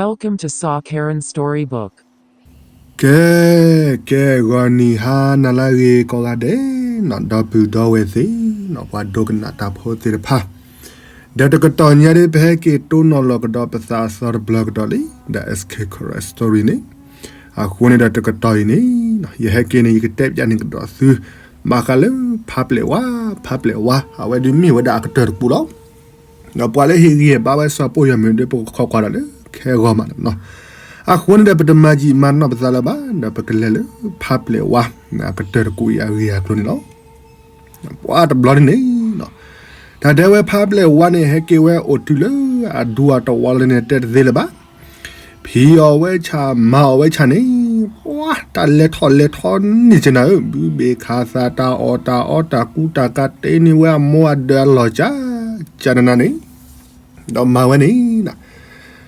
Welcome to Saw Karen Storybook. ကဲ, ကဲ ဂီၤနံၤဟါနၤလၢအဂ့ၤကိးဂၤဒဲးနီၤ, ဒီပုၢ်ဒီဝဲၢ်သ့ၣ်နီၤ, ပှၤဒိကနၣ်တၢ်ဖိသ့ၣ်တဖၣ်, ဒီးတကတီၢ်ညါဒ် ပဟဲက့ၤတိၢ်နီၣ်လီၤကဒီးပသးအသီတဘျီကဒီးလံ, ဒီး S K Karen Story န့ၣ်, အဃိန့ၣ်ဒီးတကတီၢ်အံၤန့ၣ်, ယဟဲက့ၤန့ၣ် ယကတဲပျးန့ၢ်ကဒီးသု, ဘၣ်ဃးလၢ ဖးပျဲၢ်ဝါ, ဖးပျဲၢ်ဝါ, အဝဲဒုးမ့ၢ်ဝဲဒၣ်အကတၢၢ်တကူာ်လီၤ. ဒီးပှၤလၢဟ့ၣ်ဂံၢ်ဟ့ၣ်ဘါဝဲစီၤပိၢ်ယီၤမုၣ်ဒီး ပကခိးကွၢ်ဒီးလၢခဲဂီၤမးနီၤ. အဃိန့ၣ်ဒီး ပတမၤယံာ်မၤနီၢ်ပသးလၢၤဘၣ်, ဒီးပကလဲၤလၢဖးပျဲၢ်ဝါ, အကတၢၢ်တကူာ်အံၤအဂ့ၢ်အကျိၤန့ၣ်လီၤ. ပှၤတဘျီန့ၣ်န့ၣ်, တၢ်တဲဝဲဖးပျဲၢ်ဝါန့ၣ် ဟဲက့ၤဝဲအိၣ်တုၤလၢအဒူအတဝီလၢန့ၣ် တဲတသ့လၢၤဘၣ်. ဖံးအီၣ်ဝဲဆၣ် မၤအီၣ်ဝဲဆၣ်န့ၣ်, ပှၤတၢ်လဲၤထီၣ်လဲၤထီန့ၢ်ကနၤဧၢ, ဘုဘ့ၣ်ခးသး တၢ်အီၣ်တၢ်အီ တၢ်ကူတၢ်ကၤ တ့န့ၢ်ဝဲအမိၢ်အဒၢးအလီၢ်ကၠး, ကၠးနနၤန့ၣ်, ဒီးမၤဝဲန့ၣ်,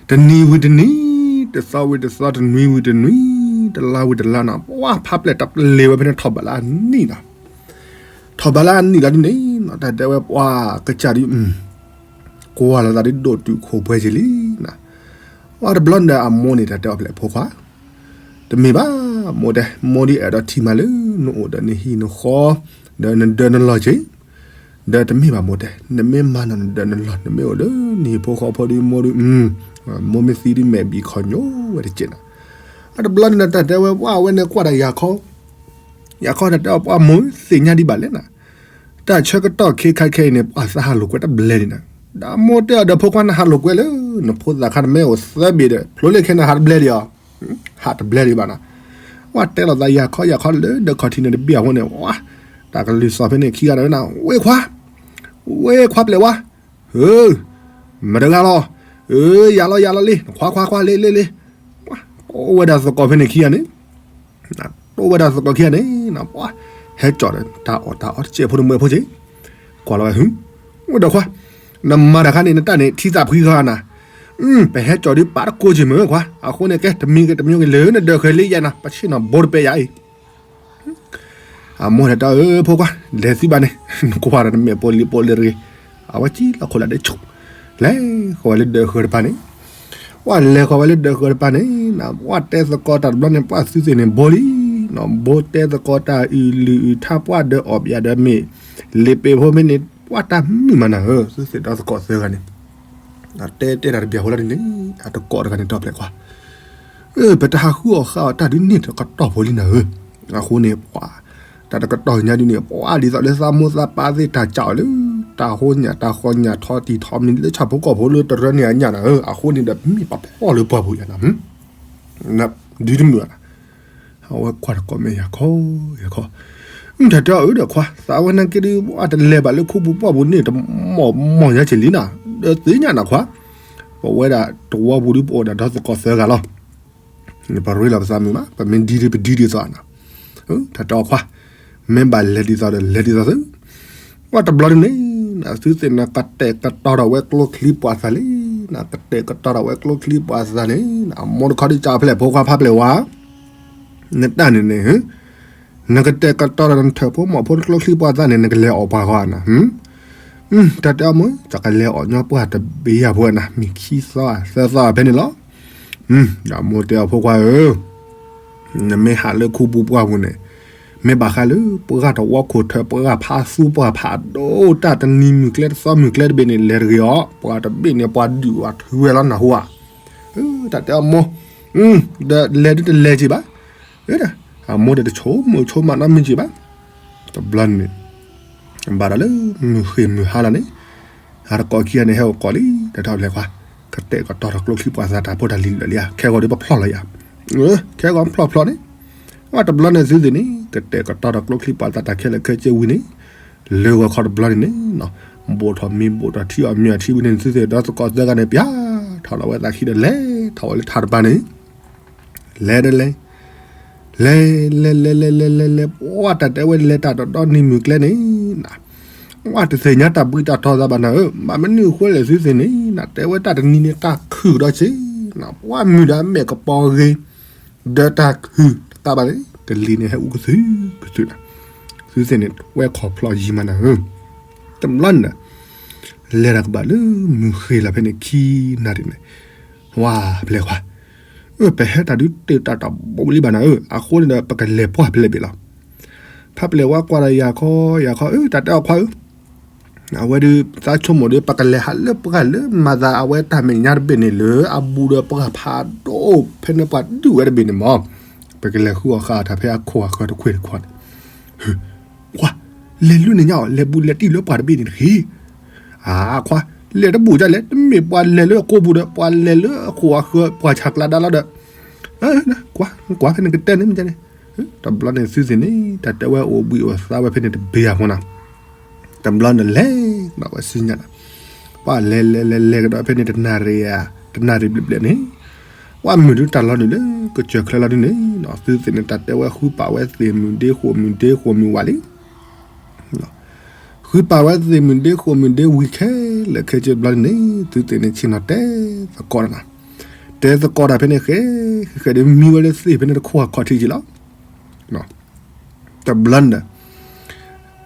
တနံၤဝံၤတနံၤ, တသီဝံၤတသီ, တနွံဝံၤတနွံ, တလါဝံၤတလါနီၤ, ပှၤဖးပျဲၢ်တၢ်ပျဲၢ်ဝဲဖဲန့ၣ် ထီၣ်ဘးလၢအနံၣ်နီၤ. ထီၣ်ဘးလၢအနံၣ်လီၤဒ်န့ၣ်, တၢ်တဲဝဲပှၤကစၢ်ဒ်, ကွၢ်လီၤသးဒ်ဒိၣ်တုာ်ခိၣ်ပှဲၤက့ၤလံနီၤ. ပှၤတဘျီန့ၣ်ဒီးအမိၢ်န့ၣ် တၢ်တဲအီၤဖဲလဲၣ် ဖိခွါ, တမ့ၢ်ဘၣ်, မိၢ်တဲ, မိၢ်ဒ်အဲၣ်ဒိးထံၣ်မးလၢ နအိၣ်ဒီးနဟံၣ်နဃီ, ဒီးနဒၢးနလီၢ်က့ၤ, ဒီးတမ့ၢ်ဘၣ်မိၢ်တဲ, နမ့ၢ်မၤနီၣ်နဒၢးနလီၢ် နမ့ၢ်အိၣ်လၢနဟံၣ်ဖိဃီဖိဒီး မိၢ်ဒုး, မိၢ်မ့ၢ်သံဒ်မဲာ်ဘံၣ်ခီၣ်ညိဝဲတက့ၢ်နီၤ. အတဘျီန့ၣ်ဒီး တၢ်တဲဝဲပှၤဝဲန့ၣ်ကွၢ်ဒီးယၤခီ, ယၤခီတၢ်တဲအီၤ ပှၤမိၢ်သ့ၣ်ညါဒံးဘၣ်လဲၣ်နီၤ. တၢ်ဆၢကတီၢ်ခဲခါခဲအံၤန့ၣ် ပှၤသးဟးလိာ်ကွဲတဘျဲဒံးနီၤ. ဒီးမိၢ်တဲအီၤဒီး ဖိခွါ နဟးလိာ်ကွဲလၢ နဖိသၣ်ခါ နမ့ၢ်အိၣ်သၢဘ့ၣ်ဒီး ဖျိလၢခဲန့ၣ် ဟးတဘျဲဒံးအီၤ, ဟးတဘျဲဒံးဘၣ်နီၤ. ပှၤတဲလိာ်သးယၤခီယၤခီလၢဒၢးခီၣ်ထံးန့ၣ်တဘ့ၣ်အဃိန့ၣ်, တၢ်ကလုၢ်သီၣ်ဖဲန့ၣ်ခံဂၤန့ၣ်, ဝ့ၢ်ခွါ, ဝ့ၢ်ခွါပျဲၢ်ဝါ, ဧၢ, မတၤတဂၤလီၤ, ဧၢ, ယၤလီၤယၤလီၤလံ, ခွါခွါခွါ လ့လ့လ့, အိၣ်ဝဲဒၣ်သကိးဖဲန့ၣ်ခံဂၤန့ၣ် တိၢ်ဝဲဒၣ်သကိးခံဂၤန့ၣ်, ပှၤဟဲကၠီၣ်ဒီး တၢ်အီၣ်တၢ်အီတစဲးဖိတမှဲးဖိက့ၤ, ကွၢ်လီၤဝဲ, ဝဲဒီးခွါ, နမၤတၢ်ခါန့ၣ် နတၢ်န့ၣ် ထံသးဖှံဃီနၤ, ပဟဲကၠီၣ်ဒ်ပာ်တကိးက့ၤမ့ၢ်ခွါ, အဃိန့ၣ်ကဲ တမံၤဂ့ၤတမံၤဂ့ၤ လၢနဒၢးဃဲၤလံယဲနၤ, ပဆ့ၣ်နီၤဘိတပဲယၤအံၤ အမိၢ်တၢ်တဲအီၤ ဖိခွါ, လဲၤသုဘၣ်န့ၣ်, နကွၢ်ဒီးနမဲာ်ပိာ်လံၤပိာ်လံၤတဂ့ၤ, အဝဲကံလီၤခိၣ်လၢဒဲးဆိး, လဲၤဃီၤဝဲလၢဒၢးဃဲၤတပၤန့ၣ်, ပှၤလဲၤဃီၤဝဲလၢဒၢးဃဲၤတပၤန့ၣ်, ပှၤတဲသကိးတၢ်တဘျီန့ၣ် ပှၤသုသ့ၣ်န့ၣ်ဘိလံ, ဘိတဲသကိးတၢ်အုၣ်လုၢ်အုၣ်ထါ ပှၤဒီးအီၣ်ဘၣ်ဒီးမ့ၢ်, လ့ပ့ၤဖိမ့ၢ်န့ၣ် ပှၤတၢ်မုာ်မးနၤဧၢ, သုသ့ၣ်ဒီးသကိးသၢဂၤန့ၣ် တဲတဲတၢ်တဘၣ်ဖိလီၤဒ်န့ၣ်, အတကိးတဂၤန့ၣ် ဒီဖျဲၣ်ခွါ, ပတဟးဃုအီၣ်ဃုအီတၢ်ဒ်န့ၣ်တကတီၢ်ဖိလံနၤဧၢ, အဃိန့ၣ်ပှၤ, တၢ်တကတီၢ်ညါဒ်န့ၣ် ပှၤဒ်သိးလၢသးမိၢ်သးပၢ်သ့ၣ်တၢ်ကၠီၣ်လၢ, တၢ်ဟိညၣ်တၢ်ဃီညၣ်ထီတံၢ်ထီမံၤလၢဆၣ်ဖိကီၢ်ဖိလၢတရၢန့ၣ်အညၣ်နၤဧၢ, အဃိန့ၣ်ဒီး မ့ၢ်ပှၤဖျီၣ်လၢပှၢ်ပူၤယၤနၤ, ဒုတမုာ်ဘၣ်နၤ အဝဲကွၢ်တကိးမ့ၢ်ယၤခီ, ယၤခီ, မ့ၢ်တၢ်တဲအီၤဧၢဒီးခွါ, သးဝဲနာ်က့ဒီး ပှၤတလဲၤဘၣ်လၢခူပူၤပှၢ်ပူၤန့ၣ် တမီၢ်မီၢ်ညါက့ၤလံနၤ, ဒီးသ့ၣ်ညါနၤခွါ, ပဝဲဒၣ်တဝီပူၤဒီး ပအိၣ်ဒၣ်ဒီးသကိးသၢဂၤလီၤ, ပရ့လိာ်ပသးမုာ်မး, ပမ့ၢ်ဒ်ဒ်ပဒ်ဒ်သိးနၤ, တၢ်တဲအီၤခွါ, မ့ၢ်ဘၣ်လဲၤဒ်သိးဒီးလဲၤဒ်သိးသု ပှၤတဘျီဒ်န့ၣ်, သုသ့ၣ်န့ၣ် ကတဲာ်ကတီၤထီၣ်ဝဲကျိချံပှၤသၣ်လံ, ကတဲာ်ကတီၤထီၣ်ဝဲကျိချံပှၤသၣ်န့ၣ်, အမိၢ်တခီဒ်ကၢ်ဖဲလဲၣ် ဖိခွါဖးပျဲၢ်ဝါ, နတၢ်န့ၣ်န့ၣ်, နကတဲာ်ကတီၤထီၣ်နထၢၣ်ဖိမီၢ်ဖိကျိချံပှၤသၣ်န့ၣ် နကလဲၤအီၣ်ပှၤဂီၢ်နၤ, တၢ်တဲအီၤမိၢ် ကလဲၤအီၣ်ညီပှၢ်တဘ့ၣ်ယၤဖိနၤ, မ့ၢ်ခံသီသၢသီဖဲန့ၣ်လီၤ, ဒီးမိၢ်တဲအီၤဖိခွါဧၢ နမ့ၢ်ဟးလၢခူပူၤပှၢ်ပူၤန့ၣ်, မ့ၢ်ဘၣ်ဃးလၢ ပှၤတဝီခိၣ်ထၢၣ် ပှၤဖးသူပှၤဖးဒိၣ်တၢ်တနံၤမုၢ်ကျဲတသီမုၢ်ကျဲတဘ့ၣ်န့ၣ် လဲၤတဂ့ၤအီၤ, ပှၤတဘ့ၣ်န့ၣ် ပှၤဒုးဝဲထုးဝဲလီၤနၢ်ဟူဧါ, တၢ်တဲအီၤမိၢ်, ဒီးလဲၤဒ်တလဲၤက့ၤဘၣ်, အမိၢ်ဒီးတဆိကမိၣ်ဆိကမးနီတမံၤက့ၤဘၣ်, တဘျီန့ၣ် ဘၣ်ဒီးလၢမုၢ်ဃ့ၢ်မုၢ်ဟါလီၤန့ၣ်, အတကိးခံဂၤန့ၣ် ဟဲအိၣ်ကိးလံ, ဒီးထီၣ်ဖဲလဲၣ်ခွါ, ကတဲာ်ကတီၤထီၣ်ကျိချံပှၤသၣ်တၢ်ဖိတၢ်လံၤလၢာ်လံဧါ, ခဲဂီၤဒီးပဖျီၣ်လီၤဧါ, ခဲဂီၤဖျီၣ်ဖျီၣ်န့ၣ်, အတဘျီန့ၣ်သုသ့ၣ်န့ၣ် ကတဲာ်ကတီၤထီၣ်ကျိချံပှၤသၣ်တၢ်ခဲလၢာ်ခဲဆ့ဝံၤန့ၣ်, လၢဂီၤခီတဘျီန့ၣ်န့ၣ်, ဘိၣ်ထီၣ်မ့ၤဘိၣ်ထီၣ်ထံအီၣ်မ့ၤအီထံဝံၤန့ၣ် သုသ့ၣ်ဒီးသကိးသၢဂၤန့ၣ် ပျၢ်ထီၣ်လီၤဝဲသးခံဒီးလဲၤထီၣ်ဝဲလၢထးတပၤန့ၣ် လဲၤဒီးလဲၤ, လဲၤလဲၤလဲၤလဲၤလဲၤလဲၤလဲၤ ပှၤတၢ်တဲဝဲလဲၤတၢ်ဒီးဒီနံၤမုၢ်ကျဲန့ၣ်, ပှၤတသ့ၣ်ညါတၢ်ဘှံးတၢ်တီၤသးဘၣ်နၤဧၢ, ဘၣ်မနုၤအဃိလဲၣ်သုသ့ၣ်န့ၣ် နတဲဝဲတၢ်တနံၤန့ၣ်တၢ်ခုၣ်ကဒီးက့ၤ, ပှၤမုၢ်ဒီးမဲာ်ကပီၤဂ့ၤ, ဒီးတၢ်ခုၣ်တသးဘၣ်န့ၣ် ကလံၤန့ၣ်ဟဲအူကသုၣ်ကသုၣ်နၤ, သုသ့ၣ်န့ၣ်ဝဲခီၣ်ဖျီၣ်ယံၤမးနၤဧၢ, တဘျီန့ၣ် လဲၤတၢ်ကဘၣ်လၢမုၢ်ဃ့ၢ်လီၤဖဲန့ၣ်ခံနၣ်ရံၣ်န့ၣ်, ဝါ ဖဲလဲၣ်ခွါ, အၢ ပဟဲတၢ်ဒုးတ့ၢ်တၢ်တဘိလံဘၣ်နၤဧၢ, အဃိန့ၣ်ဒီး ပကလဲၤပှၢ်ဖဲလဲၣ်ဘ့ၣ်လီၤ. ဖးပလဲၣ်ဝါကွၢ်ဒီးယၤခီ ယၤခီ အၢ တၢ်တဲအီၤခွါဧၢ, အဝဲဒုးသးဆိကမိၣ်ဒီး ပကလဲၤဟးလၢပှၢ်လၢမၤသးအဝဲတၢ်မဲာ်ညါတဘ့ၣ်န့ၣ် လၢအဘူးဒီးပှၢ်ဖးဒိၣ် ဖဲန့ၣ်ပှၤဒုးဝဲတဘ့ၣ်န့ၣ်မး, ပကလဲၤဃုအီၣ်ဃာ်အီၤတၢ်ဖဲအခိၣ်အဃၢၤတခွ့ၣ်တခွါန့ၣ်, ခွါ, လဲၤလၢန့ၣ်ညါအီၤ လဲၤဘူးလဲၤတံၢ်လၢပှၢ်တဘ့ၣ်န့ၣ်တဂ့ၤ. အၢ ခွါ, လဲၤတဘူးဒ်လဲၣ်, တမ့ၢ်ပှၤလဲၤလၢအကိာ်ပူၤဒီး ပှၤလဲၤလၢအခိၣ်အဃၢၤ ပှၤဆးကျါဒါလီၤဒီး, ကွၢ် ကွၢ်ဖဲန့ၣ်ကတဲန့ၣ်မ့ၢ်န့ၣ်, တဘျီန့ၣ်သုသ့ၣ်န့ၣ် တၢ်တဲဝဲအိၣ်ဘှံးအိၣ်သါဝဲဖဲန့ၣ်တဘ့ၣ်အဃိနၤ, တဘျီန့ၣ်လဲၤကဒီးဝဲဆူညါနၤ, ပှၤလဲၤလဲၤလဲၤလဲၤကဒီးဖဲန့ၣ်တနၣ်ရံၣ်ဧါ, တနၣ်ရံၣ်ဘျဲၣ်ဘျဲၣ်န့ၣ်, ပှၤမုၢ်ဒုးတၢ်လီၤနုာ်လၢကစၢၢ်ချၢလီၤဒုးန့ၣ်, သုသ့ၣ်န့ၣ်တၢ်တဲဝဲဃုပာ်ဝဲသ့ၣ်မုၢ်ဒ့ဃိၣ်မုၢ်ဒ့ဃိၣ်မုၢ်ဝးလံ ဃုပာ်ဝဲသ့ၣ်မုၢ်ဒ့ဃိၣ်မုၢ်ဒ့ဝံၤခဲလၢာ်ခဲဆ့တဘျီန့ၣ်, သုသ့ၣ်န့ၣ်ဆ့ၣ်နီၤတဲသကိးတၢ်နၤ, တဲသကိးတၢ်ဖဲန့ၣ်ဃဲ, ဃဲဒီးမံဝဲလၢသ့ၣ်ဖဲန့ၣ်တခိၣ်အခီၣ်ထံးက့ၤလီၤ. တဘျီန့ၣ်ဒီး,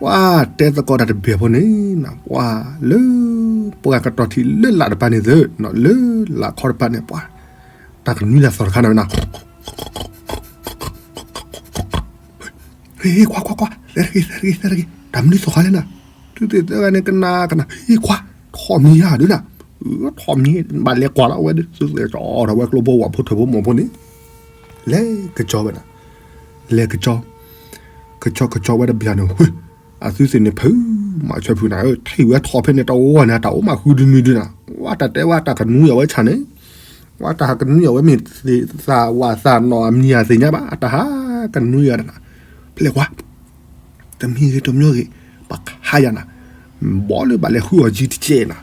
ပှၤတဲသကိးတၢ်တဘ့ၣ်ဖိန့ၣ်, ပှၤလၢပှၤကတီၤထံးလၢလာ်တပၤန့ၣ်သ့, လၢလာ်ခီတပၤန့ၣ် ပှၤ, တၢ်ကနွံတၢ်သီၣ်တခါန့ၣ်ဝဲနၤ ဟ့ၣ် ကွၢ် ကွၢ် ကွၢ်, သဲတဂ့ၤ သဲတဂ့ၤ သဲတဂ့ၤ, တၢ်မနုၤသီၣ်ဃါလဲၣ်နၤ, သုသ့ၣ်သၢဂၤန့ၣ်ကနၣ်ကနၣ်, ဟ့ၣ် ကွၢ်, ထီၣ်မံၤဧါဒုးနၤ, ထီၣ်မံၤ, ဘၣ်လဲၤကွၢ်လီၤဝဲဒုး, သုသ့ၣ်ကၠီထီၣ်ဝဲကျိဖိဝၤဖိထၢဖိမိၢ်ဖိန့ၣ်, လဲၤကၠီဝဲနၤ, လဲၤကၠီ, ကၠီကၠီဝဲတဘျီန့ၣ်, အသုသ့ၣ်န့ၣ် ဖုးမၤဆၢဖုးနၤဧၢ, ထံၣ်ဝဲထီၣ်ဖဲန့ၣ်တဝီန့ၣ် တၢ်အိၣ်မးဃုဒုနုၤဒုးနၤ, ဝဲတၢ်တဲဝဲတၢ်ကနွံအီၤဝဲဆၣ်န့ၣ် ဝဲတၢ်ဟးကနွံအီၤဝဲမ့ၢ်သးဝးသးနီၢ်အမံၤအသ့ၣ်ညါဘၣ်, အတၢ်ဟးကနွံအီၤတနၤ, ဖဲလဲၣ်ကွၢ်, တမံၤဂ့ၤတမံၤဂ့ၤ, ပခးယၤနၤ, ဘီလၢဘၣ်လဲၤဃုအီၤကံတကဲနၤ,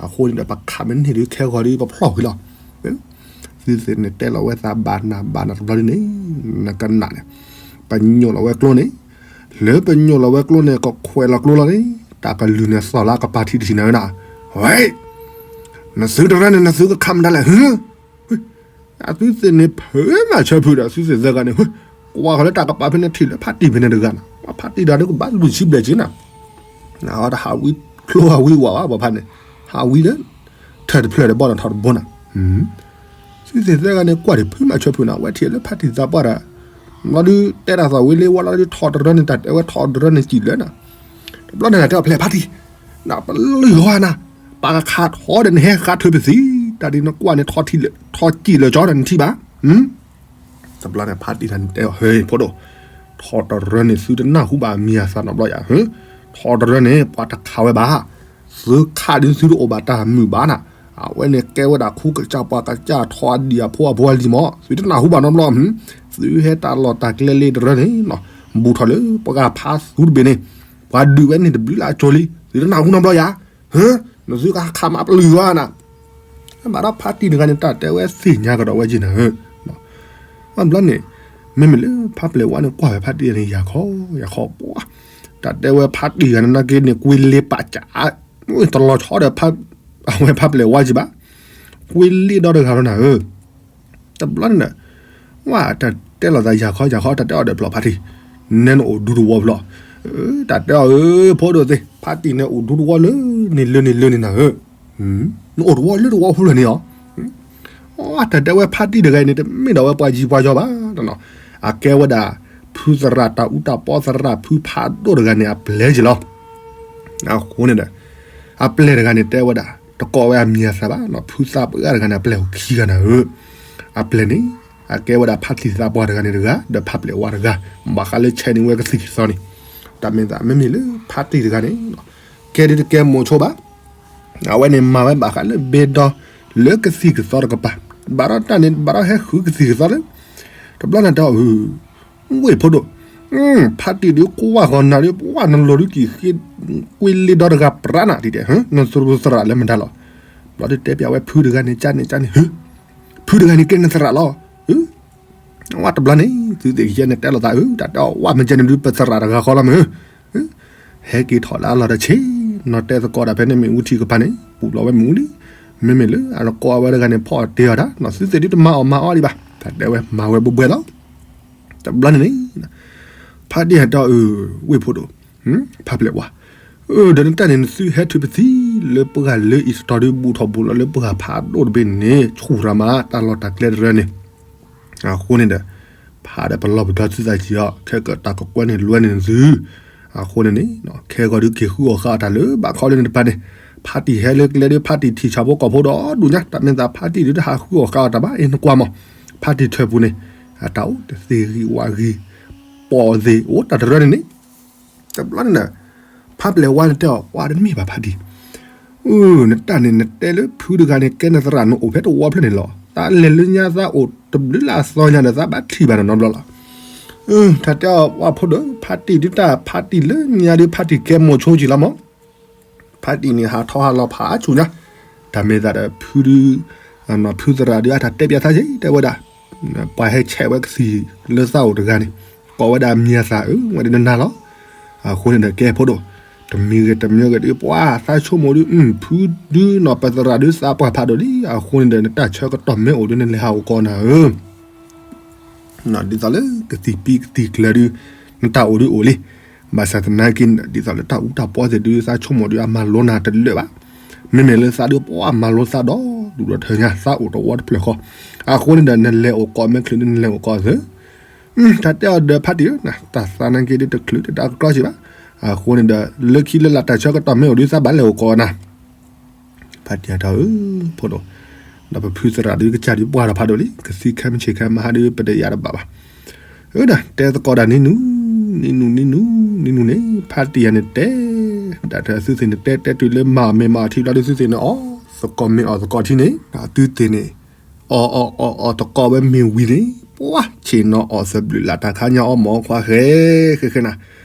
အဃိန့ၣ်ဒီး ပခးမ့ၢ်န့ၢ်ဒုးခဲဂီၤဒီး ပဖျီၣ်ကွံာ်လီၤ, သုသ့ၣ်န့ၣ်တဲလီၤဝဲသးဘၣ်နၤဘၣ်နၤတဘျီဒ်န့ၣ်, နကနၣ်န့ၣ်, ပညိၣ်လီၤဝဲကျိန့ၣ်, လၢပညိၣ်လီၤဝဲကျိန့ၣ် ကခွဲးလီၤကျိလီၤန့ၣ်, တၢ်ကလုၢ်န့ၣ်သီၣ်လၢအကပၤထံးတထံးနၤဧၢနၤ, ဝဲ, နသုတရၢန့ၣ် နသုကခးမတၤလဲၣ်, အသုသ့ၣ်န့ၣ် ဖုးမၤဆၢဖုးဒီး သုသ့ၣ်သၢဂၤန့ၣ်, ကွၢ်ဃီၤလၢတၢ်ကပၤဖဲန့ၣ်ထံၣ်လၢဖါတံၢ်ဖဲန့ၣ်တဂၤနၤ, ဖါတံၢ်တဂၤန့ၣ်ကဘၣ်လူၤဆံဘျဲၣ်က့နၤ, တဟးဝံကျိဟးဝံဝးဘၣ် ပှၤဖါန့ၣ်, ဟးဝံလၢ ထၢၣ်တဖျၢၣ်ဒီးဘီၣ်န့ၣ်ထီၣ်တဘိနၤ, သုသ့ၣ်သၢဂၤန့ၣ် ကွၢ်ဒံးဖုးမၤဆၢဖုးနၤ, အဝဲထံၣ်လၢဖါတံၢ်သးပှၢ်ဒီး, ဘျီဒုးတဲတၢ်သီၣ်ဝံၤလံဝဲလီၤဒုး ထီၣ်တရၢန့ၣ် တၢ်တဲဝဲထီၣ်တရၢန့ၣ်စံၣ်လၢနၤ, တဘျီန့ၣ်တၢ်တဲအီၤဖါတံၢ်, နပလံၤဃီနၤ, ပကခးထီဒီးနဟဲဃါထုးပသံ, တၢ်ဒ်နကွၢ်န့ၣ် ထီၣ်စံၣ်လၢာ်ကၠီဒီးနထံၣ်ဘၣ်, တဘျီန့ၣ်ဖါတံၢ်န့ၣ်တဲအီၤ ဟ့ၣ်ဖိဒိၣ်, ထီၣ်တရၢန့ၣ် သုတနၢ်ဟူဘၣ်အမံၤအသးနီတဘျီယၤ, ထီၣ်တရၢန့ၣ် ပှၤတခးဝဲဘၣ်, သုခးဒုးသုတအိၣ်ဘၣ်တၢ်မုာ်ဘၣ်နၤ, အဝဲန့ၣ်ကဲဝဲဒၣ်ခူကစၢ်ပှၤကစၢ်ထီၣ်အဒံၣ်အဖိအဖိအလံၤမး, သုတနၢ်ဟူဘၣ်နီတဘျီ, သုဟဲတၢ်လီၢ်တၢ်ကျဲလံတရၢန့ၣ်, ဘူးထီၣ်လၢပှၤဖးသူတဘ့ၣ်န့ၣ်, ပှၤဒုးဝဲန့ၣ်တဘျုးလၢအကၠိလံ, သုတနၢ်ဟူနီတဘျီယၤ, နသုကခးမးပလံၤဝဲနၤ ဘၣ်ဒီးဖါတံၢ်တဂၤန့ၣ် တၢ်တဲဝဲသ့ၣ်ညါကဒီးဝဲက့နၤဧၢ, ဘၣ်ဘျီန့ၣ်, မ့မ့ၢ်လၢဖါပျဲၢ်ဝါန့ၣ် ကွၢ်ဝဲဖါတံၢ်န့ၣ် ယၤခီ ယၤခီပှၤ, တၢ်တဲဝဲဖါတံၢ်တဂၤန့ၣ် နာ်က့န့ၣ် ကွ့လ့ပာ်စး, တလီၤဆီဒီး အဝဲဖါပျဲၢ်ဝါက့ဘၣ်, ကွ့လ့ဒီတဂၤလီၤနၤဧၢ တဘျီန့ၣ်, ဝဲတၢ်တဲလီၤသးယၤခီယၤခီ တၢ်တဲအီၤဒီးဖျိဖါတံၢ်, နဲနအိၣ်ဒူတဝီဖျိ, တၢ်တဲအီၤဧၢ ဖိဒိၣ်သ့ၣ် ဖါတံၢ်န့ၣ်အိၣ်ဒူတဝီလၢန့ၣ်လၢန့ၣ်လၢန့ၣ်နၤဧၢ, နအိၣ်တဝီလၢတဝီဖျိလၢန့ၣ်အီၤ, တၢ်တဲဝဲဖါတံၢ်တဂၤအံၤန့ၣ် တမ့ၢ်ဒီးဝဲပှၤယံၤပှၤယီၤဘၣ်, အကဲဝဲဒၣ် ဖုသရၣ်တၢ်အူတၢ်ပီသရၣ်ဖုဖးဒိၣ်တဂၤန့ၣ် အပျဲၢ်က့လီၤ အဃိန့ၣ်ဒီး အပျဲၢ်တဂၤန့ၣ် တဲဝဲဒၣ် တကိးဝဲအမံၤအသးဘၣ်နီၤ, ဖုသးပှၢ်တဂၤန့ၣ် အပျဲၢ်အိၣ်ခံဂၤနၤဧၢ, အပျဲၢ်န့ၣ် အကဲဝဲဒၣ်ဖါတံၢ်သးပှၢ်တဂၤန့ၣ်တဂၤ ဒီးဖါပျဲၢ်ဝါတဂၤ, ဘၣ်ဃးလၢဆဲးန့ၢ်ဝဲကသံၣ်ကသီန့ၣ်, တၢ်မ့ၢ်သးမ့မ့ၢ်လၢဖါတံၢ်တဂၤန့ၣ် ကဲဒ်တကဲမိၤဆိဘၣ် အဝဲန့ၣ်မၤဝဲဘၣ်ဃးလၢဘ့ဒီ လၢကသံၣ်ကသီတကပၤ, ဘၣ်ဒီးတၢ်န့ၣ် ဘၣ်ဒီးဟဲဃုကသံၣ်ကသီလၢ တဘျီန့ၣ်တဲအီၤ ဝ့ၢ်ဖိဒိၣ်, ဖါတံၢ်ဒုးကွၢ်ဃီၤနၤဒုး ပှၢ်နလိၤဒုးက့ၤဃ့ ကွ့လ့ဒီတဂၤပြးနၤဒ်တဲ, နသရူးသရၣ်လၢမတၤလီၤ, ဘျီဒုးတဲပျးဝဲဖုတဂၤန့ၣ် ကန့ၣ် ကန့ၣ်, ဖုတဂၤန့ၣ်ကဲနသရၣ်လီၤ ဝဲတဘျီန့ၣ် သုသ့ၣ်ကယဲၢ်န့ၣ်တဲလိာ်သးဧၢ, တၢ်တဲအီၤဝဲမ့ၢ်ကဲန့ၣ်ဒုး ပသရၣ်တဂၤဃီလီၤမ့ၢ်ဧၢ, ဟဲက့ၤထီၣ်လၢအလီၢ်တဆ့, နီၢ်တဲသကိးတၢ်ဖဲန့ၣ်မ့ၣ်အူထံကပၤန့ၣ် ပူၤလီၤဝဲမ့ၣ်အူလံ, မ့မ့ၢ်လၢအတကိးဝဲတဂၤန့ၣ် ဖီၣ်တ့ၢ်အီၤတၢ်, သုသ့ၣ်ဒုးတမၤအီၣ်မၤအီဒံးဘၣ်, တၢ်တဲဝဲမၤဝဲဘှဲဘှဲလီၤ, တဘျီန့ၣ်န့ၣ် ဖါတံၢ်ဟဲတဲအီၤ ဝ့ၢ်ဖိဒိၣ်, ဖါပျဲၢ်ဝါ, ဒီးနတၢ်န့ၣ် နသုဟဲထုးပသံ လၢပှၤလၢအံၤစတီၣ်ဒုး ဘူးထီၣ်ဘူးလီၤလၢပှၤဖးဒိၣ်တဘ့ၣ်န့ၣ် ဆူၣ်ရၤမး တၢ်လီၢ်တၢ်ကျဲတရၢန့ၣ်. အဃိန့ၣ်ဒီး ဖးဒီးပလီၢ်ပဒီသုသးကံအီၤ ခဲကတၢၢ်ကကွဲန့ၣ်လွဲန့ၣ်သု. အဃိန့ၣ်န့ၣ် ခဲဂီၤဒုးက့ၤဃုအီၣ်ဃာ်အီၣ်တၢ်လၢဘၣ်ခီလၢန့ၣ်တဖၣ်န့ၣ်, ဖါတံၢ်ဟဲလၢကျဲဒုး ဖါတံၢ်ထံၣ်ဆၣ်ဖိကီၢ်ဖိဒီးဒူၣ်ညါ, တၢ်မ့ၢ်သးဖါတံၢ်ဒုးတဟးဃုအီၣ်ဃာ်အီၣ်တၢ်ဘၣ်အ့ၣ်နကွၢ်မး, ဖါတံၢ်ထၢၣ်ပူၤန့ၣ် အတၢ်အိၣ်တသ့ၣ်ဂံၢ်ဝါဂံၢ် ပိာ်သ့ၣ်အိၣ်တၢ်တရၢန့ၣ်န့ၣ်. တဘျီန့ၣ်ဒီး ဖါပျဲၢ်ဝါန့ၣ်တဲအီၤ ပှၤတမ့ၢ်ဘၣ်ဖါတံၢ်, နတၢ်န့ၣ်နတဲလၢဖုတဂၤန့ၣ် ကဲနသရၣ်နအိၣ်ဖဲတဝီဖျၢၣ်န့ၣ်လီၤ. သးလဲၤလၢညါသးအိၣ်တဘျုးလၢအသီညါဒီး သးဘၣ်ထံၣ်ဘၣ်နီတဘျီလီၤ. တၢ်တဲအီၤပှၤဖိဒိၣ် ဖါတံၢ်ဒုးတၢ်ဖါတံၢ်လၢညါဒုး ဖါတံၢ်ကဲမိၤဆိကံလီၤမး, ဖါတံၢ်န့ၣ်ဟးထီၣ်ဟးလီၤဖးဆူၣ်ညါ, တၢ်မ့ၢ်သးဒီးဖုဒုး ဖုသရၣ်ဒုးအတၢ်တဲပၠးသးက့ၤ တဲဝဲဒၣ် ပှၤဟဲဆဲးဝဲကသံၣ်လၢသးအိၣ်တဂၤန့ၣ် ကိးဝဲဒၣ်မံၤအသးဧၢ ဝဲဒၣ်နနၤလီၤ. အဃိန့ၣ်ဒီးကဲဖိဒိၣ် တမံၤဂ့ၤတမံၤဂ့ၤဒုး ပှၤသးဆိကမိၣ်ဒုး ဖုဒုးနီၢ်ပသရၣ်ဒုးသးပှၢ်ဖးဒိၣ်လံ. အဃိန့ၣ်ဒီး နတၢ်ဆၢကတီၢ်မ့ၢ်အိၣ်ဒုး နလဲၤဟးအိၣ်ကိးနၤဧၢ ဒ်သိးလၢကသံၣ်ပံကသံၣ်ကျၢၤဒုး နတၢ်အိၣ်ဒုးအိၣ်လံ. ဘၣ်ဆၣ်သနာ်က့ ဒ်သိးလၢတၢ်အူတၢ်ပီသ့ၣ်ဒုး သးဆိကမိၣ်ဒုး အမၤလိနၤတလၢာ်ဘၣ်. မ့မ့ၢ်လၢသးဒုး ပှၤမၤလိသးဒီး ဒူၣ်ဒီးထၢညါ သးအိၣ်တဝီတဖျၢၣ်ဃီ. အဃိန့ၣ်ဒီး နလဲၤအိၣ်ကိးမ့ၢ်ချုးဒုး နလဲၤအိၣ်ကိးသၢ တၢ်တဲအီၤဒီးဖါတံၢ်ဧၢ, တၢ်သးနာ်က့ဒုးတချုးတၢ်ကကျီစံးဘၣ်. အဃိန့ၣ်ဒီး လၢခံလၢလာ်တၢ်ဆၢကတီၢ်မ့ၢ်အိၣ်ဒုး သးဘၣ်လဲၤအိၣ်ကိးနၤ ဖါတံၢ်အတၢ်ဧၢ ဖိဒိၣ်, ဒီးပဖုသရၣ်ဒုးကစၢ်ဒုးပှၢ်ထီၣ်ဖးဒိၣ်လံ ကသံခဲမုၢ်ဆ့ၣ်ခဲမုၢ်ဟါဒုး ပတယၤတဘၣ်ဘၣ်. အၢ ဒီးတဲသကိးဒၣ်နံၤနူၤ နံၤနူၤ နံၤနူၤ နံၤနူၤန့ၣ် ဖါတံၢ်ယၤန့ၣ်တဲ ဒၣ်တၢ်သုသ့ၣ်န့ၣ်တဲ တဲတုၤလၢမၤအီၣ်မ့ၤမၤအီၣ်ထံဘျီဒုး သုသ့ၣ်န့ၣ်အီၣ်သကိးမ့ၤအီၣ်သကိးထံန့ၣ် သုသ့ၣ်န့ၣ် အီၣ်အီၣ်အီၣ်အီၣ်သကိးဝဲမ့ၤဝံၤန့ၣ် ပှၤဆ့ၣ်နီၤအီၣ်သဘျုးလၢ်တၢ်ခါညါအီၣ်မ့ၤခွါဃဲ ဃဲဃဲနၤ.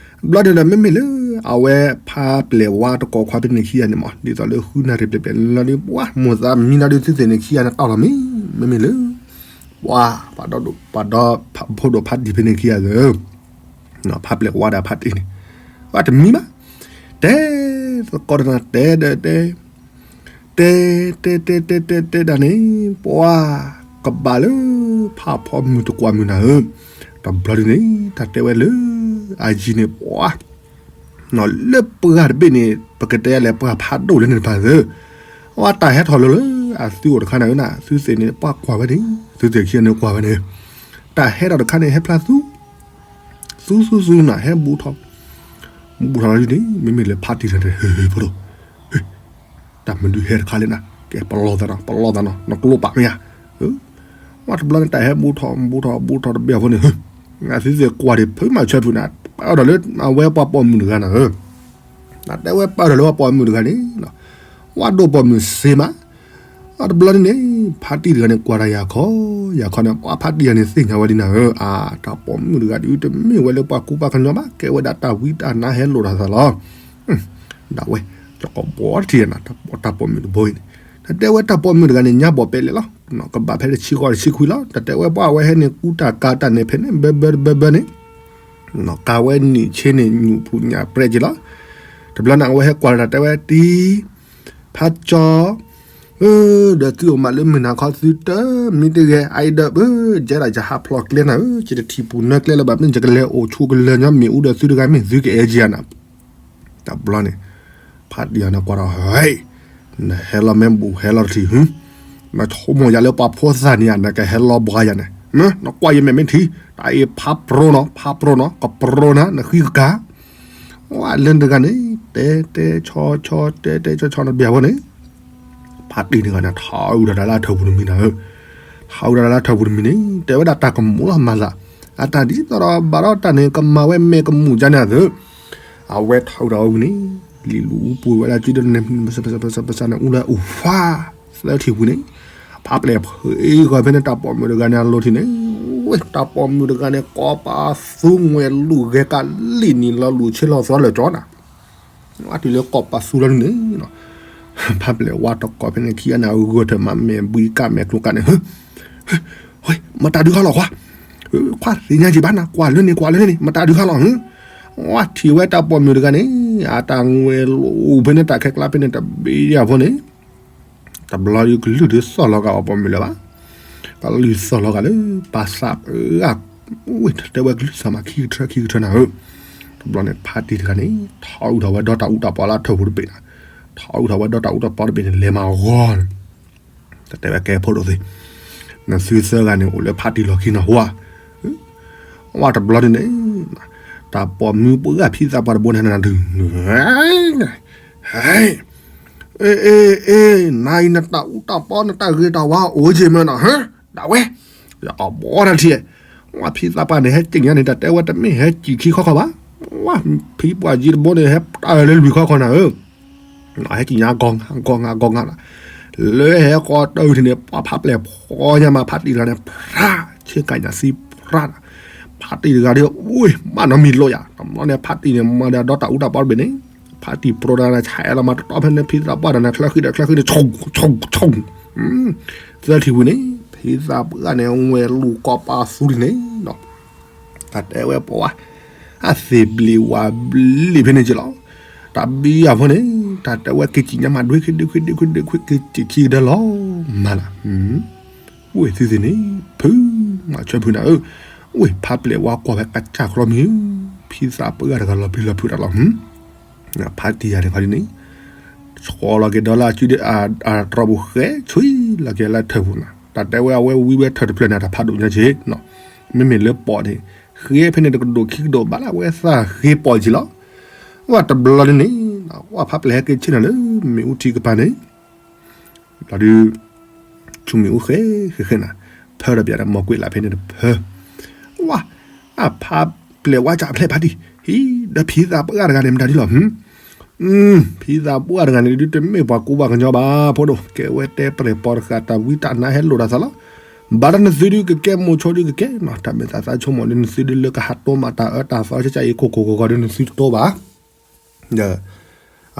ဘျီဒုးဒီး မ့မ့ၢ်လၢ အဝဲဖါပျဲၢ်ဝါတကိးခွါဖဲန့ၣ်ခံဂၤန့ၣ် မး ဒ်သိးလၢဃုနၣ်ရံၣ်ပျဲၢ်ပျဲၢ်လီၤဒုး ပှၤမိၢ်သးမံလီၤဒုး သုသ့ၣ်န့ၣ်ခံဂၤန့ၣ်တီၢ်လီၤမ့ၢ် မ့မ့ၢ်လၢ ပှၤ ပှၤဒီး ပှၤဒီး ဖိဒိၣ်ဖါတံၢ်ဖဲန့ၣ်ခံဂၤသၢ ဖါပျဲၢ်ဝါဒီးဖါတံၢ်န့ၣ် ပှၤတမံဘၣ် တဲ သကိးတနၤတဲဒီးတဲ တဲ တဲ တဲ တဲ တဲ တဲဒၣ်န့ၣ် ပှၤ ကဘၣ်လၢ ဖးဖီမုၢ်တကွၢ်မုၢ်နၤဧၢ, တဘျီဒုးန့ၣ် တၢ်တဲဝဲလၢ အယံၤန့ၣ် ပှၤ လၢပှၤတဘ့ၣ်န့ၣ် ပကတဲလဲၣ် ပှၤဖးဒိၣ်လၢန့ၣ်တဖၣ်ဧၢ, အဝဲတၢ်ဟဲထီၣ်လၢလၢ အသုအိၣ်တခါနၤဧၢနၤ, သုသ့ၣ်န့ၣ် ပှၤကွၢ်ဝဲန့ၣ်, သုသ့ၣ်ခံဂၤန့ၣ်ကွၢ်ဝဲန့ၣ်, တၢ်ဟဲထီၣ်တခါန့ၣ် ဟဲဖျါသူ သူသူသူနၤ ဟဲဘူးထီၣ်, ဘူးထီၣ်လီၤဒ်န့ၣ် မ့မ့ၢ်လၢဖးတံၢ်တဂၤန့ၣ် ဟ့ၣ်ဖိဒိၣ်, တၢ်မနုၤဟဲတခါလဲၣ်နၤ, ကဲပလီၢ်သးနီၤ ပလီၢ်သးနီၤ နကျိပာ်မ့ၢ်ဧါ, ဝဲတဘျီန့ၣ် တၢ်ဟဲဘူးထီၣ် ဘူးထီၣ် ဘူးထီၣ်တဘ့ၣ်အဃိန့ၣ် သုသ့ၣ်ကွၢ်ဒံး ဖုမၤဆၢဖုနၤ ပာ်အီၤဒီးလၢအဝဲပှၤပိာ်မုၣ်တဂၤနၤဧၢ, တၢ်တဲဝဲပာ်အီၤဒီးလၢပှၤပိာ်မုၣ်တဂၤန့ၣ် ဝဲဒိၣ်ပိာ်မုၣ်စ့မး အတဘျီန့ၣ်န့ၣ် ဖါတံၢ်တဂၤန့ၣ် ကွၢ်တၢ်ယၤခီ, ယၤခီန့ၣ် ပှၤဖါတံၢ်တဂၤန့ၣ် သ့ၣ်ညါဝဲဒ်နၤဧၢ, အါ တၢ်ပိာ်မုၣ်တဂၤဒုး တမ့ၢ်ဝဲလၢပှၤကူပှၤကညီဘၣ်, ကဲဝဲဒၣ်တၢ်ဝံတၢ်နါဟဲလိာ်တၢ်သးလီၤ. ဒၣ်ဝဲ ကီဘီတထံၣ်နၤ တၢ်ပိာ်မုၣ်တဘိအံၤန့ၣ်, တၢ်တဲဝဲတၢ်ပိာ်မုၣ်တဂၤန့ၣ် ညါဘီၣ်ပဲလဲၣ်လီၤ, ကဘၣ်ဖဲတဆံဃီတဆံခွံလီၤ, တၢ်တဲဝဲပှၤအဝဲဟဲန့ၣ် ကူတၢ်ကၤတၢ်န့ၣ် ဖဲန့ၣ်ဘၢဘၢဘၢဘၢန့ၣ် ကၤဝဲနံၣ်ဆ့န့ၣ် ညူၣ်ဖူညၣ်ပြဲက့ၤလီၤ. တဘျီန့ၣ် အဝဲဟဲကွၢ်တၢ်တဲဝဲတံၢ် ဖးကၠီ ဒီးသုအိၣ်မးလၢမုၢ်နၤခီသုတမံတဂဲၤ အအံၤဒီး ပကဲဒၣ်ယဟးဖျိးကျဲနၤဧၢ, ယတထံၣ်ပူၤနၢကျဲလၢၤဘၣ် မ့ၢ်ယကလဲၤအိၣ်ဆူၣ်ကလၢၤညီမ့ၣ်အူဒီးသုတဂၤ မ့ၢ်သုကအဲၣ်ယၤနၤ. တဘျီန့ၣ် ဖါတံၢ်အီၤန့ၣ်ကွၢ်ဒီး ဟဲ နဟဲလီၤမ့ၢ်ဘူးဟဲလီၤတထံၣ်ဟူ, နဆိကမိၣ်ယၤလၢပှၤဖိသၣ်န့ၣ်ဧါ နကဟဲလီၤဘှါယၤန့ၣ်, နကွၢ်ယမဲာ်မ့ၢ်ထံ, တၢ်အံၤဖးပရိနီၤ ဖးပရိနီၤ ကပရိနၤ နဃံကကၤ ဝဲလၢတဂၤန့ၣ် တဲတဲဆီဆီ တဲတဲဆီဆီတဘ့ၣ်အဃိန့ၣ် ဖါတံၢ်တဂၤန့ၣ် ထီၣ်အုးဒီးတၢ်လၢအထၢၣ်ပူၤတမံၤနၤဧၢ, ထီၣ်အုးဒီးတၢ်လၢအထၢၣ်ပူၤတမံၤန့ၣ် တဲဝဲဒၣ်တၢ်ကမူၤလီၤမၤသး, အတၢ်ဒ်သိးဒီးဘၣ်ဒီးတၢ်န့ၣ် ကမၤဝဲမဲာ်ကမူၤကန့ၣ်အသး, အဝဲထီၣ်အုးဒီးဝဲဝံၤန့ၣ် လံာ်လူၤအူပူၤဝဲဒၣ်က့ဒီးန့ၣ် ပစၢ်ပစၢ်န့ၣ် အူလၢအူဖး သၢထံၣ်ပူၤန့ၣ် ဖးပျဲၢ်ဖုအံၤဂီၤဖဲန့ၣ် တၢ်ပိာ်မုၣ်တဂၤန့ၣ် အလိၤထံၣ်န့ၣ်, ဝဲ တၢ်ပိာ်မုၣ်တဂၤန့ၣ် ကိးပသူငွဲၣ်လူၤဂဲၤကးလံၣ်နံၤလီၤလူၤဆ့လီၤသီလၢာ်ကၠီနၤ, အတုၤလၢကိးပသူလီၤန့ၣ်, ဖးပျဲၢ်ဝါတကိးဖဲန့ၣ်ခံဂၤန့ၣ် အဂီၢ်ထၢၣ်မးမဲာ်ဘှံးကးမဲာ်ကျိၤကးန့ၣ်, ဝဲ မတၤဒုးခါလီၤခွါ, ခွါသ့ၣ်ညါက့ၤဘၣ်နၤ ကွၢ်လၢန့ၣ် ကွၢ်လၢန့ၣ် မတၤဒုးခါလီၤ, ဝဲထံၣ်ဝဲတၢ်ပိာ်မုၣ်တဂၤန့ၣ် အတၢ်ငွဲၣ်လူၤဖဲန့ၣ် တၢ်ခဲကျါဖဲန့ၣ် တဘ့ၣ်ယၤဖိန့ၣ် တဘျီဒုးကလုၢ်ဒုးသီၣ်လီၤကးပှၤပိာ်မုၣ်လၢၤဘၣ်, ကလုၢ်သီၣ်လီၤကးလၢ ပှၤသးပှၢ်, ဝဲ တဲဝဲကလုၢ်သးမးခံကထၢခံကထၢနၤဧၢ, တဘျီန့ၣ် ဖါတံၢ်တဂၤန့ၣ် ထီၣ်အုးထီၣ်ဝဲဒီးတၢ်အူတၢ်ပီလၢအထၢၣ်ပူၤတဘ့ၣ်နၤ, ထီၣ်အူထီၣ်ဝဲဒီတၢ်အူတၢ်ပီတဘ့ၣ်န့ၣ် လဲၤမၤအဂီၢ်န့ၣ်, တၢ်တဲဝဲကဲဖိဒိၣ်သ့ၣ်, နသုသၢဂၤန့ၣ် အိၣ်လၢဖါတံၢ်လီၢ်ခံနီၤဟူဧါ, ဝဲတဘျီန့ၣ်န့ၣ်, တၢ်ပိာ်မုၣ်ပှၢ်ဖံသးပှၢ်တဘိန့ၣ်နၤဒုး, အ့ အ့ အ့ နၤအံၤနတၢ်အူတၢ်ပီ နတၢ်ဂ့ၤတၢ်ဝါအိၣ်က့ၤမ့ၢ်နီၤ, ဟၢ ဒၣ်ဝဲ, အဘီတၢ်ထံၣ်, ဝဲဖံသးပှၢ်န့ၣ် ဟဲက့ၤညါန့ၣ် တၢ်တဲဝဲတမ့ၢ်ဟဲက့ၤခံခီခီဘၣ်, ဝဲဖံပှၢ်ကံတဘိန့ၣ် ဟဲတၢ်လၢလွံၢ်ခီခီနၤဧၢ, ဟဲက့ၤညါဂီၤဂီၤဂီၤဂီၤလီၤ, လၢဟဲဃီတၢ်ဝံၤန့ၣ် ပှၤဖးပျဲၢ်ဖီညါမး ဖါတံၢ်တဂၤန့ၣ် ဖြး ဆ့ကညးသံဖြး, ဖါတံၢ်တဂၤဒီး အိၣ် ဘၣ်နီတမံၤလိာ်ယၤ, တဘျီန့ၣ် ဖါတံၢ်န့ၣ် မၤဒီးဒီတၢ်အူတၢ်ပီတဘ့ၣ်န့ၣ်, ဖါတံၢ်ပြိတဂၤန့ၣ် ဆဲးလီၤမၤတတီဖဲန့ၣ် ဖံသးပှၢ်တဂၤန့ၣ် ချၢဃံဒီးချၢဃံန့ၣ် ဆိၣ်ဆိၣ်ဆိၣ်, သၢထံၣ်ဝံၤန့ၣ် ဖံသးပှၢ်န့ၣ် ဝဲလူၤကိးပာ်သူဒ်န့ၣ်, တၢ်တဲဝဲပှၤ အသ့ၣ်ဘျံးဝါဘျံးဖဲန့ၣ်က့ၤလီၤ, တၢ်ဘံယၤဖိန့ၣ် တၢ်တဲဝဲက့ၤကံၣ်ညါမး ဒွဲၣ်ခွံဒွဲၣ်ခွံဒွဲၣ်ခွံဒွဲၣ်ခွံ က့ၤကံၣ်ကဒါလီၤမးနၤ, ဝဲသုသ့ၣ်န့ၣ် ဖု မၤဆၢဖုနၤဧၢ, ဝဲဖးပျဲၢ်ဝါကွၢ်ဖဲ ကစၢ်ကျီမံၤဧၢ, ဖံသးပှၢ်တဂၤလီၤပျံၤလီၤဖုးတၢ်လီၤ, ဖါတံၢ်ယၤန့ၣ်ခီဒ်န့ၣ် ဆီလီၤက့ၤဒီးလၢအစုဒုး အတြီပူၤဃဲ ဆွံလီၤက့ၤလၢထၢၣ်ပူၤနၤ, တၢ်တဲဝဲအဝဲဝံဝဲထၢၣ်တဖျၢၣ်န့ၣ် တၢ်ဖးဒိၣ်ညါက့ၤ, မ့မ့ၢ်လၢပိာ်န့ၣ် ဃ့ဖဲန့ၣ်တကဒိၣ်ခံကဒိၣ်ဘၣ်လၢအဝဲသၣ်ဃ့ပိာ်က့ၤလီၤ, ဝဲတဘျီန့ၣ်န့ၣ် ဝဲဖးပျဲၢ်ဟဲက့ၤဆ့ၣ်နီၤလၢမ့ၣ်အူထံကပၤန့ၣ် လီၤဒုး ဆူမ့ၣ်အူဃဲဃဲဃဲနၤ, ဖၢဒီးပၠးဒီးမီၢ်ကွံာ်လၢဖဲန့ၣ်တဖၢ, ဝဲ အဖးပျဲၢ်ဝါကၠးဖျဲၣ်ဖါတံၢ် ဟံးဒီးဖံသးပှၢ်တဂၤန့ၣ် မတၤဒ်လီၤ, ဖံသးပှၢ်တဂၤန့ၣ်ဒုး တမ့ၢ်ပှၤကူပှၤကညီဘၣ်ဖိဒိၣ်, ကဲဝဲတဲပျဲၢ်ပိာ်တဃာ် တၢ်ဝံတၢ်နါဟဲလိာ်တၢ်သးလီၤ, ဘၣ်ဒီးနသုဒုးကကဲမိၤဆိဒုးကကဲနီၤ, တၢ်မဲာ်သးသးဆိကမိၣ်ဒုး နသုဒုးလၢကဟးတိမးတၢ်အၢတၢ်သီ ဆကၢအံၤခိၣ်ခိၣ်ဂီၤဂီၤဒုး နသုတတိဘၣ် ဒီး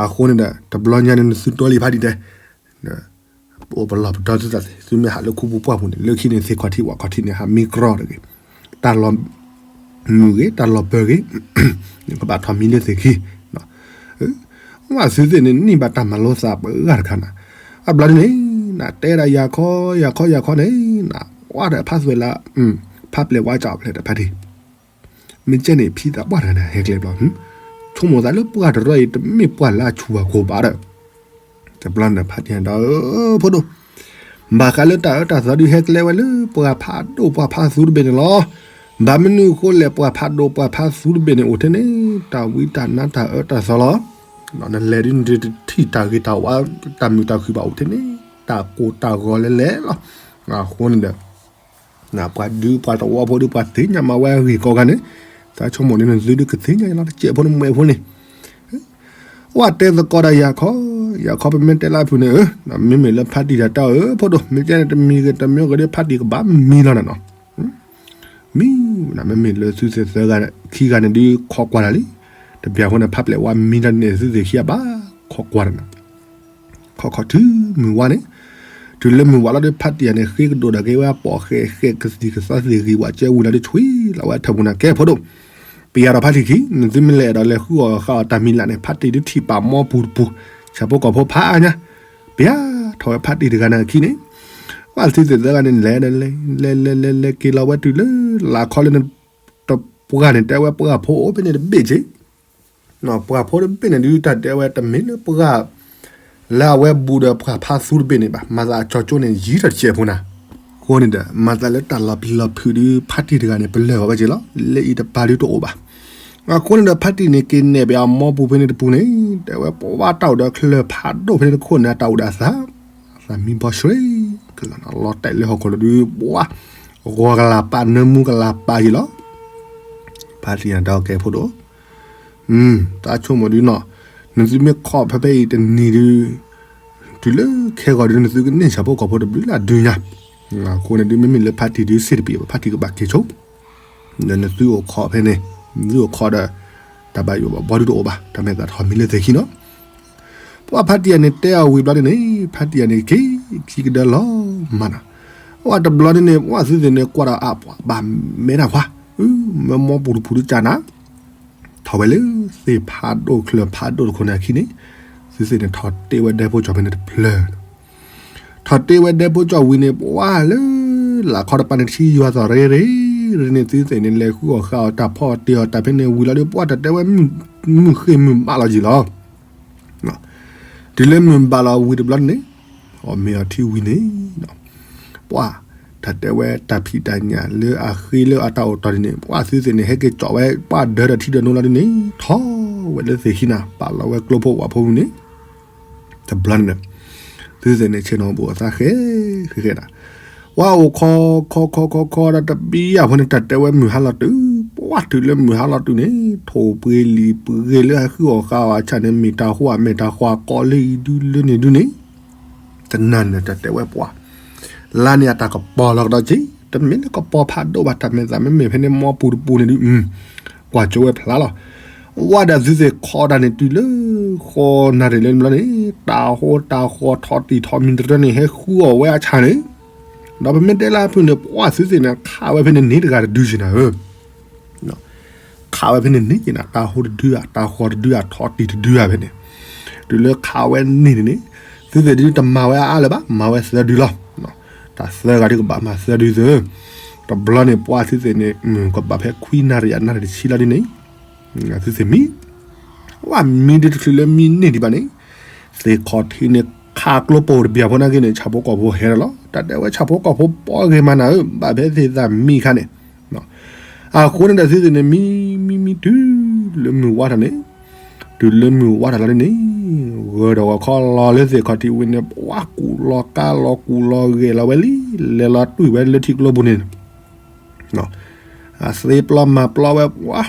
အဃိန့ၣ်ဒီး တဘျီညါန့ၣ် နသုတိလံဖါတံၢ်တဲ, ပအိၣ်ပလီၢ်ပဒီသုသးသ့ၣ် သုမ့ၢ်ဟးလၢခူပူၤပှၢ်ပူၤန့ၣ် လၢခံန့ၣ်သ့ၣ်ခီၣ်ထံးဝၣ်ခီၣ်ထံးန့ၣ် ဟးမံကြီတဂ့ၤ, တၢ်လီၤမုာ်ဂ့ၤ တၢ်လီၤပၢၤဂ့ၤ, ကဘၣ်ထီၣ်မံလၢသ့ၣ်ခံ, ဝဲသုသ့ၣ်န့ၣ် န့ၢ်ဘၣ်တၢ်မၤလိသးပှဲၤဂၤတခါနၤ, အဘျီဒ်န့ၣ် နတဲဒၣ်ယၤခီ ယၤခီယၤခီန့ၣ် နဝဲဒီးဖးသွဲၣ်လၢ ဖးပျဲၢ်ဝါကၠးဖျဲၣ်ဒီးဖါတံၢ် မ့ၢ်ကဲန့ၣ် ဖံသးပှၢ်တဂၤန့ၣ် ဟဲကျဲဘျီ, ဆိကမိၣ်သးလၢပှၢ်တရၢအံၤ တမ့ၢ်ပှၢ်လၢအဆူၣ်အကိၤဘၣ်ဒီး, တဘျီန့ၣ် ဖါတံၢ်ဒီး ဖိဒိၣ်, ဘၣ်ဃးလၢတၢ်အၢတၢ်သီဒုး ဟဲကျဲဝဲလၢပှၤဖးဒိၣ်ပှၤဖးသူတဘ့ၣ်န့ၣ်လီၤ. ဘၣ်မနုၤအဃိလဲၣ် ပှၤဖးဒိၣ်ပှၤဖးသူတဘ့ၣ်န့ၣ် အိၣ်ထဲန့ၣ် တၢ်ဝံတၢ်နါတၢ်အၢတၢ်သီလီၤ. နလဲၤဒုး နတထံၣ်တၢ်ဂ့ၤတၢ်ဝါ တၢ်မုာ်တၢ်ခုၣ်ဘၣ်အိၣ်ထဲန့ၣ် တၢ်ကိၢ်တၢ်ဂီၤလဲၤလဲၤလီၤ. အဃိန့ၣ်ဒီး ပှၤဒုးပှၤသဝီဖိဒုး ပှၤသ့ၣ်ညါမးဝဲအဂ့ၢ်ကိးဂၤန့ၣ်, သးဆိကမိၣ်န့ၣ် နသုဒုးကသ့ၣ်ညါလီၤ တစဲးဖိန့ၣ်မွဲဖိန့ၣ်, ဝဲတဲသကိးဒီးယၤခီ, ယၤခီပမ့ၢ်တဲလၢအဖုၣ်န့ၣ်ဧၢ, မ့မ့ၢ်လၢဖါတံၢ်တၢ်တဲအီၤဧၢ ဖိဒိၣ် မ့ၢ်ကဲန့ၣ် တမံၤဂ့ၤတမံၤဂ့ၤဒီး ဖါတံၢ်ကဘၣ်မံလီၤနၤနီၤ. မံ, မ့မ့ၢ်လၢသုသ့ၣ်သၢဂၤခံဂၤန့ၣ်ဒုး ခိးကွၢ်တၢ်လံ. တပျၢ်ဖိန့ၣ် ဖါပျဲၢ်ဝါမံတၢ်န့ၣ် သုသ့ၣ်ခံဂၤဘၣ်ခိးကွၢ်တၢ်နၤ. ခီခီတုၤမုၢ်ဝါန့ၣ်, တုၤလၢမုၢ်ဝါလီၤဒီး ဖါတံၢ်ယၤန့ၣ် ဃ့ကဒိၣ်ဒီးက့ၤဝဲပိာ်ဃဲဃဲကသံၣ်ကသီသ့ၣ်ဂံၢ်ဝဲကဲဝံၤလီၤဒီး ဆွံလီၤဝဲထၢၣ်ပူၤနၤ ကဲဖိဒိၣ်, ပယၤဒီးဖါတံၢ်ခံ နသုမ့ၢ်လဲၤဒီးလဲၤဃုအီၣ်ဃုအီတၢ်မံၤလၢ်န့ၣ် ဖါတံၢ်ဒုးထံၣ်ပာ်မီပူၤတပူၤ, ဆၣ်ဖိကီၢ်ဖိဖးအါညါ, ပယၤထီၣ်ဝဲဖါတံၢ်တဂၤန့ၣ်အခံန့ၣ်, ဝဲသုသ့ၣ်သၢဂၤန့ၣ် လဲၤဒီးလဲၤ လဲၤလဲၤလဲၤလဲၤက့ၤလီၤဝဲတုၤလၢ လၢခီလၢန တပှၢ်န့ၣ် တဲဝဲပှၢ်ဖိအိၣ်ဖဲန့ၣ်တဘ့ၣ်က့ၤ ပှၢ်ဖိတဘ့ၣ်န့ၣ်ဒုး တၢ်တဲဝဲတမ့ၢ်လၢပှၢ် လၢအဝဲဘူးဒီးပှၢ်ဖးသူတဘ့ၣ်န့ၣ်ဘၣ်, မၤသးအကၠီကၠိန့ၣ် ယံၤထီၣ်တစဲးဖိနၤ. အဃိန့ၣ်ဒီး မၤသးလၢတၢ်လီၤပျံၤလီၤဖုးဒုး ဖါတံၢ်တဂၤန့ၣ် ပလၢၢ်ဂီၤဝဲက့ၤလီၤ, လၢအံၤတပၤဒုးတအိၣ်ဘၣ်. အဃိန့ၣ်ဒီး ဖါတံၢ်န့ၣ် က့ၤနဲၣ်ပယၤအမီပူၤဖဲန့ၣ်တပူၤန့ၣ် တဲဝဲပှၢ်တၢ်အိၣ်ဒီးချၢၣ်ဖးဒိၣ်ဖဲန့ၣ်တခိၣ်န့ၣ် အတၢ်အိၣ်ဒီးအသး သးမံဘီဆှဲ ကလီၤနၤ လီၤတဲာ်လၢဟီၣ်ခိၣ်လီၤဒုး ပှၢ် ဂီၤကလၤပာ်နၢမူကလၤပာ်ယံၤလီၤ. ဖါတံၢ်ယၤဒီးကဲဖိဒိၣ် သးဆိကမိၣ်ဒုးနီၤ, နသုမ့ၢ်ခိးဖဲဖဲအံၤတနံၤဒုး တုၤလၢခဲဂီၤဒုး နသုကန့ၢ်ဆၣ်ဖိကီၢ်ဖိတဘျုးလၢဒုးညါ, အဃိန့ၣ်ဒုး မ့မ့ၢ်လၢဖါတံၢ်ဒုး စ့ၢ်တပံၤဘၣ် ဖါတံၢ်ကဘၣ်က့ၤဆိ ဒီးနသုအိၣ်ခိးဖဲန့ၣ် နသုအိၣ်ခိးဒီး တၢ်ဘၣ်ယိၣ်ဘၣ်ဘီဒုးတအိၣ်ဘၣ် တၢ်မဲာ်သးထီၣ်မံလၢသ့ၣ်ခံနီၤ. ပှၢ်ဖါတံၢ်ယၤန့ၣ် တဲအီၤဝံၤဘျီန့ၣ်န့ၣ် ဖါတံၢ်ယၤန့ၣ် က့ၤခံကဒၢလီၤမးနီၤ. ပှၢ်တဘျီန့ၣ်န့ၣ် ပှၢ်သုသ့ၣ်န့ၣ် ကွၢ်ဒီးအပှၤဘၣ်မဲတၢ်ဖှၢ် မ့ၢ်မီပူၤတပူၤတကၢ်နၤ ထီၣ်ဝဲလၢသ့ၣ်ဖးဒိၣ်ချၢၣ်ဖးဒိၣ်တခိၣ်န့ၣ်အခံန့ၣ် သုသ့ၣ်န့ၣ်ထီၣ်တ့ၢ်ဝဲဒဲဖိကၠီၣ်ဖဲန့ၣ်တဖျၢၣ် ထီၣ်တ့ၢ်ဝဲဒဲဖိကၠီၣ်ဝံၤန့ၣ် ပှၢ်လၢလၢ်ခီတပၤန့ၣ် ထံယွၤသီၣ်ရ့ရ့ရ့န့ၣ် သုသ့ၣ်န့ၣ် လဲၤဃုအီၣ်ဃုအီတၢ်ဖီအီၣ်တ့ၢ်အီၣ်တၢ်ဖဲန့ၣ်ဝံၤလီၤဒီး ပှၢ်တၢ်တဲဝဲ မုၢ်ဃ့ၢ်မုၢ်ဘၣ်လီၤယံၤလီၤ. တုၤလၢမုၢ်ဘၣ်လီၤဝံၤတဘျီန့ၣ်, အီၣ်မ့ၤအီထံဝံၤန့ၣ်, ပှၤ, တၢ်တဲဝဲတၢ်ဖံးတၢ်ညၣ်လၢအဃ့လၢအတၢ်အိၣ်တီၢ်န့ၣ်န့ၣ် ပှၤသုသ့ၣ်န့ၣ် ဟဲက့ၤကၠီၣ်ဝဲ ပှၤဒၢးဒီးထံဒီးနိလီၤဒ်န့ၣ် ထီၣ်ဝဲလၢသ့ၣ်ခံနၤ ပာ်လီၤဝဲကျိဖိဝၣ်ဖိဝံၤန့ၣ်, တဘျီန့ၣ်ဒီး သုသ့ၣ်န့ၣ် ဆ့ၣ်နီၤဘူးအသးဃဲ, ဃဲဃဲဒၣ်, ပှၤအိၣ်ခီခီခီခီခီဒီးတဘံယၢ်ဖိန့ၣ် တၢ်တဲဝဲမုၢ်ဟါလီၤတုၤ, ပှၤတုၤလၢမုၢ်ဟါလီၤတုၤန့ၣ် ထိၣ်ပှ့ၤလံာ်ပှ့ၤလၢဟဲဃုအီၣ်ဃုအီၣ်အဆၣ်န့ၣ် မ့ၢ်တၢ်ဃိအမ့ၢ်တၢ်ဃိအကိးလၢအံၤဒုလၢန့ၣ်ဒုန့ၣ်, တနၤန့ၣ်တၢ်တဲဝဲပှၤ လါန့ၣ်အတၢ်ကပီၤလီၤကဒီးက့, တမ့ၢ်လၢကပီၤဖးဒိၣ်ဘၣ် တၢ်မဲာ်သးမ့မ့ၢ်ဖဲန့ၣ် မီပူၤတပူၤန့ၣ်ဒု, ကွၢ်ကၠိဝဲဖျါလီၤ. ဝဲဒၣ်သုသ့ၣ်ခီတၢ်န့ၣ် တုၤလၢဃိးနၣ်ရံၣ်လၢန့ၣ်ဘျီန့ၣ် တၢ်ဟိတၢ်ဃီထီၣ်တံၢ်ထီၣ်မံၤတရၢန့ၣ် ဟဲဃုအီၣ်ဝဲအဆၣ်န့ၣ်, ဒီးပမ့ၢ်တဲလၢအဖုၣ်န့ၣ် ပှၤသုသ့ၣ်န့ၣ် ခးဝဲဖဲန့ၣ်န့ၣ်တဂၤတဒုက့နၤဧၢ ခးဝဲဖဲန့ၣ်န့ၣ်က့နၤ တၢ်ဟိတဒုဧါ တၢ်ဃီတဒုဧါ ထီၣ်တံၢ်တဒုဧါဖဲန့ၣ်, တုၤလၢခးဝဲန့ၣ်န့ၣ်န့ၣ်, သုသ့ၣ်ဒုတမၤဝဲအါလၢၤဘၣ် မၤဝဲသၢဒုလီၤ. တၢ်သၢဂၤဒုကဘၣ်မၤသၢဒုသၢ, တဘျီန့ၣ် ပှၤသုသ့ၣ်န့ၣ် မုၢ်ကဘၣ်ဖဲခွံနၣ်ရံၣ်အနၣ်ရံၣ်တဆံလီၤဒ်န့ၣ်, သုသ့ၣ်မံ ဝဲမံဒုတချုးလၢမံန့ၢ်ဒံးဘၣ်န့ၣ်, သ့ၣ်ခီၣ်ထံးန့ၣ် ခးကျိပိာ်တဘျီဖိနာ်က့န့ၣ် ဆၣ်ဖိကီၢ်ဖိဟဲဒီးလီၤ. တၢ်တဲဝဲဆၣ်ဖိကီၢ်ဖိပိာ်ဂ့ၤမးနၤဧၢ ဘၣ်ဖဲသ့ၣ်သၣ်မံခါန့ၣ်, အဃိန့ၣ်ဒီးသုသ့ၣ်န့ၣ် မံမံမံတုၤလၢမုၢ်ဝါထီၣ်န့ၣ်, တုၤလၢမုၢ်ဝါထီၣ်လီၤဒ်န့ၣ်, ဂၢၤဒီးဂီၤခီလီၤလၢသ့ၣ်ခီၣ်ထံးဝံၤန့ၣ် ပှၤကူၣ်လီၤကါလီၤကူၣ်လီၤဂဲၤလီၤဝဲလံ, လဲၤလီၤတွံၢ်ဝဲလၢထံကျိပူၤန့ၣ် အသ့ပျီမၤပျီဝဲပှၤ,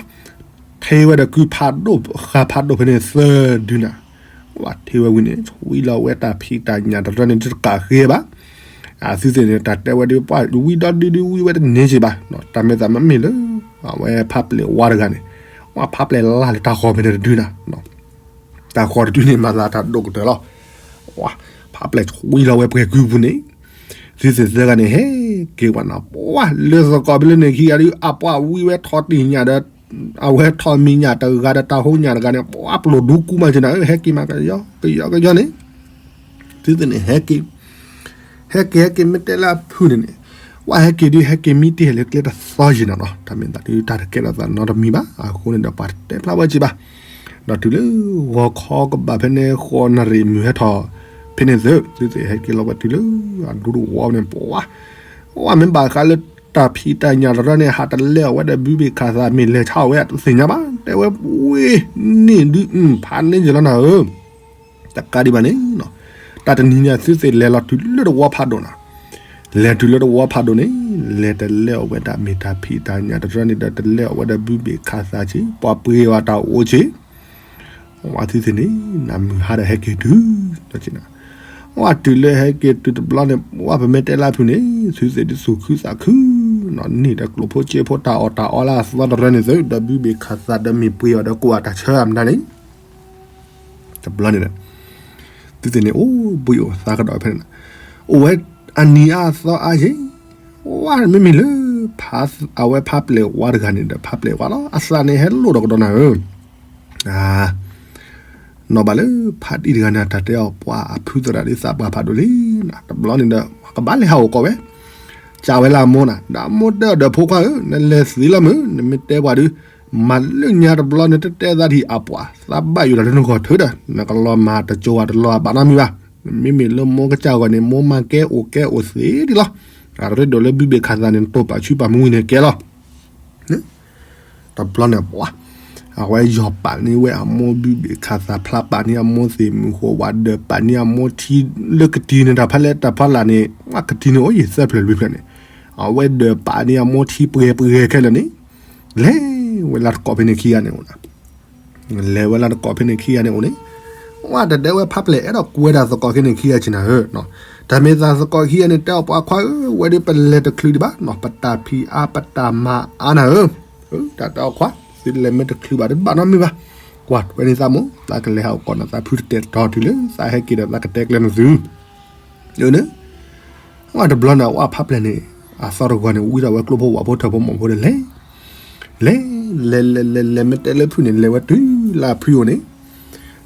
ထ့ဝဲဒီးကုဖးဒိၣ်ဃာ်ဖးဒိၣ်ဖဲန့ၣ်သၢဒုနၤ, ပှၤထ့ဝဲဝံၤန့ၣ် ဆွံလီၤဝဲတၢ်ဖံးတၢ်ညၣ်တရၢန့ၣ် တကးဃ့ဘၣ်, အသုသ့ၣ်န့ၣ် တၢ်တဲဝဲဒ်ပှၤဝံဒီဒုဒုဝံဝဲတန့ၢ်က့ဘၣ်, တၢ်မဲာ်သးမ့မ့ၢ်လၢ အဝဲဖးပျဲၢ်ဝါတဂၤန့ၣ်, ပှၤဖးပျဲၢ်လၢ်လၢတၢ်ဃီၤဖဲန့ၣ်တဒုနၤ တၢ်ဃီၤတဒုန့ၣ် မၤသးတၢ်ဒိၣ်ကတၢၢ်လီၤ. ဖးပျဲၢ်ဆွံလီၤဝဲပှဲၤကုပူၤန့ၣ်, သုသ့ၣ်သၢဂၤန့ၣ် ဟဲက့ၤဝဲနၤ, ပှၤလၢသကိးဖဲလၢန့ၣ်ခံဂၤဒု အပှၤဝံဝဲထီၣ်တံၢ်ညၣ်ဒီး, အဝဲထီၣ်မံၤညၣ်တဂၤဒီးတၢ်ဟိညၣ်တဂၤန့ၣ် ပှၤပျိာ်ဒူကူမးက့နၤဧၢ ဟဲက့ၤမးကယီကယီကယီန့ၣ်, သုသ့ၣ်န့ၣ် ဟဲက့ၤ, ဟဲက့ၤဟဲက့ၤမ့ၢ်တဲလၢအဖုၣ်န့ၣ်န့ၣ်, ပှၤဟဲက့ၤဒုးဟဲက့ၤမံတ့ၢ်လၢကျဲတသီယံာ်နၤနီၤ, တၢ်မ့ၢ်သးဒုးတၢ်တကဲထီၣ်သးနီတမံၤဘၣ်, အဃိန့ၣ်ဒီးပှၤတတဲဖျါဝဲက့ဘၣ်, ဒီးတုၤလၢဂီၤခီကဘၣ်ဖဲန့ၣ် ဃိးနၣ်ရံၣ်မုၢ်ဟဲထီၣ်, ဖဲန့ၣ်သု, သုသ့ၣ်ဟဲက့ၤလီၤဝဲတုၤလၢအဒူတဝီန့ၣ် ပှၤ, ပှၤမ့ၢ်ဘၣ်ဃးလၢတၢ်ဖံးတၢ်ညၣ်တရၢန့ၣ် ဟးတလဲအီၤဝဲဒီးဘုဘ့ၣ်ခးသး မ့ၢ်လဲၤဆါအီၤဝဲတသ့ၣ်ညါဘၣ်, တဲဝဲဝ့ၢ်, န့ၣ်ဒုးဖးန့ၢ်ယလီၤနၤဧၢ တကးဒံးဘၣ်န့ၣ်, တၢ်တနံၤန့ၣ်သုသ့ၣ်လဲၤလီၤတုၤလၢတဝီဖးဒိၣ်နၤ, လဲၤတုၤလၢတဝီဖးဒိၣ်န့ၣ်, လဲၤတလဲအီၤဝဲဒၣ်မ့ၢ်တၢ်ဖံးတၢ်ညၣ်တရၢန့ၣ်ဒီး တလဲအီၤဝဲဒီးဘုဘ့ၣ်ခးသးက့, ပှၤပှ့ၤအီၤတၢ်အိၣ်က့, ပှၤသုသ့ၣ်န့ၣ် နၢ်မုာ်ဟါဒီးဟဲက့ၤတုၤ, ပှၤတုၤလၢဟဲက့ၤတုၤတဘျီန့ၣ် ပှၤပမ့ၢ်တဲလၢဖုၣ်န့ၣ် သုသ့ၣ်ဒုးသူၣ်ခုသးခု, န့ၢ်ဒီးကျိၣ်ဖိစ့ဖိတၢ်အီၣ်တၢ်အီလၢအသီတရၢန့ၣ်သု ဒီးဘုဘ့ၣ်ခးသးဒီးမ့ၢ်ပှ့ၤအီၤဒီးကိးအတၢ်ဆၢအမတၤန့ၣ်, တဘျီန့ၣ်ဒီး သုသ့ၣ်န့ၣ်အိၣ်ဘှံးအိၣ်သါကဒီးဖဲန့ၣ်, အိၣ်ဝဲအနံၤအါအသီအါက့, ဝဲမ့မ့ၢ်လၢ အဝဲဖးပျဲၢ်ဝါတဂၤန့ၣ်ဒီး ဖးပျဲၢ်ဝါလီၤ အသးန့ၣ်ဟဲလိၣ်ဒီးကဒီးနၤဧၢ, နီၢ်ဘၣ်လၢဖးတံၢ်တဂၤန့ၣ် တၢ်တဲအီၤပှၤအဖုသရၣ်ဒ်သးပှၢ်ဖးဒိၣ်လံ, တဘျီန့ၣ်ဒီး ကဘၣ်လဲၤဟးအိၣ်ကိးဝဲ, ကးဝဲလၢအမိၢ်နၤ ဒီးအမိၢ်တဲအီၤဒီးဖိခွါဧၢ, နလဲၤသ့လီၤမုၢ် နမ့ၢ်တဲပှၤဒုး, မၤလၢညါတဘျီန့ၣ် တတဲသးထံၣ်အပှၤ သးဘၣ်ယိၣ်တၢ်လၢနဂီၢ်ထုးဒီး နကလီၤမၤတကၠိၤဝဲတလီၤဘၣ်နီတမံၤဘၣ်, မ့မ့ၢ်လၢမိၢ်ကစၢ်ဂီၢ်န့ၣ် မိၢ်မၤကဲအိၣ်ကဲအိၣ်သ့ဒံးလီၤ, အရ့ဒိၣ်လၢဘုဘ့ၣ်ခးသးန့ၣ် နတိၢ်ပာ်ဆူပာ်မူဝံၤန့ၣ်ကဲလီၤ တဘျီန့ၣ်ပှၤ, အဝဲယီၤပာ်န့ၢ်ဝဲအမိၢ်ဘုဘ့ၣ်ခးသးဖျါပာ်န့ၢ်အမိၢ်သ့ၣ်မုၢ်ဃိဝဲဒၢးပာ်န့ၢ်အမိၢ်ထံလၢကတံၤန့ၣ် တၢ်ဖးလဲၣ်တၢ်ဖးလၢ်န့ၣ် ကတံၤန့ၣ်အိၣ်ယံၤသၢဖျၢၣ်လွံၢ်ဖျၢၣ်န့ၣ်, အဝဲဒၢးပာ်န့ၢ်အမိၢ်ထံပှဲၤပှဲၤခဲလၢာ်န့ၣ်, လဲၤဝဲလၢတကိးဖဲန့ၣ်ခံဂၤန့ၣ်အိၣ်နၤ လဲၤဝဲလၢတကိးဖဲန့ၣ်ခံဂၤန့ၣ်အိၣ်န့ၣ်, ဝဲတဒဲဝဲဖးပျဲၢ်အဲၣ်ဒိးကွဲဒၣ်သကိးခဲန့ၣ်ခံဂၤက့နၤဧၢ, တၢ်မ့ၢ်သးသကိးခံဂၤန့ၣ် တဲအီၤပှၤခွါဧၢ, ဝဲဒၣ်ပလဲၤတချုးဒံးဘၣ်နီၤ, ပတၢ်ဖံးအါပတၢ်မၤအါနၤဧၢ, တၢ်တဲအီၤခွါ, သုလဲၤမ့ၢ်တချုးဘၣ်တဘၣ်နီတမံၤဘၣ်, ကွၢ်ထွဲန့ၢ်သးမိၢ်, သးကလဲၤဟးအိၣ်ကိးနၤသးဖုတတဲာ်တီၤတုၤလၢ သးဟဲက့ၤဒီးသးကတဲကျဲနသု န့ၣ်, ဝဲတဘျီန့ၣ် ဝဲဖးပျဲၢ်န့ၣ် အသီတဂီၤန့ၣ် ဝံထီၣ်ဝဲကျိဖိဝၣ်ဖိထၢၣ်ဖိမီၢ်ဖိဒီးလဲၤ, လဲၤ, လဲၤ လဲၤ လဲၤ လဲၤ မ့ၢ်တဲလၢဖုၣ်န့ၣ် လဲၤဝဲတုၤလၢအဖုအိၣ်န့ၣ်,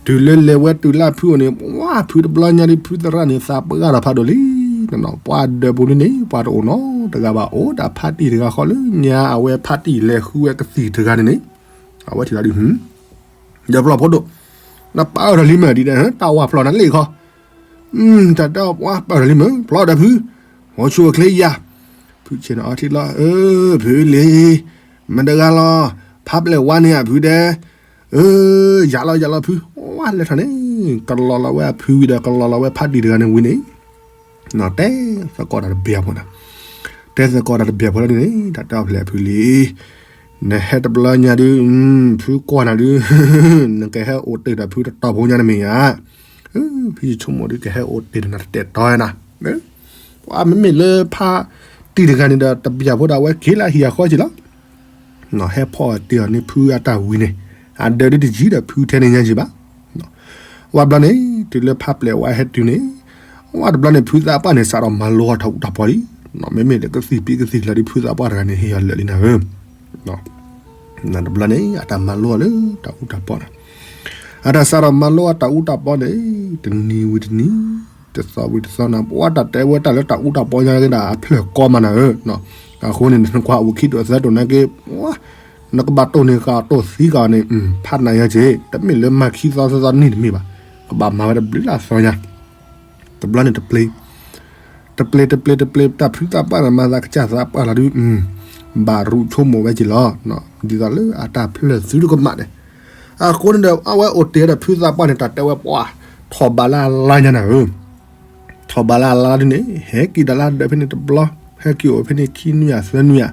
တုၤလၢလဲၤဝဲတုၤလၢအဖုအိၣ်န့ၣ် ဝဲဖုတဘျီညါဒ်ဖုသရၣ်န့ၣ် သးပှၢ်ဒီးဖးဒိၣ်လံ, ပှၤဒၢးပူၤလံန့ၣ် ပှၤတအိၣ်နီတဂၤဘၣ် အိၣ်ဒၣ်ဖးတံၢ်တဂၤဃီလၢညါ အဝဲဖးတံၢ်လဲၤဃုဝဲကသံၣ်တဂၤန့ၣ်န့ၣ်, အဝဲထံၣ်လီၤဒ် ဒီးပျီဖိဒိၣ်, နပာ်အၢၣ်ထီၣ်လံမ့ၢ်ဒ်န့ၣ် တၢ်ဝါဖျီၣ်နၤလ့ၣ်ခီ, တၢ်တဲအီၤပှၤပာ်အၢၣ်ထီၣ်လံမ့ၢ် ဖျီၣ်ဒီးဖု, ဟီၣ်ဆူၣ်အချ့ယၤ, ဖုဆ့ၣ်နီၤအီထံလီၤ, အၢ ဖုလံ, မတၤတဂၤလီၤ, ဖးပျဲၢ်ဝါန့ၣ်အဖုဒဲး, အၢ ယၤလီၤယၤလီၤဖု, ဝါလဲၤထီၣ်န့ၣ် ကလီၤလီၤဝဲအဖုဝံၤဒီး ကလီၤလီၤဝဲဖးတံၢ်တဂၤန့ၣ်ဝံၤန့ၣ် တဲသကိးတၢ်တဘျီဖိန့ၣ်, တဲသကိးတၢ်တဘျီဖိလၢန့ၣ် တၢ်တဲအီၤဖဲလဲၣ်အဖုလံ, နဟဲတဘျီညါဒုး, ဖုကွၢ်နၤဒုး, နကဟဲအိၣ်တ့ၢ်ဒီးဖုတတီၤဖိညါန့ၣ်မ့ၢ်ဧါ, ဖုဆိကမိၣ်ဒုးကဟဲအိၣ်တ့ၢ်ဒီးနၤတတဲာ်တီၤနၤ, ပှၤမ့မ့ၢ်လၢဖးတံၢ်တဂၤန့ၣ်ဒီး တဘျီဖိဒီးအဝဲက့ၤလၢဟံၣ်အဃီက့ၤလီၤ ဟဲဖီၣ်တ့ၢ်အီၤန့ၣ်ဖုအတၢ်ဝံၤန့ၣ်, အဒၢးဒုးတယံၤဒီးဖုထဲန့ၣ်ညါယံၤဘၣ်. ဝဲဘျီန့ၣ် တုၤလၢဖးပျဲၢ်ဝါဟဲတုၤန့ၣ်, ဝဲတဘျီန့ၣ် ဖုသးပှၢ်န့ၣ် စးထီၣ်မၤလိအီၤတၢ်အူတၢ်ပီလံ, မ့မ့ၢ်လၢကသံၣ်ပံကသံၣ်လီၤဒုး ဖုသးပှၢ်တဂၤန့ၣ် ဟ့ၣ်အီၤလၢာ်လံနၤဧၢ, တဘျီန့ၣ် အတၢ်မၤလိအီၤလၢတၢ်အူတၢ်ပီန့ၣ်, အတၢ်စးထီၣ်မၤလိအီၤတၢ်အူတၢ်ပီန့ၣ်, တနံၤဝံၤတနံၤ, တသီဝံၤတသီနၤ, ပှၤတၢ်တဲဝဲတၢ်လၢတၢ်အူတၢ်ပီညါက့ၤဒၣ်အဖျၢၣ်ကီမးနၤဧၢ, အဃိန့ၣ် နကွၢ်အိၣ်ခံဒိၣ်သၢဒိၣ်နာ်က့ၤ, နကဘၣ်တိၢ်န့ၢ်ဃာ်တိၢ်သံဃာ်န့ၣ်, ဖးနးညါက့ၤ, တမ့ၢ်လၢမၤခံသီသၢသီနံၣ်တမ့ၢ်ဘၣ်, ကဘၣ်မၤဝဲတဘျုးလၢအသီညါ, တဘျီန့ၣ်တပျ့ၤ တပျ့ၤတပျ့ၤတပျ့ၤ တၢ်ဖုသးပှၢ်န့ၣ် မၤသးကစၢ်သးပှၢ်လီၤဒုး, ဘၣ်ရူးဆိကမိၣ်ဝဲက့ၤလီၤ, ဒ်သိးလၢအတၢ်ဖျၢၣ်သုတကမၣ်န့ၣ်, အဃိန့ၣ်ဒီး အဝဲအိၣ်တ့ၢ်ဒီးဖုသးပှၢ်န့ၣ် တၢ်တဲဝဲပှၤ, ထီၣ်ဘးလၢအလါညါနၤဧၢ ထီၣ်ဘးလၢအလါဒုးန့ၣ် ဟဲက့ၤတၢ်လၢဒၢးဖဲန့ၣ်တဘျီ, ဟဲက့ၤအိၣ်ဖဲန့ၣ်ခံနွံယၤသၢနွံယၤ,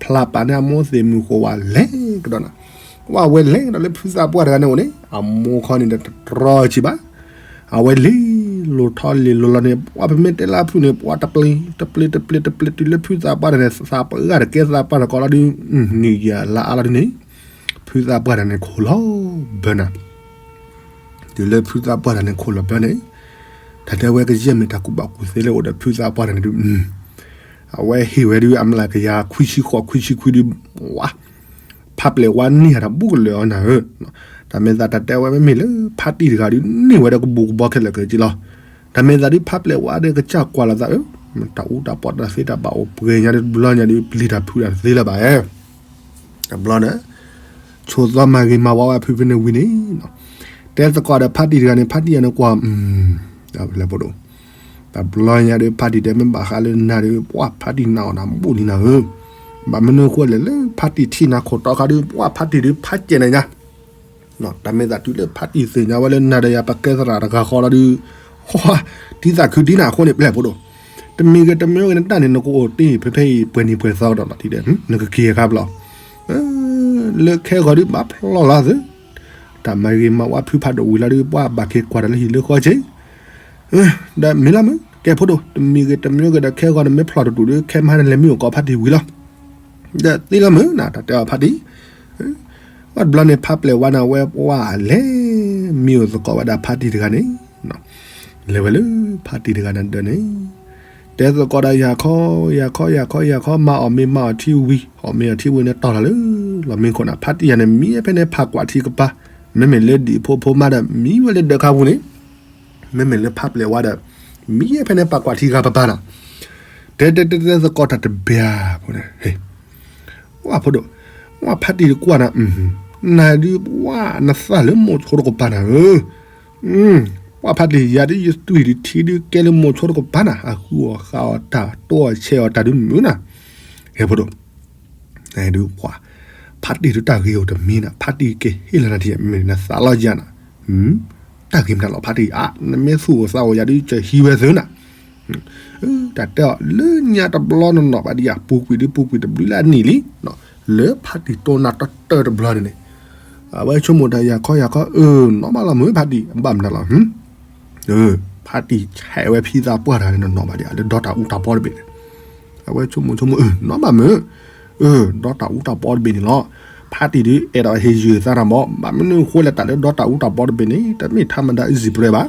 ဖျါပာ်န့ၢ်အမိၢ်သ့ၣ်မုၢ်ဃိဝဲလဲၤကဒီးနၤ, ဝဲလဲၤကဒီးလၢဖုသးပှၢ်တဂၤန့ၣ်အိၣ်န့ၣ် အမိၢ်ခီန့ၣ်ဒီးတတြီဆံးဘၣ်, အဝဲလံၤလိၤထီလံၤလိၤလီၤန့ၣ် ပှၤပမ့ၢ်တဲလၢအဖုၣ်န့ၣ် ပှၤတပျ့ၤတပျ့ၤတပျ့ၤတပျ့ၤ တုၤလၢဖုသးပှၢ်တဂၤန့ၣ် သးပှၢ်ဂၤတကဲသးပှၢ်တကီလီၤဒုး, နံၣ်ယၤလါအါလီၤဒုးန့ၣ်, ဖုသးပှၢ်တဂၤန့ၣ်ခိၣ်လီၤဘၢနၤ တုၤလၢဖုသးပှၢ်တဂၤန့ၣ်ခိၣ်လီၤဘၢန့ၣ်, တၢ်တဲဝဲကယဲၢ်မ့ၢ်တၢ်ကူၣ်ဘၣ်ကူၣ်သ့လၢအိၣ်ဒီးဖုသးပှၢ်တဂၤန့ၣ်ဒုး, အဝဲဟ့ၣ်ဝဲဒုးအမျးကယၤခွံဆံဃိးခွံဆံခွံဒုး, ဝါ, ဖးပျဲၢ်ဝါန့ၢ်ယၤတၢ်ဘူးကလၢာ်အီၤနၤဧၢ, တၢ်မ့ၢ်သးတၢ်တဲဝဲမ့မ့ၢ်လၢဖးတံၢ်တဂၤဒုးန့ၢ်ဝဲဒီးကဘူးကဘီခဲလၢာ်ခဲဆ့လီၤ, တၢ်မ့ၢ်သးဒုးဖးပျဲၢ်ဝါဒီးကစၢ်ကွၢ်လီၤသးဧၢ, တၢ်အူတၢ်ပီးတၢ်သ့တၢ်ဘၣ်အိၣ်ပှဲၤညါဒုးတဘျီညါဒုးပျံၤတၢ်ဖုးတၢ်သ့လၢၤဘၣ်ဧၢ တဘျီန့ၣ်, ဆိးသီမၤဂ့ၤမၤဝါဝဲဖုဖဲန့ၣ်ဝံၤန့ၣ်, တဲသကိးဒီးဖးတံၢ်တဂၤန့ၣ် ဖးတံၢ်ယၤန့ၣ်ကွၢ်, လဲၤဖိဒိၣ်, တဘျီညါဒုးဖးတံၢ်တဲမ့ၢ်ဘၣ်ဃးလၢနၤဒုး ပှၤဖးတံၢ်နာ်အီၤနၤဘူးလံနၤဧၢ, ဘၣ်မနုၤအဃိလဲၣ်လၢဖးတံၢ်ထံၣ်နၤခိၣ်တီခါဒုး ပှၤဖးတံၢ်ဒုးဖးကဲးနၤညါ တၢ်မ့ၢ်သးတုၤလၢဖးတံၢ်သ့ၣ်ညါဝဲလၢနၤဒီးယၤပကဲသရၣ်တဂၤဃီလီၤဒုး, ဟီ, တံၤသးခုတံၤနၤအဃိန့ၣ် ပျဲၢ်ဖိဒိၣ်, တမံၤဂ့ၤတမံၤဂ့ၤနတၢ်န့ၣ် နကအိၣ်တ့ၢ်ဖဲဖဲအံၤပှဲၤနံၤပှဲၤသီကဒီးလီၤ နကက့ၤအခါဘျီ, လၢခဲဂီၤဒုးဘၣ်ဖျီၣ်လီၤသု, တၢ်မၤဂ့ၤမၤဝါဖုဖးဒိၣ်ဝံၤလီၤဒုး ပှၤဘၣ်က့ၤကွၢ်တၢ်လၢဟံၣ်လၢဃီက့ၤ, ဒီးမ့ၢ်လီၤမုၢ် ကဲဖိဒိၣ် တမံၤဂ့ၤတမံၤဂ့ၤဒီးခဲဂီၤန့ၣ်မ့ၢ်ဖျီၣ်တတူာ်ဒုး ခဲမဟါန့ၣ်လဲၤမံအိၣ်ကိးဖးတံၢ်ဝံၤလီၤ ဒီးသ့လီၤမုၢ်နၤ တၢ်တဲအီၤဖးတံၢ်, ဝဲတဘျီန့ၣ် ဖးပျဲၢ်ဝါန့ၣ် အဝဲပှၤလဲၤမံအိၣ်သကိးဝဲဒၣ်ဖးတံၢ်တဂၤန့ၣ်, လဲၤဝဲလၢဖးတံၢ်တဂၤန့ၣ်ဒၢးန့ၣ်, တဲသကိးဒီးယၤခီ, ယၤခီ ယၤခီ ယၤခီ မၤအီၣ်မ့ၤမၤအီၣ်ထံဝံၤ အီၣ်မ့ၤအီၣ်ထံဝံၤန့ၣ်တီၢ်လီၤလၢ လီၢ်မံခိၣ်နၤ ဖးတံၢ်ယၤန့ၣ် မံဝဲဖဲန့ၣ်ဖးကွၢ်ထံကပၤ, မ့မ့ၢ်လၢဒံၣ်ဖိဖိမါဒီး မံဝဲလၢဒၢးခါပူၤန့ၣ် မ့မ့ၢ်လၢဖးပျဲၢ်ဝါဒီး မံဝဲဖဲန့ၣ်ပာ်ကွၢ်ထံဂၤပပၤနီၤ, တဲတဲတဲတဲသကိးတၢ်တဘျီဖိန့ၣ်, ဝၢ်ဖိဒိၣ်, ဝၢ်ဖးတံၢ်တကွၢ်နၤ, နၤဒုးဝၢ်နသၣ်လၢမိၤဆိတကပၤနၤဧၢ, ဝၢ်ဖးတံၢ်ယၤဒုးယသွံၣ်ဒုးထံဒုးကဲလၢမိၤဆိတကပၤနၤ အဃုအီၣ်ဃါအီၣ်တၢ် တိအီၣ်ဆဲးအီၣ်တၢ်ဒုးမုာ်နၤ, ဟဲဖိဒိၣ် နဒုးကွၢ်, ဖးတံၢ်ဒုးတၢ်ဂ့ၤအိၣ်တမံၤနၤ ဖးတံၢ်ကဟ့ၣ်လီၤနၤထံၣ်မ့ၢ်နသးလီၤယၤနၤ, တၢ်ဂ့ၤမနုၤလီၤဖးတံၢ်အါ နမ့ၢ်သူၣ်အိၣ်သးအိၣ်ယၤဒုးကဟံးဝဲသုနၤ, တၢ်တဲအီၤလၢညါတဘျီနနီၣ်ဘၣ်ဒံးယၤ ပူၤကွံာ်ဒုးပူၤကွံာ်တဘျုးလၢအနံၣ်လံ, လၢဖးတံၢ်တိၢ်နၢ်တၢ်တၢၢ်တဘျီန့ၣ်န့ၣ်, အဝဲဆိကမိၣ်တၢ်ယၤခီယၤခီ အၢ နီၢ်မးလီၤမုၢ်ဖးတံၢ် ဘၣ်မနုၤလီၤ ဖးတံၢ်ဆဲးဝဲဖံသးပှၢ်တဂၤန့ၣ် နနီၣ်ဘၣ်ဒံးလၢဒီတၢ်အူတၢ်ပီတဘ့ၣ်န့ၣ်, အဝဲဆိကမိၣ်ဆိကမိၣ် အၢ နီၢ်မးမုၢ်, အၢ ဒီတၢ်အူတၢ်ပီတဘ့ၣ်န့ၣ်လီၤ, ဖးတံၢ်ဒုးအဲၣ်ဒိးဟ့ၣ်ယုၢ်သးတၢ်မး ဘၣ်မနုၤအဃိလဲၣ်တၢ်လၢဒီတၢ်အူတၢ်ပီတဘ့ၣ်န့ၣ် တမ့ၢ်ထါမတၤ easy bread ဘၣ်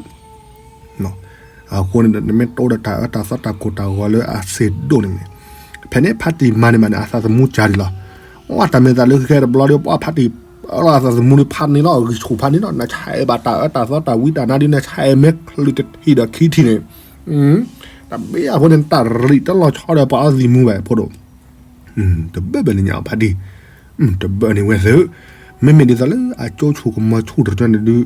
အဃိန့ၣ်ဒီး နမ့ၢ်တိဒီးတၢ်အၢတၢ်သီတၢ်ကိၢ်တၢ်ဂီၤလၢအစ့ဒိၣ်န့ၣ်န့ၣ်, ဖဲန့ၣ်ဖးတံၢ်မၤန့ၢ်မးန့ၣ် အသးသမူကၢ်ဒံးလီၤ, အတၢ်မ့ၢ်သးလၢခဲတဘျီဒီး ပှၤဖးတံၢ် အၢလီၤအသးသမူဒုးဖးန့ၢ်လီၤ ဂံၢ်ဆူၣ်ဖးန့ၢ်လီၤ နဆဲးဘၣ်တၢ်အၢတၢ်သီတၢ်ဝံတၢ်နါဒုး နဆဲးမ့ၢ်ချုးတထံၣ်ဒီးခံထံၣ်န့ၣ်, တဘ့ၣ်အဃိန့ၣ် နတၢ်ရံးတလီၤဆီဒီးပှၤအီသံးမူဘၣ် ဖိဒိၣ် တဘၣ်ဘၣ်န့ၣ်ညါဖးတံၢ်, တဘၣ်န့ၣ်ဝဲသု, မ့မ့ၢ်ဒ်သိးလၢအကၠိဆူၣ်ကမီၤဆူၣ်တထၢန့ၣ်ဒုး,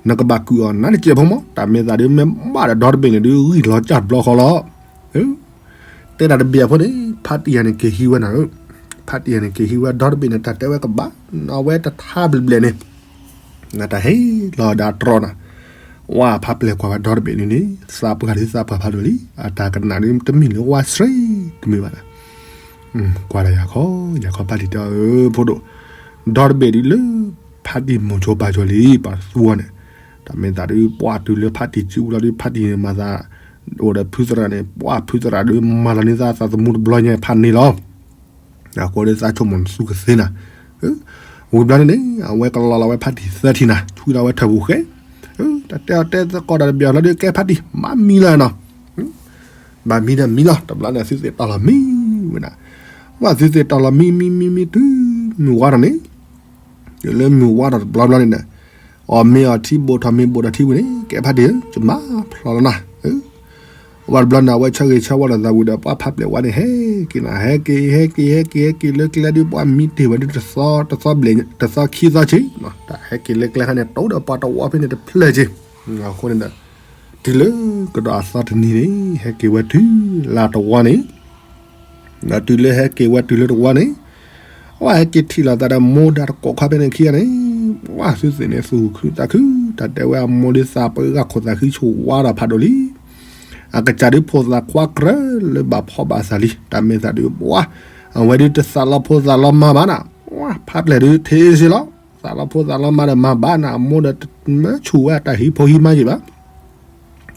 နကဘၣ်ကုၢ်အီၤနးတစဲးဖိမး, တၢ်မ့ၢ်သးဒုးမ့ၢ်ဘၣ်ဒီးဒီတဘ့ၣ်န့ၣ်ဒုးဂံၢ်လီၤကၢ်တဘျီဃီလီၤ. တဲတၢ်တဘ့ၣ်အဖိန့ၣ် ဖါတံၢ်ယၤန့ၣ်က့ၤဟံးဝဲနၤဧၢ, ဖါတံၢ်ယၤန့ၣ်က့ၤဟံးဝဲဒီတဘ့ၣ်န့ၣ် တၢ်တဲဝဲကဘၣ်, အဝဲတထါဘျဲၣ်ဘျဲၣ်န့ၣ် နတၢ်ဟ့ၣ်လီၤဒီးအတြီနၤ, ဝဲဖါပျဲၢ်ကွၢ်ဝဲဒီတဘ့ၣ်န့ၣ်န့ၣ် သးပှၢ်ဒုးသးပှၢ်ဖးဒိၣ်လံ, အတၢ်ကနၣ်ဒုးတမ့ၢ်လၢဝါဆှံတမ့ၢ်ဘၣ်နၤ, ကွၢ်ဒီးယၤခီ, ယၤခီဖါတံၢ်တဲအၢဖိဒိၣ်, ဒီတဘ့ၣ်ဒုးလၢ ဖါတံၢ်မိၤဆိပာ်ဆိလံ ပှၤသူဝဲန့ၣ်, တၢ်မ့ၢ်သးဒုးပှၢ်တုၤလၢဖါတံၢ်စုပူၤလီၤဒုး ဖါတံၢ်န့ၣ်မၤသး, အိၣ်ဒီးဖုသရၣ်န့ၣ် ပှၢ်ဖုသရၣ်ဒုးမၤလီၤန့ၢ်သးသးသမူတဘျီညါဖးန့ၣ်လီၤ. အဃိဒုးသးဆိကမိၣ်နသူကသ့နၤ, ဝံၤဘျီန့ၣ်န့ၣ် အဝဲကလီလီၤဝဲဖါတံၢ်သၢထံၣ်နၤ ဆူဒီးဝဲထၢၣ်ပူၤဃဲ, တၢ်တဲအီၤတဲသကိးတၢ်တဘ့ၣ်အလီၤဒုးကဲဖါတံၢ် ဘၣ်မံလီၤနီၤ, ဘၣ်မံဒီးမံလီၤ တဘျီန့ၣ်သုသ့ၣ်တီၢ်လီၤမံဝဲဒၣ်, ဝဲသုသ့ၣ်တီၢ်လီၤမံမံမံမံတုၤမုၢ်ဝါထီၣ်န့ၣ်, တုၤလၢမုၢ်ဝါထီၣ်တဘျီဘျီန့ၣ်ဒီး, အီၣ်မ့ၤအီထံ ဘိးထီၣ်မ့ၤဘိးထီၣ်ထံဝံၤန့ၣ် ကဲဖါတံၢ်ဧၢ ယမၤဖျိးလီၤနၤ, ဝံၤတဘျီန့ၣ် အဝဲဆၢဂ့ၤဆၢဝါလိာ်သးဝံၤဒီး ပှၢ်ဖါပျဲၢ်ဝါန့ၣ် ဟဲက့ၤနၤ ဟဲက့ၤ ဟဲက့ၤ ဟဲက့ၤ ဟဲက့ၤလၢကျဲဒုး ပှၢ်မံတ့ၢ်ဝဲဒုး တသီဘျဲၣ် တသီခံသီဆံ, တၢ်ဟဲက့ၤလၢကျဲခါန့ၣ် တိၤဒီးပှၤတဝီဖဲန့ၣ်တဖျၢၣ်က့ၤ, အဃိန့ၣ်ဒီး တုၤလၢကဒီးအသီတနံၤန့ၣ် ဟဲက့ၤဝဲတုၤလၢတဝီန့ၣ်, ဒီးတုၤလၢဟဲက့ၤဝဲတုၤလၢတဝီန့ၣ်, အဝဲဟဲက့ၤထံၣ်လိာ်သးဒီးမိၢ်ဒီးတကိးခွါဖဲန့ၣ်ခံဂၤန့ၣ်, ပှၢ်သုသ့ၣ်န့ၣ် သူၣ်ခုသးခု, တၢ်တဲဝဲအမိၢ်ဒုးသးပှၢ်ဂာ်ခိၣ်သးဃံဆိၣ်ဝါဒီးဖးဒိၣ်လံ, အကစၢ်ဒုးဖိသၣ်ခွါကြၢးလၢဘၣ်ဖှီၣ်ဘၣ်သးလံ, တၢ်မ့ၢ်သးဒုးပှၢ်, အဝဲဒုးတသးလီၤဖိသးလီၤမါဘၣ်နၤ, ပှၢ်ဖးပျဲၢ်ဒုးထံၣ်စ့လီၤ, သးလီၤဖိသးလီၤမါဒီးမၤဘၣ်နၤ အမိၢ်ဒီးတမၢဆူၣ်ဝဲအတၢ်ဟံးဖိဟံးမါယံၤဘၣ်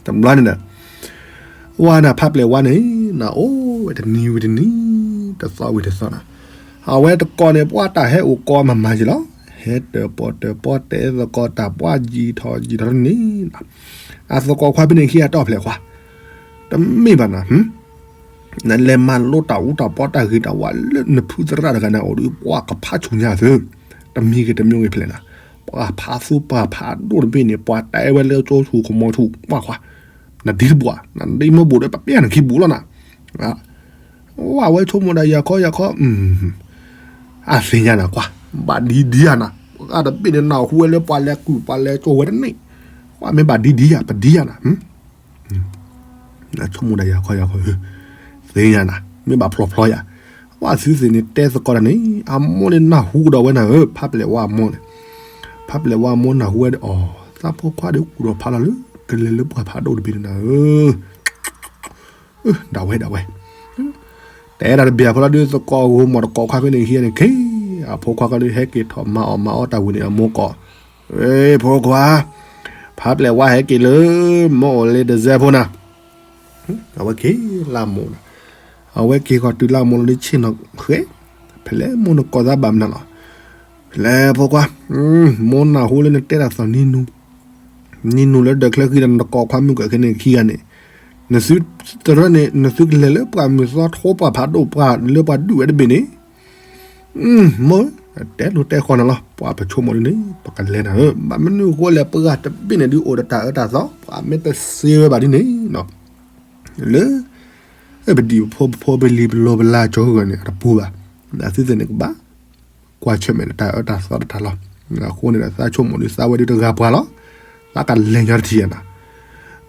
တဘျီန့ၣ်ဒီး, ဝဲန့ၣ် ဖါပျဲၢ်ဝါန့ၣ် နအိၣ်ဝဲတနံၤဝံၤတနံၤ, တသီဝံၤတသီနၤ, အဝဲတကိးန့ၣ် ပှၢ်တၢ်ဟဲအိၣ်ကိးမၤမၤယံၤလီၤ, ဟဲတၢၣ်ပီၣ်တၢၣ်ပီတဲသကိးတၢ် ပှၢ်ယံာ်ထီၣ်ယံာ်ထီၣ်န့ၣ်, အသကိးခွါဖဲန့ၣ်ခံဂၤတီၢ်ဖျဲးခွါ, တမ့ၢ်ဘၣ်နၤ နလဲၤမၤလိတၢ်အူတၢ်ပီတၢ်ဂ့ၤတၢ်ဝါလၢနဖုသရၣ်တဂၤန့ၣ်အိၣ်ဒီး ပှၢ်ကဖးဆူညါသု, တမံၤဂ့ၤတမံၤဂ့ၤဖျဲးနၤ, ပှၢ်ဖးသူပှၢ်ဖးဒိၣ်တဘ့ၣ်န့ၣ် ပှၤတဲဝဲလၢကၠိဆူၣ်ကမီၤဆူၣ် ပှၢ်ခွါ, နဒ်တဘၣ်, နဒ်မ့ၢ်ဘူးဒီးပပျဲနခံဘူးလီၤနၤ, ဝဲဆိကမိၣ်ဒီးယၤခီယၤခီ, အသ့ၣ်ညါနၤကွၢ်, ဘၣ်ဒ်ဒ်ဧါနၤ, ပှၢ်တဘ့ၣ်န့ၣ် နၢ်ဟူဝဲလၢပှၤလဲၤကူၣ်ပှၤလဲၤကၠိဝဲတန့ၣ်, ပှၢ်မ့ၢ်ဘၣ်ဒ်ဒ်ဧါ ပဒ်ဧါနၤ ဆိကမိၣ်ဒီးယၤခီယၤခီ, သ့ၣ်ညါနၤ, မ့ၢ်ဘၣ်ဖျိဖျိယၤ, ပှၢ်သုသ့ၣ်န့ၣ်တဲသကိးတၢ်န့ၣ် အမိၢ်န့ၣ်နၢ်ဟူကဒီးဝဲနၤဧၢ, ဖါပျဲၢ်ဝါအမိၢ်န့ၣ်, ဖါပျဲၢ်ဝါအမိၢ်နၢ်ဟူဝဲဒီးအီၤ, သးဖိခွါဒီးကူၣ်ဒီးဖးလီၤလၢ ကလဲၤလၢပှၢ်ဖးဒိၣ်တဘ့ၣ်န့ၣ်နၤဧၢ ဒၣ်ဝဲဒၣ်ဝဲ, တဲဒၣ်တဘ့ၣ်အဖိလီၤဒုးသကိးဂိၤမီၢ်တကိးခွါဖဲန့ၣ်ခံဂၤန့ၣ် က့ၤ, အဖိခွါကီဒုးဟဲက့ၤထီၣ်မၤအီၣ်မၤအီတၢ်ဝံၤန့ၣ် အမိၢ်ကိး, ဖိခွါ, ဖါပျဲၢ်ဝါဟဲက့ၤလၢ မိၢ်အိၣ်လၢတစဲးဖိနၤ, အဝဲက့ၤလၢမိၢ်နၤ, အဝဲက့ၤဃီၤတုၤလၢမိၢ်လီၤဒုးဆ့ၣ်နီၤဃဲ, ဖဲလဲၣ်မိၢ်နကိးသးဘၣ်မနုၤလီၤ, ဖဲလဲၣ်ဖိခွါ, မိၢ်နၢ်ဟူလၢနတဲတၢ်သီၣ်နံၤနူၤ နံၤနူၤလၢဒၢးချၢဃံဒီးနတကိးခွါမုၣ်ကၢၢ်ခဲန့ၣ်ခံဂၤန့ၣ်, နသုတရၢန့ၣ် နသုကလဲၤလၢပှၢ်မုၢ်သီထိပှၢ်ဖးဒိၣ်ပှၢ်လၢပှၤဒုးဝဲတဘ့ၣ်န့ၣ်, မိၢ်, တဲလိာ်တဲဃီနၤလီၤ ပှၤပဆိကမိၣ်ဒ်န့ၣ် ပကလဲၤနၤဧၢ, ဘၣ်မနုၤအဃိလဲၣ် ပှၤတဘ့ၣ်န့ၣ်ဒုးအိၣ်ဒီးတၢ်အၢတၢ်သီ ပှၤမ့ၢ်တစ့ဝဲဘၣ်ဒ်န့ၣ် လၢ ပဒံၣ်ပဖိပဖိပလံၤပလိၤပလၢ်ကၠီဂီၤန့ၣ် အတပူၤဘၣ်, အသုသ့ၣ်န့ၣ်ကဘၣ် ကွၢ်ဆၢၣ်မဲာ်ဒီးတၢ်အၢတၢ်သီတၢ်လီၤ, အဃိန့ၣ်ဒီးသးဆိကမိၣ်ဒုးသးဝဲဒုးတဂၤပှၤလီၤ, သးကလဲၤညီတထံၣ်ယၤန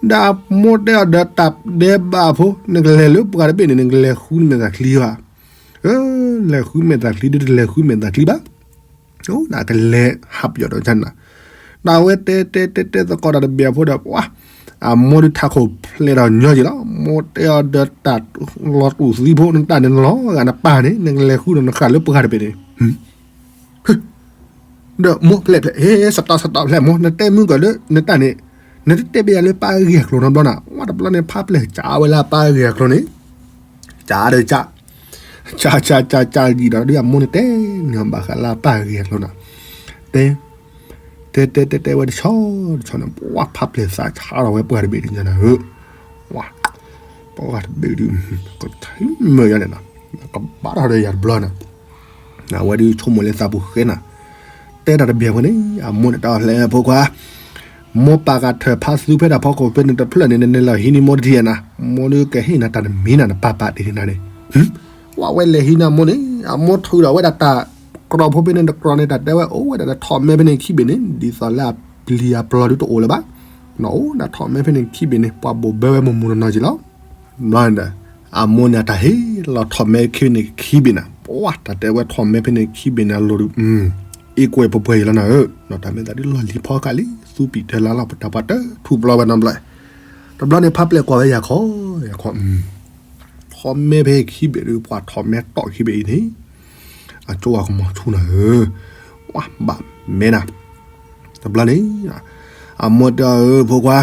ၤ, ဒီးမိၢ်တဲအီၤဒီးတၢ်ဒဲးဘးဖိ နကလဲၤလၢပှၢ်တဘ့ၣ်န့ၣ် နကလဲၤဃုမဲာ်သၣ်ချံဘၣ်, လဲၤဃုမဲာ်သၣ်ချံဒုးတလဲၤဃုမဲာ်သၣ်ချံဘၣ် နကလဲၤဟးပယီၤဒီးကနၤ, ဒီးအဝဲတဲတဲတဲတဲသကိးတၢ်တဘ့ၣ်အဖိဒီး ပှၤ, အမိၢ်ဒုးထးခိၣ်ဖျဲးဒီးညီယံၤလီၤ, မိၢ်တဲအီၤဒီးတၢ်လီၤတူာ်သံဖိ နတၢ်န့ၣ်လီၤဂာ်နပၢ်န့ၣ် နကလဲၤဃုဒီးနဃၣ်လၢပှၢ်တဘ့ၣ်န့ၣ်, ဒီးမိၢ်ဖျဲးဖျဲး ဟဲ စတီးစတီးဖျဲးမိၢ် နတဲမုၢ်ကၢၢ်လၢ နတၢ်န့ၣ်, နတတဲဘၣ်ယၤလၢပၢ်ဂ့ၢ်အကျိၤနီတဘျီနၤ, ဝဲတဘျီန့ၣ် ဖါပျဲၢ်ကးဝဲလၢအပၢ်ဂ့ၢ်အကျိၤန့ၣ်, ကးဒီးကး ကးကးကးကးယံာ်ဒီးဒုးအမိၢ်န့ၣ်တဲန့ၢ်ဘၣ်ဃးလၢအပၢ်ဂ့ၢ်အကျိၤနၤ, တဲ တဲတဲတဲတဲဝဲတဆီတဆီန့ၣ် ပှၤဖါပျဲၢ်သးဆါထီၣ်ဝဲပှၢ်တဘ့ၣ်တညါနၤဧၢ, ပှၤတဘ့ၣ်ဒုး ကထံၣ်မၢယၤန့ၣ်နၤ, ကဘၣ်ထီၣ်ဒီးယၤတဘျီနၤ, အဝဲဒုးဆိကမိၣ်လၢသးပူၤဃဲနၤ, တဲတၢ်တဘ့ၣ်ဝဲန့ၣ် အမိၢ်န့ၣ်တၢ်ဖျဲးဖိခွါ မိၢ်ပာ်ကထၢၣ်ဖးသူဖဲတၢ်ဖီခိၣ်ဖဲန့ၣ်တဖျၢၣ်န့ၣ် နလဲၤလီၤဟံးန့ၢ်မိၢ်တထံၣ်နၤ, မိၢ်ဒုးကဟ့ၣ်နၤတၢ်တမံၤနၤ နပၢ်ပာ်တ့ၢ်နၤန့ၣ်, ဝဲလဲၤဟံးန့ၢ်အမိၢ်န့ၣ် အမိၢ်ထုးဒီးဝဲဒၣ်တၢ်ကြီဖိဖဲန့ၣ်တကြီန့ၣ် တၢ်တဲဝဲအိၣ်ဝဲဒၣ်တထီၣ်မဲဖဲန့ၣ်ခံဘ့ၣ်န့ၣ် ဒ်သိးလၢ ပျံၤအပျီဒုတအိၣ်လၢၤဘၣ်. နအိၣ်ဒၣ်ထီၣ်မဲဖဲန့ၣ်ခံဘ့ၣ်န့ၣ် ပှၤဘိးဘၢဝဲမုၢ်မုၢ်နီၢ်နီၢ်က့ၤလီၤ. ဘျီန့ၣ်ဒီး အမိၢ်န့ၣ်အတၢ်ဟ့ၣ်လီၤထီၣ်မဲခံန့ၣ်ခံဘ့ၣ်နၤ ပှၤတၢ်တဲဝဲထီၣ်မဲဖဲန့ၣ်ခံဘ့ၣ်န့ၣ်အလိၤဒုး အ့ၣ်ကွဲးပှဲၤပှဲၤယံၤလီၤနၤဧၢ, တၢ်မ့ၢ်သးဒုးလီၢ်လံၤဖီကးလံ သူပံာ်တဲလါလီၤ ပတၢ်ပှၤတထူၣ်ပျီဝဲနီတဘျီ. တဘျီန့ၣ် ဖါပျဲၢ်ကွၢ်ဝဲယၤခီ ယၤခီ ထီၣ်မဲဖဲခံဘ့ၣ်ဒုး ပှၤထီၣ်မဲတီၢ်ခံဘ့ၣ်အံၤန့ၣ် အကၠိအကမီၤဆူၣ်နၤဧၢ, ပှၤဘၣ်မဲနၤ. တဘျီန့ၣ် အမိၢ်တဲအီၤ ဧၢ ဖိခွါ,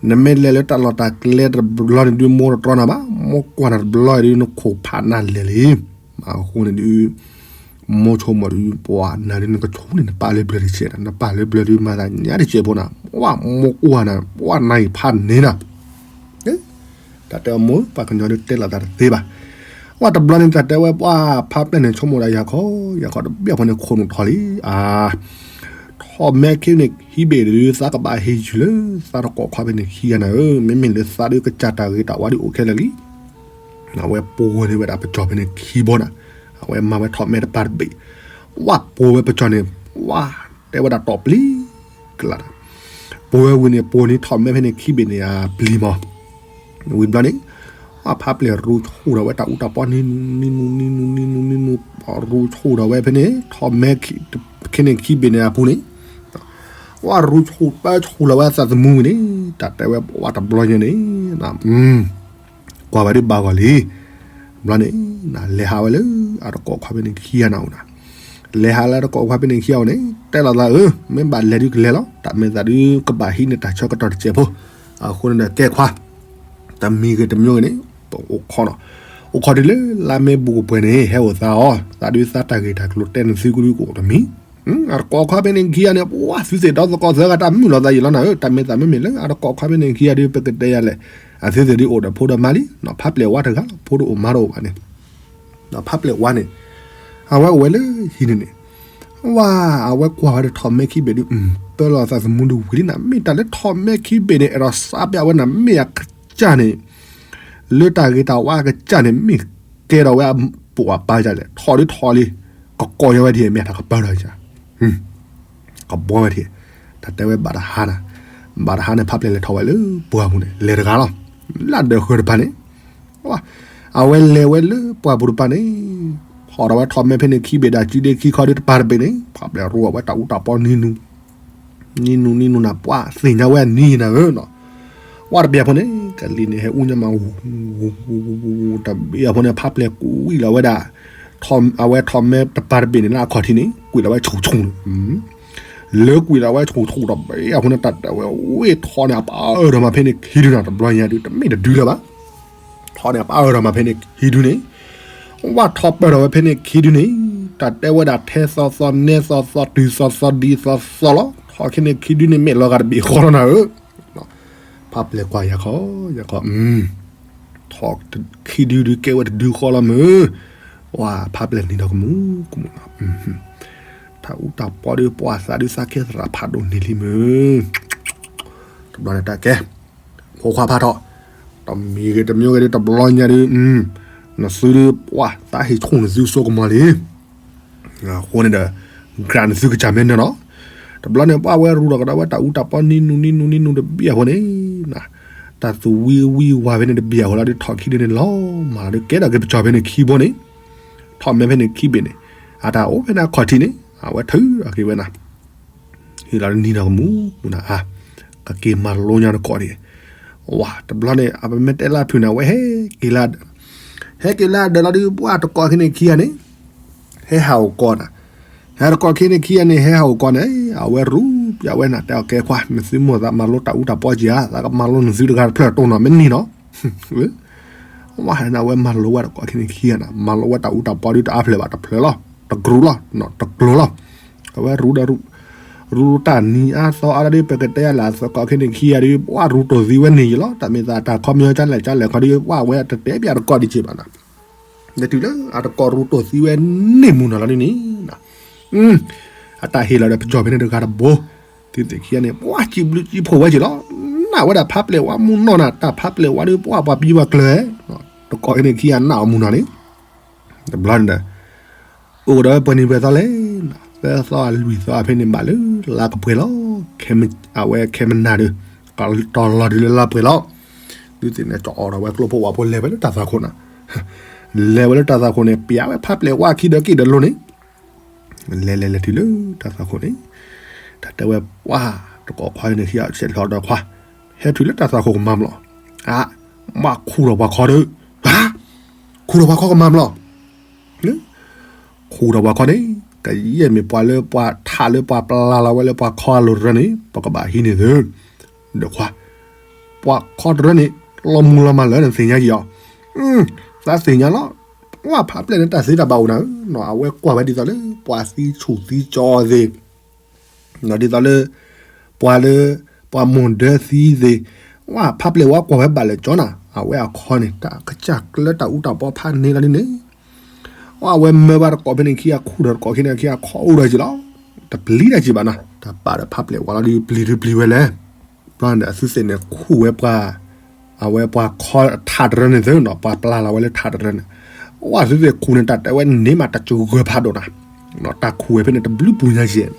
နမ့ၢ်လဲၤလၢတၢ်လီၢ်တၢ်ကျဲတဘျီန့ၣ်ဒုး မိၢ်တတြီနၤဘၣ်, မိၢ်ကွၢ်နၤတဘျီအံၤဒုး နခိၣ်ဖးနၤလဲၢ်လံ. အဃိန့ၣ်ဒုး မိၢ်ဆိကမိၣ်ဒုး ပှၤနၤဒုး နကဆူၣ်န့ၢ်နပၢ်လၢဘျၢတစဲးနၤ, နပၢ်လၢဘျၢဒုး မၤသးညါတစဲးဖိနၤ, ပှၤမိၢ်ကွၢ်နၤ ပှၤနၤအံၤဖးန့ၢ်နၤ တၢ်တဲအမိၢ် ပှၤကညီဒုးတဲလိာ်သးတသ့ဘၣ်. ပှၤတဘျီန့ၣ် တၢ်တဲဝဲပှၤဖါပျဲၢ်န့ၣ် ဆိကမိၣ်ဒၣ်ယၤခီ ယၤခီတဘ့ၣ်အဖီန့ၣ် ခိၣ်နူာ်ထီၣ်လံ, အါ, ထီၣ်မဲခံန့ၣ်ခံဘ့ၣ်ဒုး သးကဘၣ်ဟ့ၣ်ယုၢ်လၢ သးတကိးခွါဖဲန့ၣ်ခံဂၤနၤဧၢ, မ့မ့ၢ်လၢသးဒုးကစၢ်တၢ်ဂ့ၤတၢ်ဝါဒုးအိၣ်ခဲလၢာ်လံ. အဝဲပိာ်န့ၢ်ဝဲဒၣ်ပစီၢ်ဖဲန့ၣ်ခံဘီနၤ, အဝဲမၤဝဲထီၣ်မဲတပၤတဘ့ၣ်, ဝဲပိာ်ဝဲပစီၢ်န့ၣ်, ဝဲတဲဝဲဒၣ်တီၢ်ပျံၤကလး, ပိာ်ဝဲဝံၤန့ၣ် ပိာ်န့ၢ်ထီၣ်မဲဖဲန့ၣ်ခံဘ့ၣ်န့ၣ် အပျံၤမး, ဝံၤဘျီန့ၣ် ဝဲဖါပျဲၢ်ရူဆူၣ်ထီၣ်ဝဲတၢ်အူတၢ်ပီနံၤနူနံၤနူနံၤနူနံၤနူနံၤနူ, ရူဆူၣ်ထီၣ်ဝဲဖဲန့ၣ် ထီၣ်မဲခံန့ၣ်ခံဘ့ၣ်န့ၣ်အပူၤန့ၣ်, ဝဲရူဆူၣ်ပၢဆူၣ်လီၤဝဲသးသမူဝံၤန့ၣ်, တၢ်တဲဝဲဝဲတဘျီညါန့ၣ် ကွၢ်ဝဲဒုးဘၣ်ဂီၢ်လံ. ဘျီန့ၣ် လဲၤဟးဝဲလၢအတကိးခွါဖဲန့ၣ်ခံဂၤန့ၣ်အိၣ်နၤ, လဲၤဟးလၢအတကိးခွါဖဲန့ၣ်ခံဂၤအိၣ်န့ၣ် တဲလီၤသးဧၢ, မ့ၢ်ဘၣ်လဲၤဒုးကလဲၤလီၤ, တၢ်မ့ၢ်သးဒုးကဘၣ်ဟံးန့ၢ်တၢ်ဆၢကတီၢ်တစဲးဖိ, အဃိန့ၣ်ဒီးကဲခွါ, တမံၤဂ့ၤတမံၤဂ့ၤန့ၣ် ပအိၣ်ခိးနီၤ, အိၣ်ခိးတုၤလၢလါမ့ၢ်ဘူးကပှဲၤန့ၣ် ဟဲအိၣ်သးအီၤ, သးဒုးသးတၢ်ဂ့ၢ်တၢ်ကျိၤတဲနသုကဒုးကအိၣ်တမံၤ အတကိးခွါဖဲန့ၣ်ခံဂၤန့ၣ် ပှၤသုသ့ၣ်ဒီသကိးသၢဂၤတၢ်မုာ်လီၤသးယံာ်လီၤနၤဧၢ, တၢ်မ့ၢ်သးမ့မ့ၢ်လၢအတကိးခွါဖဲန့ၣ်ခံဂၤဒုး ပကတဲယၤလဲၣ်, အသုသ့ၣ်ဒုးအိၣ်ဒီးဖိဒီးမါလံ, ဖါပျဲၢ်ဝါတဂၤလီၤ, ဖိတအိၣ်မါတအိၣ်ဘၣ်န့ၣ်, ဖါပျဲၢ်ဝါန့ၣ် အဝဲအိၣ်ဝဲလၢဟံၣ်န့ၣ်န့ၣ်, ဝဲအဝဲကွၢ်ဝဲဒီးထီၣ်မဲခံဘ့ၣ်ဒုး ပၢလီၤသးသမူဒုးဝံၤလံနၤ, မ့ၢ်တၢ်လၢထီၣ်မဲခံဘ့ၣ်န့ၣ် အဲၣ်ဒိးစးပျးဝဲနၤ မ့ၢ်အကစၢ်န့ၣ် လၢတၢ်ဂ့ၤတၢ်ဝါအကစၢ်န့ၣ် မ့ၢ်ကဲထီၣ်ဝဲအပိာ်အပၢ်ဒ်လဲၣ်, ထီၣ်ဒုးထီၣ်လံ, ကကိးညါဝဲဒ်အံၤ မ့ၢ်တၢ်ကပၢထီၣ်ကစၢ်, ကဘှီဝဲဒ်အံၤ, တၢ်တဲဝဲဘၣ်တဟါနၤ, ဘၣ်တဟါန့ၣ် ဖါပျဲၢ်လဲၤထီၣ်ဝဲလၢပှၢ်ပူၤန့ၣ် လဲၤတဂၤလီၤ, လၢဒၢးဃၢၤတပၤန့ၣ်, အဝဲလဲၤဝဲလၢပှၢ်ပူၤတပၤန့ၣ်, ထီၣ်ဒီးဝဲထီၣ်မဲဖဲန့ၣ်ခံဘ့ၣ်ဒၣ်စုဒ့ခံခီဒုးတပၤတဘ့ၣ်န့ၣ် ဖါပျဲၢ်ရူအဝဲတၢ်အူတၢ်ပီနံၤနူ နံၤနူနံၤနူနၤ ပှၤသ့ၣ်ညါဝဲအနံၤနၤဧၢနီၤ, ဝဲတဘ့ၣ်အဖီန့ၣ် ကလံၤန့ၣ်ဟဲအူညါမး, တဘ့ၣ်အဖီန့ၣ် ဖါပျဲၢ်ကွံာ်လီၤဝဲဒၣ်, အဝဲထီၣ်မဲတပၤတဘ့ၣ်န့ၣ်လၢအခီၣ်ထံးန့ၣ် ကွံာ်လီၤဝဲဆူၣ်ဆူၣ်န့ၣ်, လၢကွံာ်လီၤဝဲဆူၣ်ဆူၣ်တဘ့ၣ်အဖီန့ၣ် တၢ်တဲဝဲဝ့ၢ်ထီၣ်န့ၣ် အပၢ်အၢၣ်ဒီးမးဖဲန့ၣ်ခံဒုနၤ တဘျီညါဒုး တမ့ၢ်တဒုလၢၤဘၣ် ထီၣ်န့ၣ် အပၢ်အၢၣ်ဒီးမးဖဲန့ၣ်ခံဒုန့ၣ်, ဝဲထီၣ်ပၢၢ်ထီၣ်ဝဲဖဲန့ၣ်ခံဒုန့ၣ်, တၢ်တဲဝဲဒၣ်ထဲသီသီနဲသီသီတုၤသီသီဒံသီသီလီၤ, ထီၣ်ခဲန့ၣ်ခံဒုန့ၣ် မ့ၢ်လီၤဂာ်တဘ့ၣ်ဃီလီၤနၤဧၢ, ဖါပျဲၢ်ကွၢ်ယၤခီ, ယၤခီ, ထီၣ်ခံဒုဒုးကဲဝဲတဒုဃီလီၤမုၢ်, ဝဲဖါပျဲၢ်နံၤဒီးကမူၤကမူၤလီၤ, တၢ်အူတၢ်ပီဒုးပှၤသးဒုးသးကဲသရၣ်ဖးဒိၣ်န့ၢ်လံမုၢ် တဘျီန့ၣ်တၢ်ကဲ, ဖိခွါဖးထီၣ်, တမံၤဂ့ၤတမံၤဂ့ၤဒုး တဘျီညါဒုး, နသုဒုး ပှၤသးဟ့ၣ်ဆူၣ်နသုစိကမီၤလံ, အဃိန့ၣ်ဒီး ကြၢးနသုကစၢ်မ့ၢ်နၢၤနီၤ, တဘျီန့ၣ် ပှၤဝဲရူဒီးကဒီးဝဲတၢ်အူတၢ်ပီနံၤနူနံၤနူနံၤနူတဘ့ၣ်အဃိန့ၣ်, တၢ်သူဝံဝံဝၤဖဲန့ၣ်တဘ့ၣ်အဃိလီၤဒုး ထီၣ်ခံဒုန့ၣ်လီၤမးလီၤဒုး ကဲထီၣ်က့ၤပစီၢ်ဖဲန့ၣ်ခံဘိန့ၣ်, ထီၣ်မဲဖဲန့ၣ်ခံဘ့ၣ်န့ၣ်, အတၢ်အိၣ်ဖဲန့ၣ်အခီၣ်ထံးန့ၣ် အဝဲထုးအက့ၤဝဲနၤ ဟ့ၣ်လီၤနံၤနီၢ်ကမူၤမူၤနၤဧါ, ကက့ၤမၤလိညါတကိးဒံး, ဝဲတဘျီန့ၣ် အပမ့ၢ်တဲလၢဖုၣ်န့ၣ် အဝဲဟဲက့ၤလၢ, ဟဲက့ၤလၢဒၢးလီၤဒုး ပှၤတကိးခဲန့ၣ်ခံဂၤန့ၣ်, ဟဲဟးအိၣ်ကီးနၤ, ဟဲတကိးခဲန့ၣ်ခံဂၤန့ၣ် ဟဲဟးအိၣ်ကီးန့ၣ် အဝဲရူပျးဝဲနၤ တဲအီၤကဲခွါ နသုမိၢ်သးမၤလိတၢ်အူတၢ်ပီက့ၤဧါ, သးကမၤလိနသုတဂၤတဖျၢၣ်တိၢ်နီၢ်မ့ၢ်နံၤနီၤ ဝဲနၤဝဲမၤလိဝဲတကိးခဲန့ၣ်ခံဂၤနၤ မၤလိဝဲတၢ်အူတၢ်ပီဒုးတအါဖျၢၣ်ဘၣ်တဖျၢၣ်လီၤ, တကြူးလီၤ, တကျိၤလီၤ, အဝဲရူဒီး ရူတၢ်နံၤအါသီအါဒၣ်ဒုး ပကတဲယၤလၢအသကိးခဲန့ၣ်ခံဂၤဒုး ပှၤရူတိၢ်သံဝဲန့ၣ်ယလီၤ, တၢ်မ့ၢ်သးတၢ်ခီပညီကလဲၣ်ကလဲၣ်ခီဒုး ပှၤဝဲတတဲပၠးတကိးဒံးက့ၤဘၣ်နၤ, လၢတုၤလၢအတကိးရူတိၢ်သံဝဲန့ၣ်မူၤနီၤလီၤဒ်န့ၣ် အတၢ်ဟ့ၣ်လီၤဒီးပစီၢ်ဖဲန့ၣ်တဂၤတဘိ, သုသ့ၣ်ခံဂၤန့ၣ် ပှၤစံးဘျုးစံးဖှိၣ်ဝဲက့ၤလီၤ, နာ်ဝဲဒၣ်ဖးပျဲၢ်ဝါမူနီၢ်နၤ တၢ်ဖးပျဲၢ်ဝါဒုး ပှၤပှၤပံၤပှၤကျၢၤ, တကိးခဲန့ၣ်ခံဂၤနာ်အီၤမူနီၢ်န့ၣ်, တဘျီန့ၣ်ဒီး အိၣ်ကဒီးဝဲပှဲၤနံၤပှဲၤသီလဲၣ်နၤ, သၢသီအလွံၢ်သီအဖဲန့ၣ် ဘၣ်လၢလါကပှဲၤလီၤ. အဝဲခဲမနၤဒီး ကတီၤလီၤတုၤလၢလါပှဲၤလီၤ. သုသ့ၣ်န့ၣ် ကၠီအီၤဒီးဝဲကျိဖိဝၣ်ဖိလဲၤဝဲလၢတၢ်သွၣ်ခိၣ်နီၤ. လဲၤဝဲလၢတၢ်သွၣ်ခိၣ်န့ၣ် ပျးဝဲဖးပျဲၣ်ဝါခံဒီးက့ၣ်ဒီးလိၤန့ၣ် လဲၤလဲၤလဲၤတုၤလၢတၢ်သွၣ်ခိၣ်န့ၣ် တၢ်တဲဝဲပှၤတကိးခွါန့ၣ် ဟံးဆဲးလီၤဒီးခွါ ဟဲတုၤလၢတၢ်သွၣ်ခိၣ်ကမၤမလီၤ. အါ, မ့ၢ်ခူၣ်ထီၣ်ပှၤခီဒီး, ခူၣ်ထီၣ်ပှၤခီကမၤမလီၤ. ခူၣ်ထီၣ်ပှၤခီန့ၣ် ကယဲၢ်မ့ၢ်ပှၤလၢပှၤထးလၢပှၤပျၢ်လီၤဝဲလၢပှၤခီအလိၤတရၢန့ၣ် ပကဘၣ်ဟံးန့ၢ်သု ဒီးခွါ ပှၤခီတရၢန့ၣ် လီၤမူလီၤမၢ်လၢနသ့ၣ်ညါယံၤအီၤ. သးသ့ၣ်ညါလီၤ. ဝဲဖးပျဲၣ်န့ၣ် တၢ်သ့တၢ်ဘၣ်အိၣ်နၤဧၢ, အဝဲကွၢ်ဝဲဒ်သိးလၢ ပှၤသံဆူၣ်သံကၠီသ့ၣ်, ဒ်သိးလၢ ပှၤလၢ ပှၤမိၢ်ဒၢသံသ့ၣ်, ဝဲဖးပျဲၣ်ဝဲကွၢ်ဝဲဘၣ်လၢကၠီနၤ, အဝဲအခီန့ၣ် တၢ်ကစၢ်ကျၢတၢ်အူတၢ်ပီဖးန့ၢ်လီၤဒ်န့ၣ် အဝဲမၢဘၣ်တကိးဖဲန့ၣ်ခံ အခူၣ်ဒီးတကိးခံန့ၣ်ခံအခီအိၣ်ဒီးက့ၤလီၤ. တပျံၤတၢ်က့ၤဘၣ်နီၤ, တၢ်ပာ်ဒီးဖးပျဲၣ်ဝဲလီၤဒီးပျံၤဒုပျံၤဝဲလဲၣ်. ဘျီန့ၣ်အသုသ့ၣ်န့ၣ်ခူၣ်ဝဲပှၤ, အဝဲပှၤခီထးတရၢန့ၣ်သ့နီၤ, ပှၤပျၢ်လီၤဝဲလၢထးတရၢန့ၣ်, ဝဲသုသ့ၣ်ခူၣ်န့ၣ် တၢ်တဲဝဲန့ၣ်မးတစဂၢၢ်ဖးဒိၣ်နၤ, တၢ်ခူၣ်ဝဲဖဲန့ၣ်တဘျုးပူၤညါက့ၤ,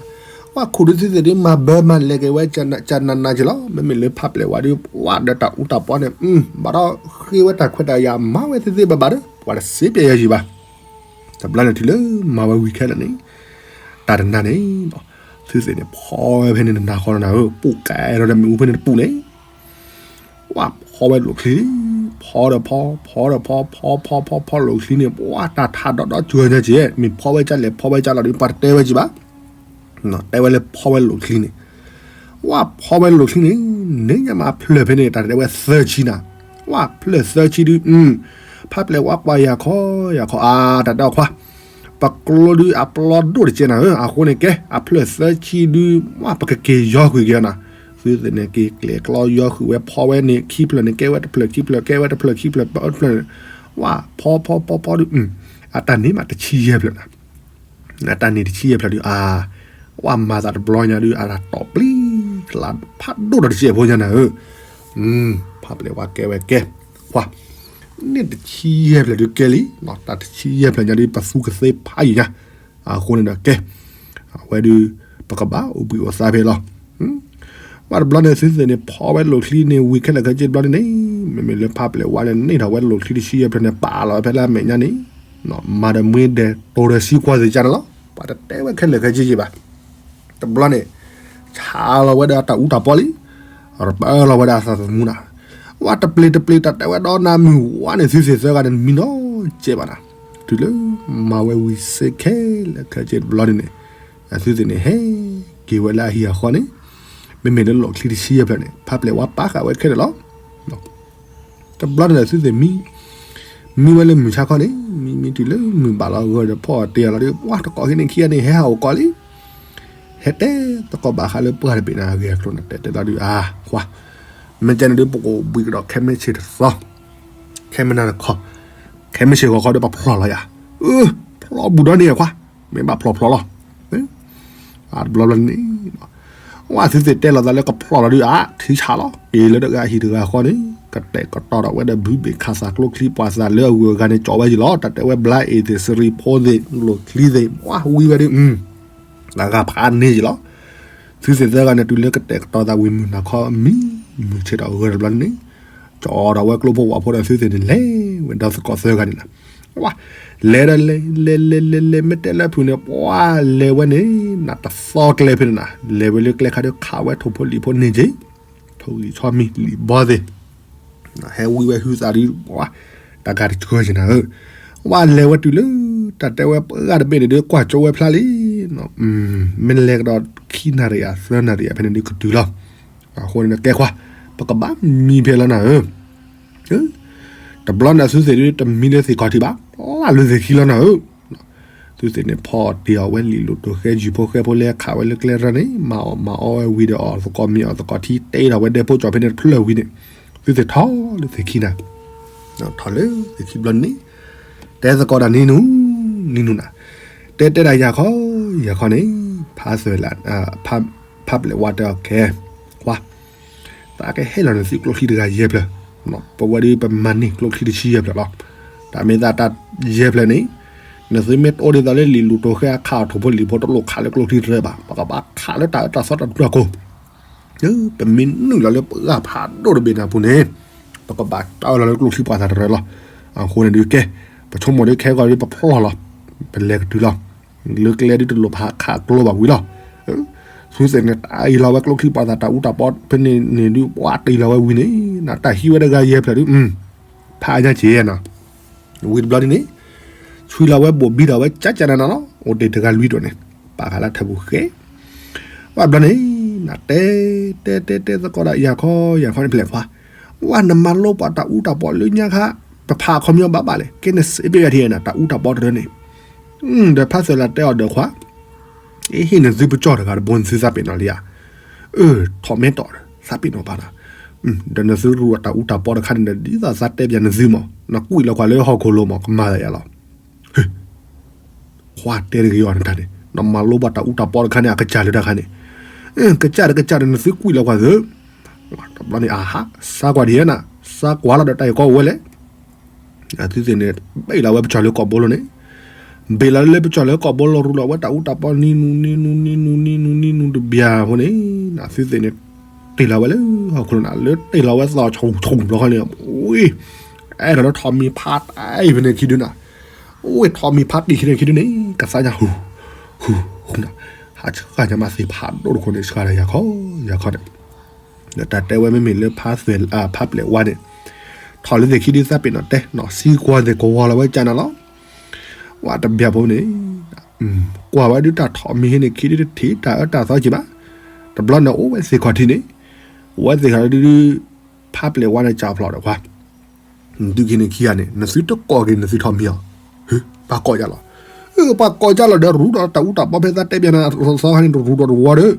ဝဲခူၣ်ဒုသုသ့ၣ်ဒုးမၤဘၢမၤလဲၤက့ၤဝဲကနးနးက့ၤလီၤ. မ့မ့ၢ်လၢဖးပျဲၣ်ဝဲဒုး ဝဲဒီးတၢ်အူတၢ်ပီန့ၣ် ဘၣ်ဒီးဃ့ဝဲတၢ်ခွဲးတၢ်ယာ်မၤဝဲသ့သ့ဘၣ်ဘၣ်ဒီး ပှၤတစ့ပျဲယၤယံၤဘၣ်. တဘျီန့ၣ်တုၤလၢမၤဝဲဝံၤခဲလၢာ်န့ၣ် တၢ်တနၤန့ၣ် သုသ့ၣ်န့ၣ်ဖီဝဲဖဲန့ၣ်နၤဃီနၤဧၢ, ပူၣ်ကဲထီၣ်ဒီးမ့ၣ်အူဖဲန့ၣ်တပူၤန့ၣ် ဝဲဖီဝဲလိာ်ချံ, ဖီဒီးဖီ, ဖီဒီးဖီ, ဖီဖီဖီဖီလိာ်ချံန့ၣ် ပှၤတၢ်ထးဒီးဒီးစှၤညါက့ၤ, မ့ၢ်ဖီဝဲကၢ်လဲၣ်ဖီဝဲကၢ်လီၤဒီး ပှၤတတဲဝဲက့ၤဘၣ်. တဲဝဲလၢဖီဝဲလိာ်ချံန့ၣ်, ဝဲဖီဝဲလိာ်ချံန့ၣ် န့ၣ်ညါမးအဖျၢၣ်ဖဲန့ၣ် တၢ်တဲဝဲသၢဆံနၤ, ဝဲဖျၢၣ်သၢဆံဒုး ဖးပျဲၣ်ဝဲကွၢ်ယၤခီယၤခီ အါ တၢ်တဲအီၤခွါ, ပကျိဒုးအပျီဒိၣ်တကဲနၤဧၢ, အဃိန့ၣ်ကဲ အဖျၢၣ်သၢဆံဒုး ဝဲပကက့ၤယီၤဃုာ်က့ၤအီၤနၤ, သုသ့ၣ်န့ၣ်က့ၤကျဲၤကျီယီၤဃုာ်ဝဲဖီဝဲန့ၣ် ခံဖျၢၣ်န့ၣ် ကဲဝဲတဖျၢၣ်ခံဖျၢၣ် ကဲဝဲတဖျၢၣ်ခံဖျၢၣ် ပဖျၢၣ်န့ၣ်, ဝဲဖီဖီဖီဖီဒုး အတၢ်န့ၢ်မးတဆံယဲၢ်ဖျၢၣ်နၤ အတၢ်န့ၢ်တဆံယဲၢ်ဖျၢၣ်ဒုး အါ, ဝဲမၤသးတဘျီညါဒုး အတၢ်တီၢ်ပျံၤ ကျးဖးဒိၣ်ဒီးတစဲးဖိညါနၤဧၢ, ဖးပျဲၣ်ဝဲကဲဝဲကဲ, ကွၢ်, န့ၣ်တဆံယဲၢ်ဖျၢၣ်ဒုးကဲလံ, တၢ်တဆံယဲၢ်ဖျၢၣ်ညါဒုး ပသူကသ့ဖးယံၤညါ, အဃိန့ၣ်ဒီးကဲ, အဝဲဒုး ပကဘၣ်အိၣ်ဘှံးအိၣ်သါဖဲလီၤ. ဝဲတဘျီန့ၣ် သုသ့ၣ်န့ၣ် ဖီဝဲလိာ်ချံန့ၣ် ဝံၤခဲလၢာ်ခဲဆ့တဘျီန့ၣ်န့ၣ်, မ့မ့ၢ်လၢဖးပျဲၣ်ဝဲန့ၣ် န့ၢ်ထီၣ်ဝဲလိာ်ချံတဆံယဲၢ်ဖျၢၣ်န့ၣ် ပာ်လီၤဝဲဖဲလၢအမဲာ်ညါန့ၣ်, မၤဒီးမှ့ဒီးတိၤဒီးဆံကွၢ်သ့ၣ်ကန့ၣ်လီၤ. ပှၤတတဲဝဲခဲလၢာ်ခဲဆ့က့ၤဘၣ်. တဘျီန့ၣ် ဆါလီၤဝဲဒီးတၢ်အူတၢ်ပီလံ, ရပၢလီၤဝဲဒၣ်အသးသမူနၤ, ဝဲတပျ့ၤတပျ့ၤတၢ်တဲဝဲဒီးနၤမုၢ်ဝါန့ၣ် သုသ့ၣ်သၢဂၤန့ၣ် မံနီၤကဲဘၣ်နၤ, တုၤလၢမၤဝဲဝံၤစ့ၢ်ခဲလၢာ်ခဲဆ့တဘျီန့ၣ်န့ၣ်, အသုသ့ၣ်န့ၣ် ဟဲက့ၤဝဲလၢအဟံၣ်အဃီန့ၣ်, မ့မ့ၢ်လၢလိာ်ချံတဆံယဲၢ်ဖျၢၣ်န့ၣ် ဖးပျဲၣ်ဝဲပာ်ဃာ်ဝဲခဲလၢာ်လီၤ. တဘျီန့ၣ်သုသ့ၣ်မံ, မံဝဲလၢမုၢ်ဆါခီန့ၣ်, မံမံတုၤလၢမုၢ်ဘၣ်လီၤဂီၤဒီးဖီအီၤတ့ၢ်အီၤလီၤဒီး ပှၤတကိးဟံးန့ၢ်ခံဂၤန့ၣ် ဟဲဟးအိၣ်ကီးလံ. ဟဲတဲသကိးဘၣ်ဃးလၢပှၢ်တဘ့ၣ်န့ၣ် အဂ့ၢ်အကျိၤန့ၣ် တဲတဲလီၤဒုး အါ, ကွၢ်, မ့ၢ်ကဲန့ၣ်ဒုး ပကအိၣ်ဘှံးကဒီးခဲမုၢ်ဆ့ၣ်တသီ, ခဲမုၢ်နၤတခီ, ခဲမုၢ်ဆ့ၣ်ဂီၤခီဒီးပဖျီၣ်လီၤယၤ, ဖျီၣ်ဘူးဒီးန့ၣ်ကွၢ်, မ့ၢ်ဘၣ်ဖျီၣ်ဖျီၣ်လီၤ. တဘျီဘျီန့ၣ် ဝဲသုသ့ၣ်တဲလီၤသးလၢကဖျီၣ်လီၤဒုး အါ ထံဆးလီၤ. က့ၤလၢတဂၤဟံၣ်တဂၤဃီန့ၣ် ကတဲာ်ကတီၤဒီးဝဲဒီးဘုဘ့ၣ်ခးသးကျိချံပှၤသးလၢအဂုၤအဂၤန့ၣ် ကၠီဝဲယံၤလီၤ. တၢ်တဲဝဲဘျါအ့ၣ်သ့ၣ် စရံဖိသ့ၣ် လိာ်ချံသ့ၣ် ဝဲဝံၤဝဲဒုး တဂၤဖးန့ၢ်ယံၤလီၤ. သုသ့ၣ်သၢဂၤန့ၣ် တုၤလၢကတဲာ်ကတီၤသးဝံၤမုၢ်နၤခီမံ မုၢ်ဆ့ၣ်ထီၣ်အဂၢၢ်တဘျီန့ၣ် ကၠီဒီးဝဲကျိဖိဝၣ်ဖိဒီးသုသ့ၣ်န့ၣ် လဲၤဝဲဒီးသကိးသၢဂၤန့ၣ်လီၤ. ဝဲ လဲၤဒီးလဲၤ လဲၤလဲၤလဲၤလဲၤ မ့ၢ်တဲလၢဖုၣ်န့ၣ် ပှၤလဲၤဝဲန့ၣ် နတသီကျဲဖဲန့ၣ်နၤ လဲၤဝဲလၢကျဲခါဒီးခးဝဲထိၣ်ဖိလံၣ်ဖိန့ၢ်က့ၤ ထိၣ်ဂံၢ်ဆီမံၤလံာ်ဘီသ့ၣ် ဟဲဝံဝဲဟုသးဒီး တၢ်ဂၤတကၢၤက့ၤနၤဧၢ, ဝဲလဲၤဝဲတုၤလၢ တၢ်တဲဝဲပှၢ်တဘ့ၣ်န့ၣ်ဒီး ကွၢ်ကၠိဝဲဖျါလံ, မ့ၢ်လဲၤကဒီးခံနၣ်ရံၣ်ဧါ သၢနၣ်ရံၣ်ဧါ ဖဲန့ၣ်ဒုးကတုၤလီၤ. အဃိန့ၣ်ကဲခွါ ပကဘၣ်မံဖဲလီၤနၤဧၢ တဘျီန့ၣ်သုသ့ၣ်ဒုးတမံလၢသ့ၣ်ခီၣ်ထံးဘၣ်, လၢသ့ၣ်ခံလီၤနၤဧၢ. သုသ့ၣ်န့ၣ် ဖီအီၣ်တ့ၢ်အီၣ်ဝဲလံာ်လိၣ်တိၢ်ဃဲယုၢ်ဖိဃဲဖိလၢခးဝဲလၢကျဲရၢန့ၣ် မၤအီၣ်မၤအီဝဲဝံၤဒီးအီၣ်သကိးမ့ၤအီၣ်သကိးထံ တ့ထီၣ်ဝဲဒဲဖိကၠီၤဖဲန့ၣ်တဖျၢၣ်ဝံၤန့ၣ် သုသ့ၣ်ထီၣ်လၢသ့ၣ်ခံနၤ, ထီၣ်လၢသ့ၣ်ခံဘျီန့ၣ် တဲသကိးတၢ်နံၤနူၤ နံၤနူၤနၤ, တဲတဲဒၣ်ယၤခီ ယၤခီန့ၣ် ဖးသွဲၣ်လၢ ဖးပျဲၢ်ဝါတဲအီၤခဲ ကွၢ် သးကဟဲလီၤန့ၣ်သုကျိချံတဂၤယဲၢ်ဖျၢၣ်, ပဝဲဒုးပမၤန့ၢ်ကျိချံတဆံယဲၢ်ဖျၢၣ်လီၤ. တၢ်မ့ၢ်သးတၢ်ယဲၢ်ဖျၢၣ်န့ၣ် နသုမ့ၢ်တအိၣ်ဒ်သိးလၢလံာ်လူၤတိၤဃဲအခးအီၤထိၣ်ဖိလံာ်ဖိတလိၣ်ခးလၢကျိချံတရၢဘၣ်, ပကဘၣ်ခးလၢတၢ်အၢတၢ်သီတၢ်ဒူတၢ်ကိၢ်, ပမ့ၢ်နုာ်လီၤလၢပဂၢ်ဖးဒိၣ်တဘ့ၣ်န့ၣ်အပူၤန့ၣ်, ပကဘၣ်တၢ်အၢလီၤလၢကျိချံပှၤသးတရၢလီၤ. အဃိန့ၣ်ဒုးကဲ, ပဆိကမိၣ်ဒုးခဲကီၢ်ဒုးပဖျီၣ်လီၤ, ပလဲၤကတုၤလီၤ, လၢကျဲဒုးတလိၣ်ဖးခးကျိဘၣ်ဝံၤလီၤ. သုသ့ၣ်န့ၣ် တၢ်အံၤလီၤဝဲကျိချံပှၤသးတၢ်အူတၢ်ပီဖဲန့ၣ်န့ၣ်ဒုး ပှၤတ့ၢ်လီၤဝဲဝံၤန့ၣ်, နတၢ်ဟံးဝဲတဂၤယဲၢ်ဖျၢၣ်ဒုး, ဖးအညါက့ၤနီၤ ဝံၤတဘျီဒ်န့ၣ်, ဆွံလီၤဝဲဘိၣ်ဘံဒီးဝဲကၠၢ်ကၠၢ်နၤနၤလီၤ, အိၣ်တ့ၢ်တဂၤလွံၢ်ဒိၣ်န့ၣ်, ပာ်ဃာ်လၢထၢၣ်ပူၤဃဲ, ဝဲဘျီန့ၣ်, နတဲ, တဲတဲတဲသကိးဒီးယၤခီယၤခီန့ၣ်ဖျဲၣ်ခွါ, ဝဲနမၤလိပှၤတၢ်အူတၢ်ပီလၢညါခါ, ပဖးအခီပညီဘၣ်ဘၣ်လဲၣ်, ကဲနစံးပ့ၤဂၤထံၣ်နၤ တၢ်အူတၢ်ပီတရၢန့ၣ်, ဒီးဖးသၢလၢတဲအီၤဒီးခွါ အ့ဟ့ၣ်နသုပကၠီၣ်တဂၤတဘိနသုသးပ့ၤနီၣ်လံဧါ, အၢ ထီၣ်မဲတီၣ်သးပ့ၤနီၣ်ပာ်နၤ, ဒီးနသုရူးတၢ်အူတၢ်ပီတခါန့ၣ်ဒီး ဒ်သိးသးတဲပၠးနသုမး, နကွံာ်လီၤကွၢ်လၢဟီၣ်ခိၣ်လိၤမး ကမၤသးယၤလီၤ. ခွါတဲတဂ့ၤအီၤနတၢ်န့ၣ် နမၤလိဘၣ်တၢ်အူတၢ်ပီတခါန့ၣ် အကစၢ်လၢတၢ်ခါန့ၣ်, ကစၢ်တကစၢ်ဒီးနသုကွံာ်လီၤကွၢ်သု, တဘျီန့ၣ် အဟး စါကွၢ်ဒံးနၤ, စါကွၢ်လီၤဒီးတၢ်အံၤကီအိၣ်ဝဲလဲၣ် အသုသ့ၣ်န့ၣ် ဘ့ၣ်လီၤဝဲပကၠီၣ်လၢကိာ်ဘိလိၤန့ၣ်, ဘ့ၣ်လီၤလၢပကၠီၣ်လၢကိာ်ဘိလိၤ ရူးလီၤဝဲတၢ်အူတၢ်ပီ နံနူ နံနူ နံနူ နံနူ နံနူတဘျီအဃိန့ၣ်, အသုသ့ၣ်န့ၣ် တ့ၢ်လီၤဝဲလၢဟီၣ်ခိၣ်လိၤနၤ လၢတ့ၢ်လီၤဝဲသီၣ်ဆူၣ်ဆူၣ်ဘျီဃီန့ၣ်, ဝ့ၢ်, အဲၣ်ဒိးလၢထီၣ်မံၤဖးတၢ်အံၤဖဲန့ၣ်ခံဒုနၤ, ဝ့ၢ်ထီၣ်မံၤဖးတံၢ်ခံန့ၣ်ခံဒုန့ၣ် ကသါညါဟူ, ဟူ, ဟူနၤ, ဟးဆှၣ်ညါမးသ့ၣ်ဖးဒိၣ်တခိၣ်န့ၣ် ဆှၣ်ဒီးယၤခီ, ယၤခီန့ၣ် ဒီးတၢ်တဲဝဲမ့မ့ၢ်လၢ ဖးပျဲၢ်ဝါန့ၣ်, ထီၣ်လၢသ့ၣ်ခံဒုသးပ့ၤနီၣ်တဲနီၤ စံကွၢ်သ့ၣ်ကဝီၤလီၤဝဲကၢ်နၤလီၤ. ဝဲတဘျီဖိန့ၣ်, ကွၢ်ဝဲဒုးတၢ်ထီၣ်မံၤဟ့န့ၣ် ခံဒုတထံၣ်တၢ်အၢတၢ်သီက့ၤဘၣ်. တဘျီန့ၣ်အိၣ်ဝဲသ့ၣ်ခီၣ်ထံးန့ၣ်, အိၣ်ဝဲသ့ၣ်ခီၣ်ထံးဒုး, ဖးပျဲၢ်ဝါန့ၣ်ကၠီၣ်ဖျိးဒီးခွါ ဒုးခံန့ၣ်ခံဂၤန့ၣ် နသုတကိးက့ၤနသုထီၣ်မံၤအီၤ, ပှၤကိးယၤလီၤ, ပှၤကိးယၤလီၤဒီးရူးဒီးတၢ်အူတၢ်ပီဖဲသးတဲပၠးနၤသီခါန့ၣ် တရူးဒီးတဝီဒီး,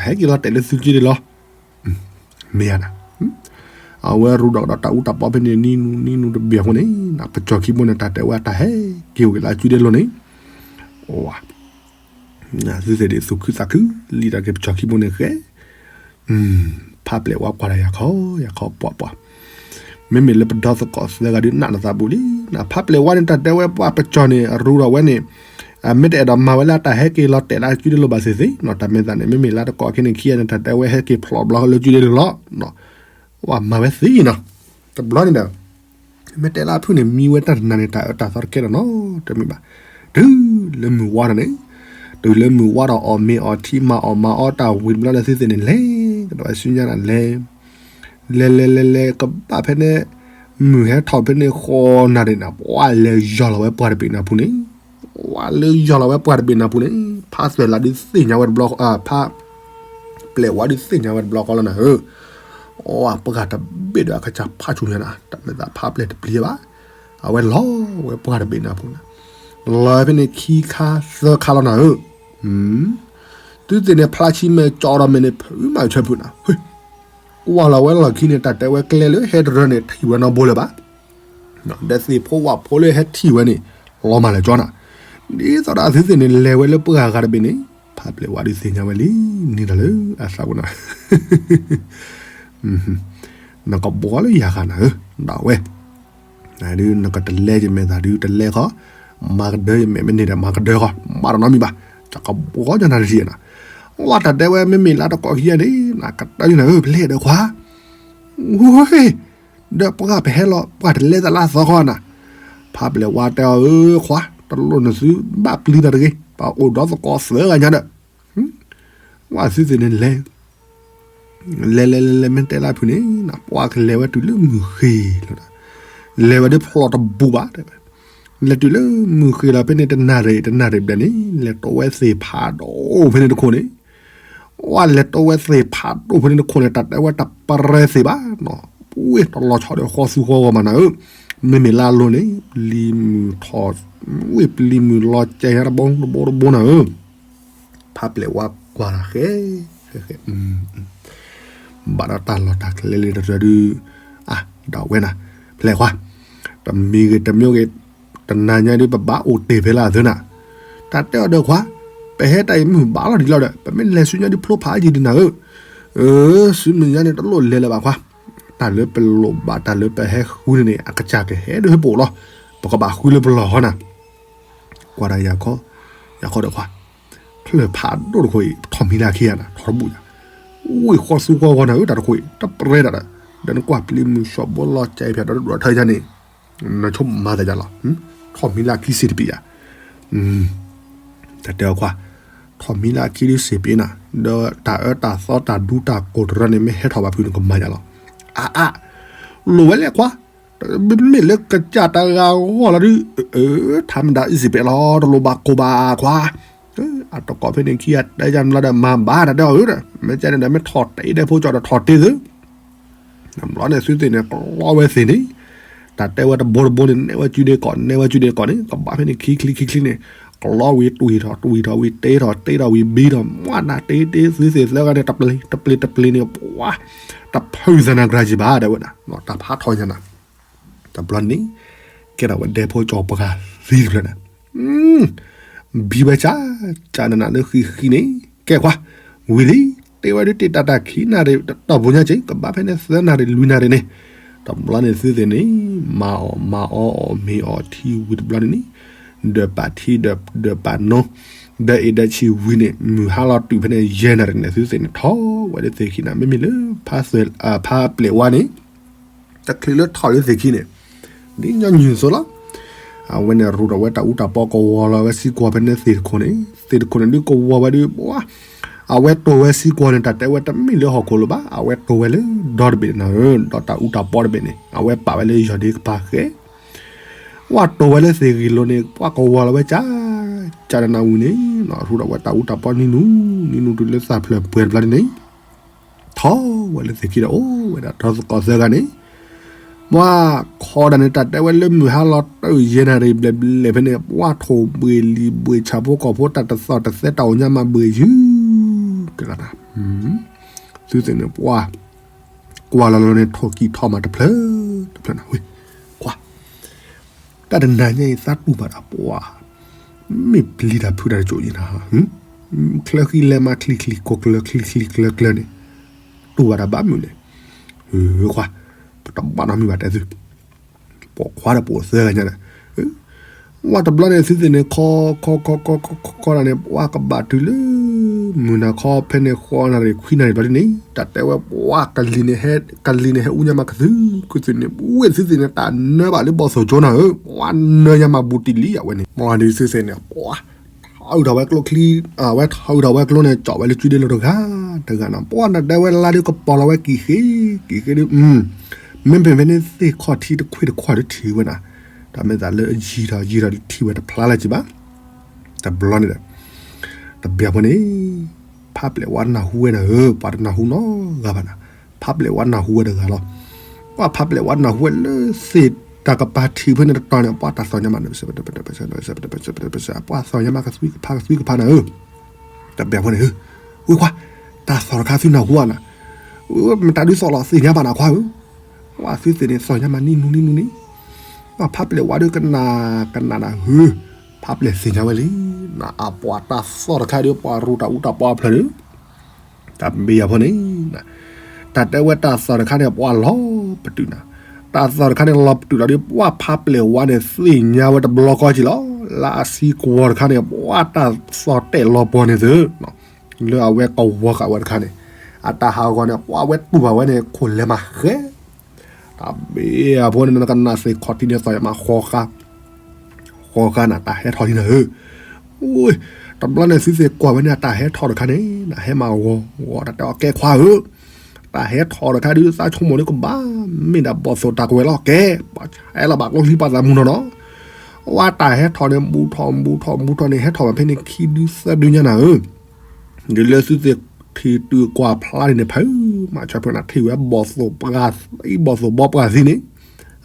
ဟဲက့ၤလီၤတဲာ်လၢသုက့ၤဒ်လီၤ. မ့ၢ်ဧါနၤ, အဝဲရူးဒီးတၢ်အူတၢ်ပီဖဲန့ၣ် နံနူ နံနူတဘ့ၣ်အဃိန့ၣ် ပကၠီၣ်ခံဘိန့ၣ် တၢ်တဲဝဲတၢ်ဟဲက့ၤအိၣ်က့ၤလၢအစုဒ့လိၤန့ၣ်, ဝါ သုသ့ၣ်ဒ်သူၣ်ခုသးခု, လံာ်တၢ်က့ၤပကၠီၣ်ခံဘိန့ၣ်ဃဲ, ဖးပျဲၢ်ဝါကွၢ်ဒီးယၤခီ, ယၤခီပှၤပှၤ, မ့မ့ၢ်လၢပဒီသကိးသၢဂၤဒုးနးနသးဘူးလံ, နဖးပျဲၢ်ဝါန့ၣ် တၢ်တဲဝဲပှၤပကၠီၣ်န့ၣ် အရူးဒီးဝဲန့ၣ်, မ့ၢ်တအဲၣ်ဒိးမၤဝဲလၢတၢ်ဟဲက့ၤလီၤတဲာ်လၢအစုဒ့လိၤဘၣ်သ့ၣ်သ့ၣ်, တၢ်မ့ၢ်သးန့ၣ် မ့မ့ၢ်လၢတကိးခဲန့ၣ်ခံဂၤန့ၣ် တၢ်တဲဝဲဟဲက့ၤဖျိးဘျီလၢစုဒ့လိၤလီၤ, ဝဲမၤဝဲသ့နီၤ, တဘျီန့ၣ်ဒီး မ့ၢ်တဲလၢအဖုၣ်န့ၣ် မံဝဲတၢ်တနၤန့ၣ် တၢ်အၢတၢ်သီတကဲဒီးနီတမံၤဘၣ်. တုၤလၢမုၢ်ဝါဒီးန့ၣ်, တုၤလၢမုၢ်ဝါဒီးအီၣ်မ့ၤအီထံ မၤအီၣ်မၤအီတၢ်ဝံၤတဘျီဒီး သုသ့ၣ်န့ၣ် လဲၤကဒီးဝဲဆူညါန့ၣ် လဲၤ, လဲၤလဲၤလဲၤလဲၤကဘၣ်ဖဲန့ၣ်, မုၢ်ဟဲထီၣ်ဖဲန့ၣ်ဃီနၤဒၣ်န့ၣ် ပှၤလဲၤယီၤလီၤဝဲပှၢ်တဘ့ၣ်န့ၣ်အပူၤန့ၣ်, ပှၤလဲၤယီၤလီၤဝဲပှၢ်တဘ့ၣ်န့ၣ်အပူၤန့ၣ်, ဖးသွဲၣ်လးဒုးသ့ၣ်ညါဝဲတဘျီ, ဖး ပျဲၢ်ဝါဒုးသ့ၣ်ညါဝဲတဘျီဃီလီၤနၤဧၢ, အပှၤတဘ့ၣ်ဒီးအကစၢ်ဖးဆူၣ်ညါနၤ, တၢ်မ့ၢ်သးဖးပျဲၢ်တပျံၤဘၣ်, အဝဲလီၤဝဲပှၢ်တဘ့ၣ်န့ၣ်အပူၤန့ၣ်, လီၤဝဲဖဲန့ၣ်ခံခါသၢခါလီၤနၤဧၢ, သုသ့ၣ်န့ၣ်ဖျါဆံမဲာ်ကၠီဒီးမဲာ်န့ၣ် ဖုးမၤဆၢဖုးနၤ, ကွၢ်လီၤဝဲလီၢ်ခံန့ၣ် တၢ်တဲဝဲကျဲလၢဟဲတရၢန့ၣ် ထံၣ်ဝဲနီတဘိလၢၤဘၣ် ဒီးသ့ၣ်ဖိဝၣ်ဖိလၢဟဲထံၣ်ဝဲန့ၣ် လီၤမၢ်လၢာ်ကၠီနၤ, ဒ်သိးဒီးအသုသ့ၣ်န့ၣ် လဲၤဝဲလၢပှၢ်ဂၤတဘ့ၣ်န့ၣ်, ဖးပျဲၢ်ဝါဒုးသ့ၣ်ညါဝဲလံ, န့ၣ်လီၤလၢအသးပူၤနၤ, နကဘှီလၢယၤဃာ်နၤဧၢ, ဒၣ်ဝဲ ဒုးနကတလဲယမဲာ်သးဒုးတလဲဃီ, မၤကဒၢယမဲာ်မ့ၢ်န့ၢ်ဒီးမၤကဒၢဃီ, မၤတနီတမံၤဘၣ်, တကဘှီကၠီနၤတထံၣ်နၤ, ဝဲတၢ်တဲဝဲမ့မ့ၢ်လၢတကိးခံဂၤန့ၣ် နကတၢၢ်နၤဧၢ ပလဲၤဒီးခွါ ဝဲ, ဒီးပှၤပဟဲလီၤ ပှၤတလဲသးလၢအသီဃီနၤ, ဖးပျဲၢ်ဝါတဲအီၤဧၢခွါ, တလိၣ်နသုဘၣ်ပျံၤတၢ်တဂ့ၤ, ပအိၣ်ဒီးသကိးသၢဂၤညါဒီး, ဝဲသုသ့ၣ်န့ၣ်လဲၤ, လဲၤလဲၤလဲၤလဲၤ မ့ၢ်တဲလၢဖုၣ်န့ၣ် ပှၤကလဲၤဝဲတုၤလၢမုၢ်ဃ့လီၤ, လဲၤဝဲဒ်ဖျိးတဘူးဘၣ်တဲဝဲ, လဲၤတုၤလၢမုၢ်ဃ့လီၤဖဲန့ၣ် တနၣ်ရံၣ်တနၣ်ရံၣ်ဘျဲၣ်န့ၣ် လဲၤတိဝဲသ့ၣ်ဖးဒိၣ်ဖဲန့ၣ်တခိၣ်န့ၣ် ဝဲလဲၤတိဝဲသ့ၣ်ဖးဒိၣ်ဖဲန့ၣ်တခိၣ်န့ၣ် တၢ်တဲဝဲတပရဲသ့ၣ်ဘၣ်နီၤ, ဝ့ၢ်တလီၤဆီဒီးဃီသူဃီဂီၤမးနၤဧၢ, မ့မ့ၢ်လၢအလိၤန့ၣ် ပျံၤမုၢ်ထီၣ်, ဝ့ၢ်ပျံၤမုၢ်လီၤကဲညါတဘိတဘိတဘိနၤဧၢ, ဖးပျဲၢ်ဝါကွၢ်တၢ်ဃဲ, ဃဲဃဲ, ဘၣ်ဒီးတၢ်လီၢ်တၢ်ကျဲလၢတရၢဒုး, အါ, ဒီးဝဲနၤ, ဖျဲၣ်ခွါ, တမံၤဂ့ၤတမံၤဂ့ၤ, တနၤညါဒုး ပဘၣ်အိၣ်တ့ၢ်ဖဲလၢအသၢနၤ, တၢ်တဲအီၤဒီးခွါ, ပဟဲတၢ်အံၤမုၢ်ဘၣ်လီၤဒံးလီၤဒီး ပမ့ၢ်လဲၤဆူညါဒုးဖျိဖးယံၤဒံးနၤဧၢ, အၢ, ဆူမဲာ်ညါန့ၣ် တလိၣ်လဲၤလၢၤဘၣ်ခွါ, တၢ်လၢပလိၣ်ဘၣ်တၢ်လၢပဟဲဃုန့ၣ်န့ၣ် အကစၢ်ကဟဲဒုးဟဲပအိၣ်လီၤ, ပကဘၣ်ဃုလၢပလီၢ်ဃီနၤ ကွၢ်ဒၣ်ယၤခီ, ယၤခီဒီးခွါ, ချၢၣ်ဖးဒိၣ်တခိၣ်အံၤ ထီၣ်မံလၢခံဂၤနၤ ထီၣ်တဘူၣ်ယၤ, ဝ့ၢ်ဃီသူဃီဂီၤနၤဧၢ တၢ်တခိၣ်အံၤ တပရဲဒၣ်ဒီး, ဒီးနကွၢ်ပျံၤမုၢ်ဆှီဘိလီၤကဲဖၠးဒီးဒိၣ်ထၢယၤန့ၣ်, နဆိကမိၣ်မၤသးယၤလီၤ, ထီၣ်မံလၢခံစ့ၢ်တပ့ၤယၤ တၢ်တဲအီၤခွါ, ထီၣ်မံလၢခံဒုးစ့ၢ်ပ့ၤနၤ, ဒီးတၢ်အၢတၢ်သီတၢ်ဒူတၢ်ကိၢ်တရၢန့ၣ် မ့ၢ်ဟဲထီၣ်ဘၣ်ဖုးနကမၤယၤလီၤ, အါအါ, လိၣ်ဝဲလဲၣ်ခွါ, မ့မ့ၢ်လၢကစၢ်တဂၤဂီၢ်လီၤဒုး, ထါမတၤအံၤစ့ၢ်ပ့ၤလီၤ တလိၣ်ဘၣ်ကိၢ်ဘၣ်ခွါ, အတကိးဖဲန့ၣ်ခံဂၤတဲယၤတဘျီဒီး မၤဘၣ်တၢ်တဲအီၤဧၢ, မ့ၢ်ကဲန့ၣ်ဒီး မ့ၢ်ထီၣ်တ့ဒဲဖိကၠီဒီးထီၣ်တ့သု တဘျီန့ၣ်သုသ့ၣ်န့ၣ် ကျီဝဲသ့ၣ်န့ၣ်, တၢ်တဲဝဲတဘိတဘိန့ၣ် နဲဝဲကုဒ့ကီး နဲဝဲကုဒ့ကီးန့ၣ် ကဘၣ်ဖဲန့ၣ်ခံချံခံချံန့ၣ်, ကျီဝံၤတွံၢ်ထီၣ်တွံၢ်ထီၣ်ဝံၤတ့ထီၣ်တ့ထီၣ်ဝံၤဘံထီၣ် မ့ၢ်နၤတ့တ့သုသ့ၣ်သၢဂၤန့ၣ် တပျ့ၤတပျ့ၤတပျ့ၤန့ၣ် ပှၤ, တဖုသးနၤကြၢးယံၤဘၣ် တဲဝဲဒၣ်, တၢ်ဖးထီၣ်ညါနၤ, တဘျီန့ၣ်, ကဲထီၣ်ဝဲဒဲဖိကၠီပှၤသံတဖျၢၣ်န့ၣ် ဘံဝဲကၢ်, ကၢ်နးနးလၢဃံဃံန့ၣ်, ကဲခွါ, ဝံၤလံ, တ့ဝဲဒုးတ့တၢ်တၢ်ခံနၣ်ရံၣ် တတီၢ်ပူၤညါက့ၤ ကဘၣ်ဖဲန့ၣ်သၢနၣ်ရံၣ်လွံၢ်နၣ်ရံၣ်န့ၣ်, တဘျီန့ၣ်သုသ့ၣ်န့ၣ်, မၤအီၣ်မၤအီအီၣ်မ့ၤအီၣ်ထံဝံၤတဘျီန့ၣ်န့ၣ်, ဒၢးပာ်ထံဒၢးပာ်နိ, ဒၢးအ့ၣ်ဒၢးဆံၣ်ဝံၤန့ၣ် မုၢ်ဟါလီၤတုၤဖဲန့ၣ်ယဲၢ်နၣ်ရံၣ်န့ၣ် သုသ့ၣ်န့ၣ်ထီၣ်ဝဲလၢသ့ၣ်ခံနၤ မ့မ့ၢ်လၢ, ဖါပျဲၢ်ဝါန့ၣ် တချုးလၢထီၣ်လၢသ့ၣ်ခံန့ၣ်, ဒ်ညီနုၢ်အသိးလီၤ. အဝဲန့ၣ်ရူးထီၣ်ဝဲတၢ်အူတၢ်ပီကဝီၤလီၤဝဲစံကွီၤဖဲန့ၣ်သ့ၣ်တခိၣ်န့ၣ်, သ့ၣ်တခိၣ်န့ၣ်ဒုးကဝီၤဝဲဒုးပှၤ, အဝဲတိၢ်ဝဲစံကွီၤန့ၣ် တၢ်တဲဝဲတမ့ၢ်လၢဟီၣ်ခိၣ်လၢၤဘၣ်, အဝဲတိၢ်ဝဲလၢဒီတဘ့ၣ်နၤဧၢ, ဒီးတၢ်အူတၢ်ပီတဘ့ၣ်န့ၣ် အဝဲပာ်ဝဲလၢယီၢ်ဒ့ကပၤဃဲ ပှၤတိၢ်ဝဲလၢသ့ၣ်ဂ့ၢ်လိၤန့ၣ် ပှၤကဝီၤလီၤဝဲကၢ်, ကၢ်နးနးဝံၤန့ၣ်, ရူးထီၣ်ဝဲတၢ်အူတၢ်ပီနံၤနူၤ, နံၤနူၤတုၤလၢသၢဖျၢၣ်ပှဲၤတဘျီန့ၣ်န့ၣ် ထီၣ်ဝဲလၢသ့ၣ်ခံဒီးအိၣ်ဝဲဒၣ်ဒီသကိးသၢဂၤန့ၣ်, ပှၤခီဒၣ်န့ၣ် တၢ်တဲဝဲလၢမုၢ်ဟါလီၤတၢ်ယဲၢ်နၣ်ရံၣ်ဘျဲၣ်ဘျဲၣ်ဖဲန့ၣ် ပှၤထိၣ်ဘှ့ၣ်လံၤဘှ့ၣ်ဆၣ်ဖိကီၢ်ဖိ တၢ်တသီၣ်တသဲတၢ်အိၣ်ညါမးဘှ့ၣ်ယုၢ်, ကဲနၤ, သုသ့ၣ်န့ၣ်ပှၤ, ကွၢ်လီၤလီၤန့ၣ် ထိၣ်ကံၢ်ထီၣ်မးတဖျၢၣ်, တဖျၢၣ်နၤဝဲ, ကွၢ် တၢ်တနၤညါအံၤသးတူၢ်ဘၣ်ဒီးပှၤ, မ့ၢ်ပျံၤတၢ်ဖုးတၢ်တစိၤအံၤနၤ, ချၢဃံလဲၤမးချံချံကျၢကျၢချံချံကျၢကျၢန့ၣ်, တူၢ်ဘၣ်ဒီးဘၣ်မုာ်န့ၣ်, ခွါ, ပတဘၣ်နီတမံၤဘၣ်တဲသု, ပိာ်ခွါဒီးပိာ်သၢဂၤညါန့ၣ်, ဝဲတဘျီန့ၣ် သုသ့ၣ်န့ၣ် ခီခီခီခီခီခီခီဒၣ်န့ၣ် ပှၤကဘၣ်တုၤလၢ မုၢ်နၤခီဖဲန့ၣ် ဃိးနၣ်ရံၣ်ခွံနၣ်ရံၣ်ဘျီဒ်န့ၣ် တၢ်တဲဝဲပှၤကလံၤန့ၣ်ဟဲ, ကလံၤန့ၣ်ဟဲအူညါမးကသု, ကသုန့ၣ် ဝဲသုသ့ၣ်န့ၣ် တၢ်နၢဘၣ်လၢဘီၣ်သိၣ်ကၠိနၤဧၢ, ပှၤနၢညါမးဘူးတံၢ်လံ အဝဲန့ၣ် မ့ၢ်ဒ်သုသ့ၣ်န့ၣ် ပှၤ ထီၣ်အုၣ်ထီၣ်ဝဲကျိချံ, အဝဲထီၣ်အုၣ်ထီၣ်ဝဲကျိန့ၣ် ကၠီၣ်ဝဲလၢကုဒ့လိၤတဂၤ, တဂၤန့ၣ် ပှၤနတဲဝဲလါဒုးကပီၤလီၤဝဲကံၢ်ဃ့, ကံၢ်ဃ့ဒုး, မ့မ့ၢ်ဖဲန့ၣ်သ့ၣ်ခီၣ်ထံးတခွ့ၣ်တခွါဒုးထံၣ်ဝဲနၤ, တၢ်မ့ၢ်သးလၢယံၤထီၣ်ယံၤထီၣ်ဒုးထံၣ်ဝဲတဖျါလၢၤ ကံၢ်ဘၣ်, တဘျီန့ၣ်ဒီး, တဘျီဖိန့ၣ်, ဖါပျဲၢ်ဝါနၢ်ဟူဝဲနၤဧၢ, ပှၤတနၢ်ဟူနီတဂၤဘၣ်နၤ, ဖါပျဲၢ်ဝါနၢ်ဟူဝဲတဂၤလီၤ. ပှၤဖါပျဲၢ်ဝါနၢ်ဟူဝဲလၢသ့ၣ်တၢ်ကပၤထံၣ်ဖဲန့ၣ်တတီၤန့ၣ် ပှၤတၢ်သီၣ်ညါမး, ပှၤသီၣ်ညါမးကသွံကဖးကသွံကဖးနၤဧၢ, တဘျီဖိန့ၣ်, ဝဲခွါ, တၢ်သီၣ်တခါသုနၢ်ဟူဧါနၤ, မတၤဒုးသီၣ်လီၤသ့ၣ်ညါဘၣ်နၤခွါဧၢ, ပှၤသုသ့ၣ်န့ၣ်သီၣ်ညါမးနံၤနူၤနံၤနူၤန့ၣ်, ပှၤဖါပျဲၢ်ဝါဒုးကနၣ်, ကနၣ်နၤဧၢ, ဖါပျဲၢ်သ့ၣ်ညါဝဲလံ, နအပှၤတၢ်သီၣ်တခါဒီးပှၤရူးတၢ်အူတၢ်ပီအဖျၢၣ်ဒီး တၢ်ဘ့ၣ်ယၤဖိန့ၣ်, တၢ်တဲဝဲတၢ်သီၣ်တခါန့ၣ် ပှၤလီၤပတုာ်နၤ, တၢ်သီၣ်တခါန့ၣ်လီၤပတုာ်လီၤဒီး ပှၤဖါပျဲၢ်ဝါန့ၣ်သ့ၣ်ညါဝဲတဘျီဃီက့ၤလီၤ, လၢအဆံကွီၤတခါန့ၣ် ပှၤတၢ်သီၣ်တဲာ်လီၤပှီၢ်န့ၣ်သု, လၢအဝဲကဝီၤဃာ်ဝဲတခါန့ၣ်, အတၢ်ဟးဂီၤန့ၣ် ပှၤဝဲတူၢ်ဘၣ်ဝဲန့ၣ် ခိၣ်လဲၤမးဃဲ တၢ်ဘ့ၣ်အဖိန့ၣ် နကနၣ်သ့ၣ်ခီၣ်ထံးန့ၣ် သီၣ်ယမးဃီဃါ, ဃီဃါနၤ တၢ်ဟဲထီၣ်လံနၤဧၢ, တဘျီန့ၣ် သုသ့ၣ်ကွၢ်ဝဲန့ၣ် အတၢ်ဟဲထီၣ်တခါန့ၣ် နဟဲမၤဂီၤဂီၤ တၢ်တဲအီၤကဲခွါဧၢ, တၢ်ဟဲထီၣ်တခါဒုး သးဆိကမိၣ်ဒုးကဘၣ် မ့ၢ်ဒၣ်ဘီၣ်သိၣ်တၢ်ကဝဲၤလီၤကဲ, ပှၤဟဲလီၤဘၣ်ကျိချံပှၤသးမုၢ်နီၢ်နီၢ်, ဝဲတၢ်ဟဲထီၣ်န့ၣ် ဘူးထီၣ်ဘူးထီၣ်ဘူးထီၣ်န့ၣ် ဟဲထီၣ်ဘၣ်ဖဲန့ၣ်ခံဒုသၢဒုညါနၤဧၢ ဒ်လၢသုသ့ၣ်ထံၣ်တုၤကွၢ်ဖျါဒ်န့ၣ်ဖဲ, မၤဆၢဖဲနၤထံၣ်ဝဲဘီၣ်သိၣ်ပှၤသံ ဘီၣ်သိၣ်ဘီပှၤသံန့ၣ်,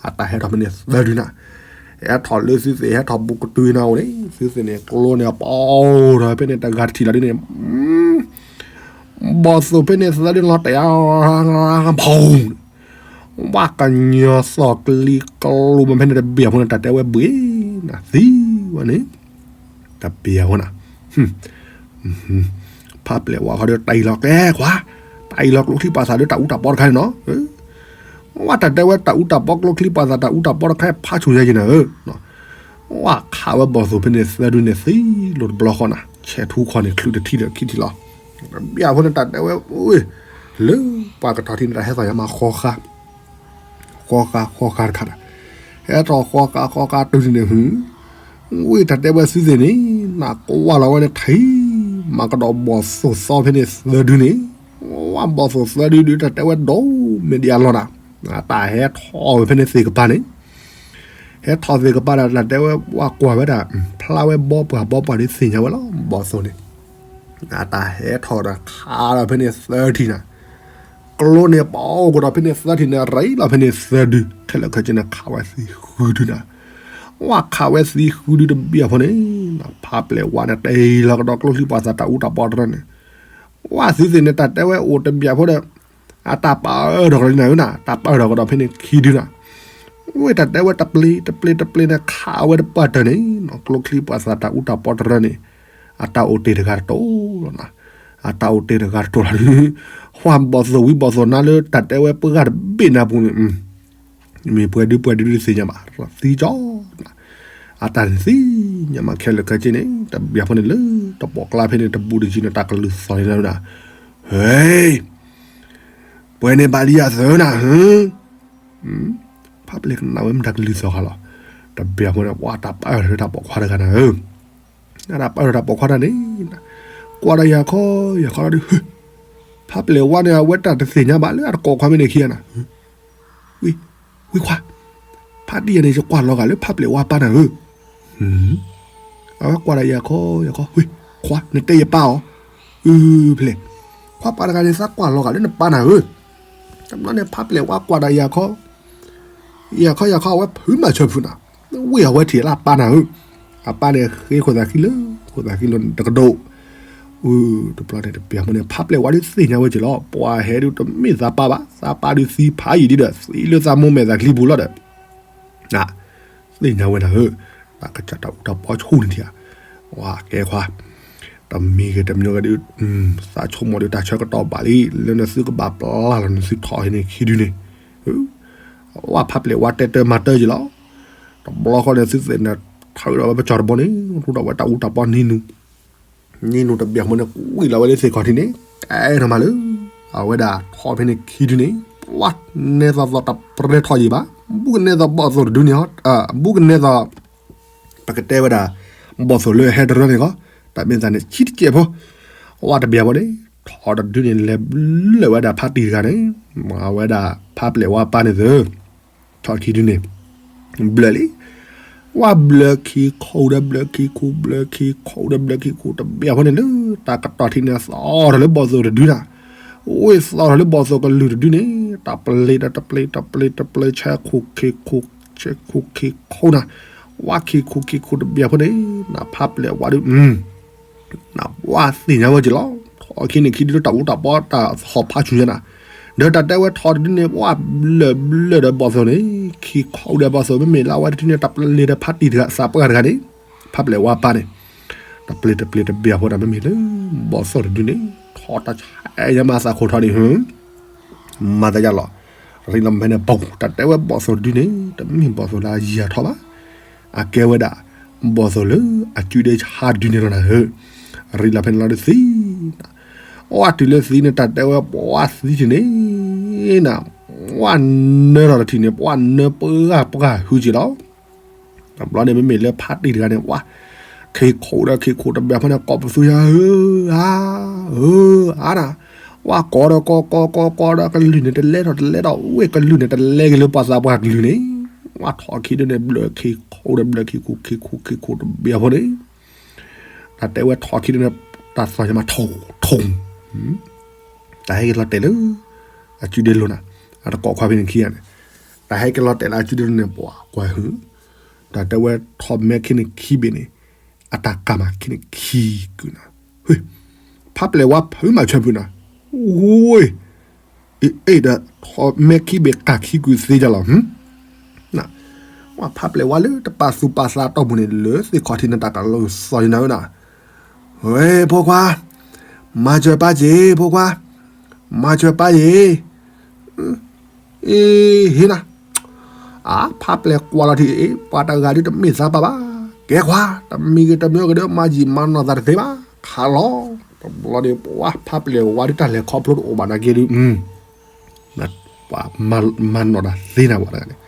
အတၢ်ဟဲထီၣ်ဖဲန့ၣ်သၢဒုနၤ, ဟဲထီၣ်လၢသုသ့ၣ်ဟဲထီၣ်ဘူးကတုၤနၤအိၣ်န့ၣ် သုသ့ၣ်န့ၣ်ကျိန့ၣ် ပီၣ်ထီၣ်ဖဲန့ၣ်တဂၤတထံၣ်လီၤဒ်န့ၣ် ဘီၣ်သိၣ်ဖဲန့ၣ်သၢဒုလီၤတဲာ်, ဖီ, ဝဲကညီသီၣ်ကလံၤကလူးမးဖဲန့ၣ်တဘ့ၣ်အဖိန့ၣ် တၢ်တဲဝဲဘှ့ၣ်နၤသံဝဲန့ၣ်, တဘ့ၣ်အဖိနၤ, ဖါပျဲၢ်ဝါဃီဒီးတၢ်အံၤလီၤကဲခွါ, တၢ်အံၤလီၤကျိချံပှၤသးဒီးတၢ်အူတၢ်ပီတခါန့ၣ်နီၤ, ဝဲတၢ်တဲဝဲတၢ်အူတၢ်ပီကျိချံပှၤသးတၢ်အူတၢ်ပီတခါဖးဆူၣ်ယဲယဲနၤဧၢ, ဝဲခးဝဲဘီၣ်သိၣ်ဖဲန့ၣ်သၢဒုန့ၣ်သံလိၤတဘျီဃီနၤ, ဆဲးထူခီန့ၣ် ချုးတထံၣ်ဒီးခံထံၣ်လီၤ. တဘျီဖိန့ၣ် တၢ်တဲဝဲ, လၢပှၤကတီၤထံန့ၣ် တၢ်ဟဲသးယၤမးဃီဃါ, ဃီဃါဃီဃါတခါဒီး, ဟဲထီၣ်ဃီဃါဃီဃါတုၤန့ၣ် ဝံၤတၢ်တဲဝဲသုသ့ၣ်န့ၣ် နကွၢ်လီၤဝဲန့ၣ်ထံ, မၤကဒီးဘီၣ်သိၣ်သီဖဲန့ၣ်သၢဒုန့ၣ်, ဝဲဘီၣ်သိၣ်သၢဒုဒုး တၢ်တဲဝဲဒိၣ်မ့ၢ်ဒံးအလီၢ်နၤ, တၢ်ဟဲထီၣ်ဝဲဖဲန့ၣ်သ့ၣ်ကပၤန့ၣ် ဟဲထီၣ်သ့ၣ်ကပၤဒီး တၢ်တဲဝဲ ဝဲကွၢ်ဝဲဒၣ်, ဖျါဝဲဘီပှၢ်ဘီပှၢ်ဒုးသ့ၣ်ညါဝဲလီၤ ဘီၣ်သိၣ်န့ၣ်, တၢ်ဟဲထီၣ်ဒီးခးဒီးဖဲန့ၣ်သၢထံၣ်နၤ, ကျိန့ၣ်ပအိၣ်ကဒီးဖဲန့ၣ်သၢထံၣ်န့ၣ် ရံလီၤဖဲန့ၣ်သၢဒု, ခဲလၢာ်ခဲဆ့န့ၣ် ခးဝဲသံဃုဒုနၤ, ဝဲခးဝဲသံဃုဒုတဘျီဖိန့ၣ်, ဖးပျဲၢ်ဝါန့ၣ် တ့လီၤကဒီးကျိချံပှၤသးတၢ်အူတၢ်ပီတရၢန့ၣ်, ဝဲသုသ့ၣ်န့ၣ် တၢ်တဲဝဲအိၣ်တဘျီဖိဒီး အတၢ်ပာ်အၢထီၣ်ကဒီးနၤဧၢနၤ, တၢ်ပာ်အၢထီၣ်ကဒီးဖဲန့ၣ်ခံဒုနၤ, ဝဲတၢ်တဲဝဲတပျ့ၤတပျ့ၤတပျ့ၤန့ၣ် ခးဝဲတပှၢ်တၢၢ်န့ၣ်, ကျိချံပှၤသးတၢ်အူတၢ်ပီတရၢန့ၣ်, အတၢ်အိၣ်တ့ၢ်တဂၤတတိၤလီၤနၤ, အတၢ်အိၣ်တ့ၢ်တဂၤတတိၤလီၤဒုး, ဝဲဘီၣ်သိၣ်ဝံၤဘီၣ်သိၣ်နၤလၢတၢ်တဲဝဲပှၢ်တဘ့ၣ်နၤပူၤန့ၣ် မ့ၢ်ပှဲၤဒုပှဲၤဒုတသ့ၣ်ညါဘၣ်, သံကၠီ, အတၢ်န့ၣ်သ့ၣ်ညါမးခဲလၢာ်ခဲဆ့န့ၣ် တဘျီဖိန့ၣ်လၢတပိာ်ကျါဖဲန့ၣ် တဘူးတယံၤန့ၣ် တၢ်ကလုၢ်သီၣ်န့ၣ်နၤ, ဟ့, ပှဲၤန့ၣ်ဘၣ်လံယသၢနၤဧၢ, ဖးပျဲၢ်ကနၣ်ဝဲမ့ၢ်တၢ်ကလုၢ်သီၣ်ဃာ်လီၤ, တဘျီဖိန့ၣ် ပှၤတၢ်ပာ်အၢထီၣ်တၢ်ပိာ်ခွါတဂၤနၤဧၢ, အတၢ်ပာ်အၢထီၣ်တၢ်ပိာ်ခွါတၢ်န့ၣ်, ကွၢ်ဒီးယၤခီ, ယၤခီလီၤဒုး, ဟ့, ဖးပျဲၢ်ဝါန့ၣ် အဝဲတၢ်တသ့ၣ်ညါဘၣ်လၢအတကိးခွါမ့ၢ်န့ၣ်ခံဂၤနၤ, ဝံၤ, ဝံၤခွါ, ဖးဒံယၤန့ၣ် ယကွၢ်လီၤဂာ်လၢဖးပျဲၢ်ဝါပၢ်နၤဧၢ, အဝဲကွၢ်ဒီးယၤခီ, ယၤခီ, ဝံၤ, ခွါ, နတဲယပၢ်အီၤ, အၢ, ဖဲလဲၣ်, ခွါပၢ်တဂၤန့ၣ် သးကွၢ်လီၤဂာ်လၢနပၢ်နၤဧၢ, တဘျီန့ၣ် ဖးပျဲၢ်ဝါကွၢ်ဒီးယၤခီ ယၤခီယၤခီ အဝဲဖုးမၤဆၢဖုးနၤ, ဝံၤအဝဲထံၣ်လၢအပၢ်နၤဧၢ, အပၢ်န့ၣ်ဃ့ခိၣ်သးခံလၢ, ခိၣ်သးခံလၢတကဒိၣ်, အၢ, တဘျီန့ၣ်တဘျီဖိန့ၣ် ဖးပျဲၢ်ဝါဒုးသ့ၣ်ညါဝဲက့ၤလီၤ, ပှၤဟဲဒုးတမ့ၢ်သးပၢ်ဘၣ်, သးပၢ်ဒုးသံဖးယံာ်ဒံးဒီး သံလၢသးမိၢ်မဲာ်သးချံပူၤလီၤဒီး သ့ၣ်ညါဝဲနၤဧၢ, တၢ်ကစၢ်တၢ်အူတၢ်ပီဆူၣ်န့ၣ်ထံဧါ, ဝဲကဲခွါ, တမံၤဂ့ၤတမံၤဂ့ၤဒုး, သးဆိကမိၣ်ဒုးတၢ်ဆၢကတီၢ်ဘၣ်လံ, လၢနသုကဘၣ်ပျၢ်လီၤနသုထီၣ်ဟံးန့ၢ်ခံဒုန့ၣ်, ဝဲဖးပျဲၢ်ဝါတဲတၢ်မၤတၢ်က့ၤလီၤ, တဘျီဃီန့ၣ် သုသ့ၣ်န့ၣ် ထုးဒီးဝဲပစီၤတဘီန့ၣ် ထူဒီးဝဲတၢ်အူတၢ်ပီနံၤနူၤ နံၤနူၤတဘျီဖိန့ၣ် ကွံာ်လီၤဝဲလၢသ့ၣ်ခီၣ်ထံးန့ၣ်, ကဲထီၣ်မးလၢ အဝဲဒၣ်ထီၣ်ဖဲန့ၣ်ခံဒုန့ၣ်, ပှၤနဲသိးသိးတပြဲထီၣ်ယံၤဘၣ်, ဘူးကနဲသိးဘီၣ်သိၣ်တဒုန့ၣ်, ဘူးကနဲသိး ပကတဲဝဲဒၣ် ဘီၣ်သိၣ်လၢဟဲတရၢန့ၣ်ကီး, တၢ်မ့ၢ်သးန့ၣ် ဆံတကဲးဖိ, ဝဲတဘျီဖိန့ၣ် ထီၣ်တဒုန့ၣ် လဲၤဘျၢၣ်ဝဲဒၣ်ဖါတံၢ်တဂၤန့ၣ်, အဝဲဒၣ်ဖးပျဲၢ်ဝါပၢ်န့ၣ်သ့ၣ် ထီၣ်ခံဒုန့ၣ် ဘျၢၣ်လံ, ဝဲဘျၢၣ်ခံခိၣ်ဒီးဘျၢၣ်ခံခိၣ် ဘျၢၣ်ခံခိၣ်ဒီးဘျၢၣ်ခံခိၣ် တဘျီဖိန့ၣ်လၢ တၢ်ကတီၢ်ထံးန့ၣ် သီၣ်ထီၣ်လၢဘီၣ်သိၣ်တဒုနၤ, ဝဲသီၣ်ထီၣ်လၢဘီၣ်သိၣ်ကလုၢ်တဒုန့ၣ်, တပျ့ၤဒီးတပျ့ၤ တပျ့ၤ တပျ့ၤ ဆဲခိၣ်ခံခိၣ် ဆဲခိၣ်ခံခိၣ်နၤ, ဝဲခံခိၣ်ခံခိၣ်တဘျီဖိန့ၣ် နဖးပျဲၢ်ဝါဒုး နဝဲသ့ၣ်ညါဝဲက့ၤလီၤ, ထီၣ်ခံန့ၣ်ခံဒုလၢတၢ်အူတၢ်ပီတၢ်ဟီၣ်ဖးဆူညါနၤ, ဒီးတၢ်တဲဝဲထီၣ်တဒုန့ၣ် ဝဲဘျၢၣ်ဘျၢၣ်ဒီးဘီၣ်သိၣ်န့ၣ်, ခံခိၣ်ဒီးဘီၣ်သိၣ် မ့မ့ၢ်လၢအဝဲတဒုန့ၣ် တပျ့ၤဒီးဖးတံၢ်တဂၤ သးပှၢ်တဂၤန့ၣ်, ဖးပျဲၢ်ဝါပၢ်န့ၣ်, တပျ့ၤတပျ့ၤတဘျီဖိဒီး မ့မ့ၢ်လၢ ဘီၣ်သိၣ်တဒုန့ၣ် ထီၣ်တၢ်ဆါညါမးသးခိၣ်ထီၣ်ဒံး မၤသးယါလီၤ, ရံလီၤဖဲန့ၣ် ပူၤ တၢ်တဲဝဲဘီၣ်သိၣ်တဒုန့ၣ် တမ့ၢ်ဘီၣ်သိၣ်လၢအယံာ်အထီၣ်ဘၣ်, အကဲဝဲဒၣ် ဘီၣ်သိၣ်လၢအစုဒဲဆါဒုန့ၣ်လီၤနၤဧၢ, ရံလီၤဖဲန့ၣ်လီၤဒုးသံ, အီၣ်တုၤလၢသံန့ၣ် တၢ်တဲဝဲပှၤသံထံၣ်န့ၣ်နၤ, ပှၤနၢထီၣ်တထံၣ်န့ၣ် ပှၤနၢပှၢ်ပှၢ်ဟုက့ၤလီၤ, တဘျီန့ၣ် မ့မ့ၢ်လၢဖးတံၢ်တဂၤန့ၣ် ပှၤ ခံခိၣ်ဒီးခံခိၣ်တဘျီဖိန့ၣ် ကိးပသူယၤဧၢ, ဧၢ, အါ, ဧၢ, အါနၤ, ပှၤကိးဒီးကိးကိးကိးကိးဒီးကလုၢ်န့ၣ်တလဲထီၣ်တလဲထီၣ် ဝဲကလုၢ်န့ၣ်တလဲက့ၤလၢပှၤသးပှၢ်ကလုၢ်န့ၣ်, ပှၤထီၣ်ခံဒုန့ၣ် ဘျၢၣ်ခံခိၣ်ဒီးဘျၢၣ်ခံခိၣ် ခံခိၣ်ခံခိၣ်တဘျီဖိန့ၣ်, တၢ်တဲဝဲထီၣ်ခံဒုန့ၣ် တၢ်သီၣ်ညါမးထိၣ်ထိၣ် တၢ်ဟဲက့ၤလီၤတဲာ်လၢ အစုဒဲလိၤနၤ, အတကိးခွါဖဲန့ၣ်ခံဂၤန့ၣ်, တၢ်ဟဲက့ၤလီၤတဲာ်လၢအစုဒဲလိၤန့ၣ် ပှၤကွၢ်ဟု, တၢ်တဲဝဲထီၣ်မဲခံန့ၣ်ခံဘ့ၣ်န့ၣ်, အတၢ်ကၤမးခံန့ၣ်ခံကုာ်နၤ, ဖးပျဲၢ်ဝါဖုးမၤဆၢဖုးနၤ, ဝ့ၢ်, အ့ၣ် ဒီးထီၣ်မဲခံဘ့ၣ်ကၤခံကုာ်သ့ယါလီၤ ဖးပျဲၢ်ဝါလၢတပာ်သူၣ်ပာ်သးတီၢ်ပူၤန့ၣ် လၢသ့ၣ်ခီၣ်ထံးန့ၣ် တၢ်တၢ်လီၤသီၣ်ယနၤဧၢနၤ, ဝဲဖိခွါ, မၤစၢၤပၢ်က့ၤ ဖိခွါ, မၤစၢၤပၢ်ယ့ၤ, အ့ ဟ့နၤ, အါ ဖးပျဲၢ်ကွၢ်လီၤထံး အ့ ပှၤတဂၤဒုးတမ့ၢ်သးပၢ်ဘၣ် ကဲခွါ, တမံၤဂ့ၤတမံၤဂ့ၤဒီး မၤယံာ်မၤနီၢ်သးတသ့ဘၣ်, ခးလီၤ. တဘျီန့ၣ် ပှၤဖးပျဲၢ်ဝါဒုး တၢ်လဲၤခီဖျိတအိၣ်ဘၣ်နာ်က့ဒုး, ပှၤမၤနီၢ်တၢ်သ့နၤဝဲတဂၤန့ၣ်,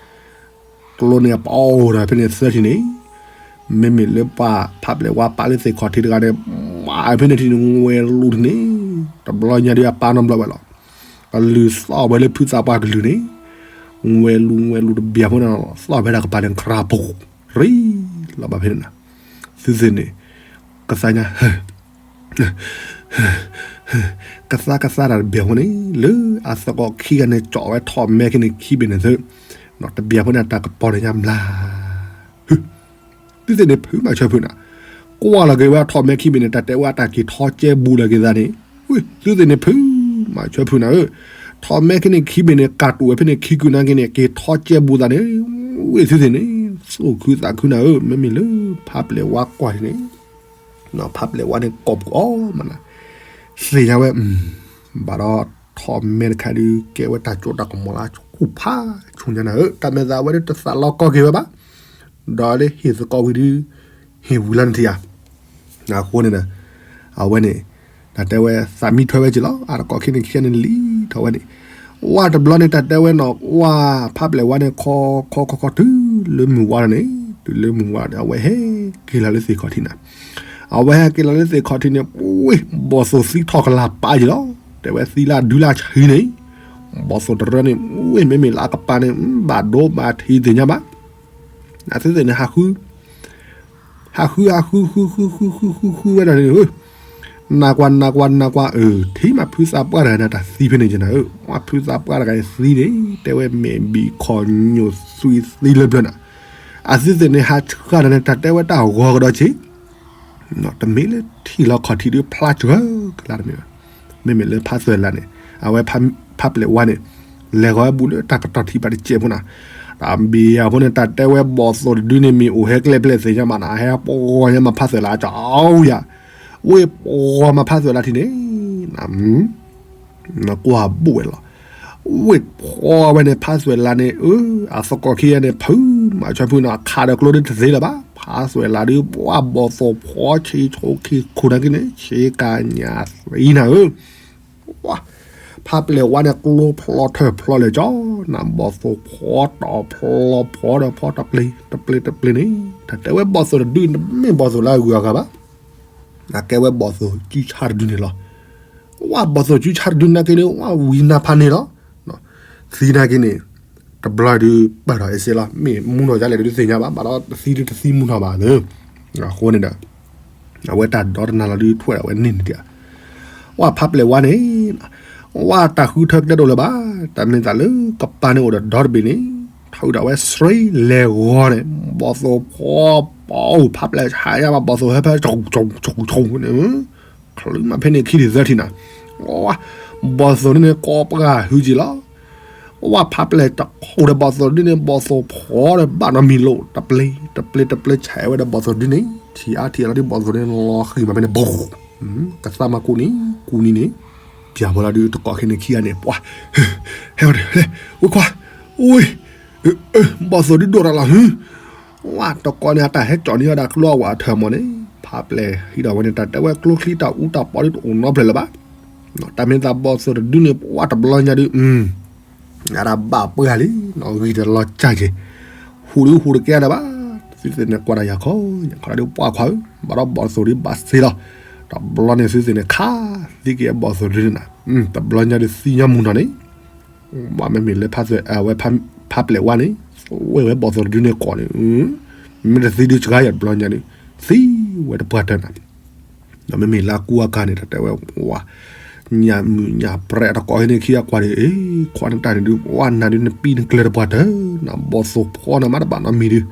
ကျိန့ၣ်အပီၢ်ဒီးဖဲန့ၣ်သၢထံၣ်န့ၣ်, မ့မ့ၢ်လၢပှၤဖးပျဲၢ်ဝါပာ်လၢသ့ၣ်ခီၣ်ထံးတဂၤန့ၣ်, မၤဖဲန့ၣ်ထံၣ်န့ၣ် ဝဲလူၤထံၣ်န့ၣ်, တဘျီညါဒုးအပၢ်နီတဘျီဝဲလီၤ. ကလုၢ်သီၣ်ဝဲလၢဖုသးပှၢ်ကလုၢ်န့ၣ်, ဝဲလူၤဝဲလူၤတဘျီဖိန့ၣ် သီၣ်ဖဲတၢ်ကပၤန့ၣ် ကြၢးပူၤ ရံလီၤဘၣ်ဖဲန့ၣ်နၤ, သုသ့ၣ်န့ၣ်, ကသါညါ ကသါကသါတၢ်တဘျီဖိန့ၣ် လၢအသကိးခံဂၤန့ၣ် ကၠီၣ်ဝဲထီၣ်မဲခံန့ၣ်ခံဘ့ၣ်န့ၣ်သု, တဘျီဖိန့ၣ် တၢ်ကပီၤန့ၣ်ညါမျၢ် သုသ့ၣ်န့ၣ် ဖုမၤဆၢဖုနၤ, ကွၢ်လီၤက့ၤဝဲထီၣ်မဲခံဘ့ၣ်န့ၣ် တၢ်တဲဝဲအတၢ်က့ၤထီကဲဘူးလီၤက့ၤသးန့ၣ်, ဝ့ၢ်သုသ့ၣ်န့ၣ် ဖုမၤဆၢဖုနၤဧၢ, ထီၣ်မဲခံန့ၣ်ခံဘ့ၣ်န့ၣ် ကၢ်တူာ်ဝဲဖဲန့ၣ်ခံကုာ်နာ်က့န့ၣ် က့ၤထီကဲဘူးသးန့ၣ်, ဝ့ၢ်သုသ့ၣ်န့ၣ် သူၣ်ခုသးခုနၤဧၢ, မ့မ့ၢ်လၢဖးပျဲၢ်ဝါကွၢ်န့ၣ်, ဖးပျဲၢ်ဝါန့ၣ် ကိးပူၤအီၤမးနၤ, သ့ၣ်ညါဝဲ, ဘၣ်ဒီးထီၣ်မဲတခါဒုး ကဲဝဲတၢ်ကၠိတၢ်ကမီၤလၢဆူၣ်ဖးဆူၣ်ညါနၤဧၢ, တၢ်မဲာ်သးဝဲဒၣ်တသးလီကီက့ၤဝဲဘၣ်, ဒီးလၢဟ့ၣ်သကိးဝံၤဒုး, ဟ့ၣ်ဝံၤလီၤန့ၣ်ထံၣ်ဧါ, အဃိန့ၣ်ဒီး, အဝဲန့ၣ်, တၢ်တဲဝဲသးမံထွဲဝဲက့ၤလီၤ, အတကိးခံန့ၣ်ခံဂၤန့ၣ်လံထီၣ်ဝဲန့ၣ်, ဝဲတဘျီန့ၣ် တၢ်တဲဝဲနီၤ, ဝဲဖးပျဲၢ်ဝါန့ၣ် ခီခီခီခီတုၤလၢမုၢ်ဝါလီၤန့ၣ်, တုၤလၢမုၢ်ဝါလီၤန့ၣ် အဝဲဟဲက့ၤလီၤလၢသ့ၣ်ခီၣ်ထံးနၤ, အဝဲဟဲက့ၤလီၤလၢသ့ၣ်ခီၣ်ထံးန့ၣ် ဝ့ၢ်ဘီၣ်သိၣ်သံထီၣ်ကလာ်ပာ်က့ၤလီၤ, တဲဝဲသံလၢအဒုလၢအဆံးန့ၣ်, ဘီၣ်သိၣ်တရၢန့ၣ်, ဝ့ၢ်မ့မ့ၢ်လၢအကပၤန့ၣ် ဘၣ်ဒိဘၣ်ထံးသ့ၣ်ညါဘၣ်, အသုသ့ၣ်န့ၣ် ဟးဃု, ဟးဃုဟးဃုဃုဃုဃုဃုဃုဃုဝဲဒၣ်န့ၣ်, နးကွၢ်နးကွၢ်နးကွၢ်အၢ, ထံၣ်မးဖုသးပှၢ်တဂၤန့ၣ် တၢ်သံဖဲန့ၣ်ကနၤဧၢ, ဝဲဖုသးပှၢ်တဂၤအံၤသံန့ၣ် တဲဝဲမဲာ်ဘံၣ်ခီၣ်ညိၣ်သွံၣ်သံလၢပျၢၤနၤ, အသုသ့ၣ်န့ၣ် ဟးဆှၢတၢ်န့ၣ် တၢ်တဲဝဲတၢ်ဂီၤကဒီးဆံး တမ့ၢ်လၢထံၣ်လီၤခီၣ်ထံးဒုးဖျါစှၤကလါတမ့ၢ်ဘၣ်, မ့မ့ၢ်လၢဖးသွဲၣ်လးန့ၣ် အဝဲဖးပျဲၢ်ဝါန့ၣ်, လဲၤဂီၤဝဲဘူးလၢတၢ်ကတီၢ်ထံးဘၣ်တစဲးဖိနၤ, တၢ်ဘံၣ်ယၤဖိန့ၣ် တၢ်တဲဝဲဘီၣ်သိၣ်တဒုန့ၣ် မ့ၢ်အိၣ်ဟဲကျဲပျဲၢ်သ့ၣ်ညါမးနၤ, ဟဲပှီၤညါမးဖးသွဲၣ်လးကၠီယၤ, ဝ့ၢ်ပှီၤမးဖးသွဲၣ်လးထံးန့ၣ် နကွၢ်ဘူးဝဲလီၤ, ဝ့ၢ်ပှီၤဝဲန့ၣ် ဖးသွဲၣ်လးန့ၣ် အၢ အသကိးခံဂၤန့ၣ် ဖုမၤဆၢဖုနၤ ခးဒီးကျိဒ်တသ့လၢၤဘၣ်, ဖးသွဲၣ်လးဒုး ပှၤဘီၣ်သိၣ်ဖှီၣ်ဆံးဆိခံခိၣ်နာ်က့န့ၣ် ဆ့ကၤညါသံနၤဧၢ, ဝါ, ဖးပျဲၢ်ဝါန့ၣ် ကျိဖျီထၢၣ်ဖျီလဲၣ်ကၠီ, နဘီၣ်သိၣ်ဖှီၣ်တီၢ်ဖျီဖှီၣ်ဒီးဖှီၣ်တပျ့ၤတပျ့ၤတပျ့ၤန့ၣ်, တၢ်တဲဝဲဘီၣ်သိၣ်တဒုန့ၣ် တမ့ၢ်ဘီၣ်သိၣ်လၢအဂုၤအဂၤဘၣ် အကဲဝဲဘီၣ်သိၣ်စုဆါတဒုန့ၣ်လီၤ, ဝါဘီၣ်သိၣ်စုဆါတဒုနာ်က့န့ၣ် ဝါဝံၤနၤဖးန့ၣ်လီၤ, သံနာ်က့န့ၣ်, တဘျီဒုးပၢၢ်ထီၣ်အစ့လီၤ, မ့ၢ်မူနီၢ်ဒ်လဲၣ်ဒုးတသ့ၣ်ညါဘၣ်, ဘၣ်ဒီးတသံဒုးတသံမူနီၢ်ဘၣ်လၢ, အဃိန့ၣ်ဒီး အဝဲတၢ်ဒီတနၤလီၤဒုးထွဲဒီးဝဲန့ၢ်န့ၣ်ဒံး, ဝါဖးပျဲၢ်ဝါန့ၣ်, ဝါတၢ်ဃုထၢကျဲဒိၣ်လၢၤဘၣ်, တၢ်မ့ၢ်သးလၢကပၤန့ၣ်အိၣ်ဒီးဒီတဘ့ၣ်န့ၣ်, ထုးဒီးဝဲစရ့လဲၤဂီၤန့ၣ်, ဘီၣ်သိၣ်ဖှီၣ်ပီၣ်အိၣ်ဖးပျဲၢ်ဆါယါဘၣ်ဘီၣ်သိၣ်ဟဲဖဲ ဆိဆိဆိဆိန့ၣ်, ချုးမးဖဲန့ၣ်ခံထံၣ်သၢထံၣ်နၤ, ဝါ, ဘီၣ်သိၣ်န့ၣ်န့ၣ် ကိးပှၤဟုက့ၤလီၤ, ဝါဖးပျဲၢ်တခိၣ်ဒီးဘီၣ်သိၣ်ဒုန့ၣ် ဘီၣ်သိၣ်ဖှီၣ်ဒီးဘၣ်နီတမံၤလိာ် တပျ့ၤ, တပျ့ၤတပျ့ၤဆဲးဝဲဒီးဘီၣ်သိၣ်ဒုန့ၣ်, ထံၣ်အါထံၣ်အါလီၤဒုးဘီၣ်သိၣ်န့ၣ်လီၤဃံၤမးဖဲန့ၣ် ဘူး, ကသါမးကူန့ၣ်, ကူန့ၣ်န့ၣ်, ပျၢ်ဖိလီၤဒုးတကိးခဲန့ၣ်ခံဂၤန့ၣ် ပှၤ, ဟဲဝဲ, ဝ့ၢ်ခွါ, အိၣ်, ဘီၣ်သိၣ်ဒုဒိၣ်တၢ်လီၤဟု ဝါတကိးန့ၣ် အတၢ်ဟဲကၠီၣ်န့ၢ်ဝဲဒၣ်ကျိအဝဲအထၢၣ်မးန့ၣ်, ဖးပျဲၢ်ဟံးဒီးဝဲန့ၣ် တၢ်တဲဝဲကျိချံတၢ်အူတၢ်ပီဒုတအိၣ်နီဖျဲၣ်လၢၤဘၣ်, တၢ်မ့ၢ်သးဘီၣ်သိၣ်တဒုန့ၣ် ပှၤတဘျီညါဒုး, အတၢ်ဘၣ်ပှဲၤလံ, ဂံၢ်တလီၤကၢ်က့ၤ, ဟူးဒုးဟူးတကဲဒီးဘၣ်, သုသ့ၣ်န့ၣ်ကွၢ်တၢ်ယၤခီ, ယၤခီဒုးပှၤခွါဧၢ, ဘၣ်ဒီးဘီၣ်သိၣ်ဒုးဘၣ်သ့လီၤ, တဘျီန့ၣ်သုသ့ၣ်န့ၣ်ခးသံက့ၤဘီၣ်သိၣ်ဒုန့ၣ်နၤ, တဘျီညါဒုးသံညီမူနီၢ်န့ၣ် ဘၣ်မ့မ့ၢ်လၢဖးသွဲၣ်, အဝဲဖးပျဲၢ်ဝါန့ၣ်, ဝဲဝဲဘီၣ်သိၣ်တဒုန့ၣ်ကိးန့ၣ်, မ့ၢ်တသံဒုးစှၤယၤတဘျီညါန့ၣ်, သံဝဲတပှၢ်တၢၢ်နၤ, ဒီးမ့မ့ၢ်လၢအကူအကၤန့ၣ် တၢ်တဲဝဲဝါ, ညၣ်မုၣ်ညၣ်ပြဲအတကိးဟဲန့ၣ်ခံဂၤကွၢ်ဒုး, အ့ ခွါနတၢ်န့ၣ်ဒုး ဝါနၤဒုးနပံနကျၢၤတပှၢ်တၢၢ်, နဘီၣ်သိၣ်ဖှီၣ်နၤမးတဘၣ်နီတမံၤဒုး,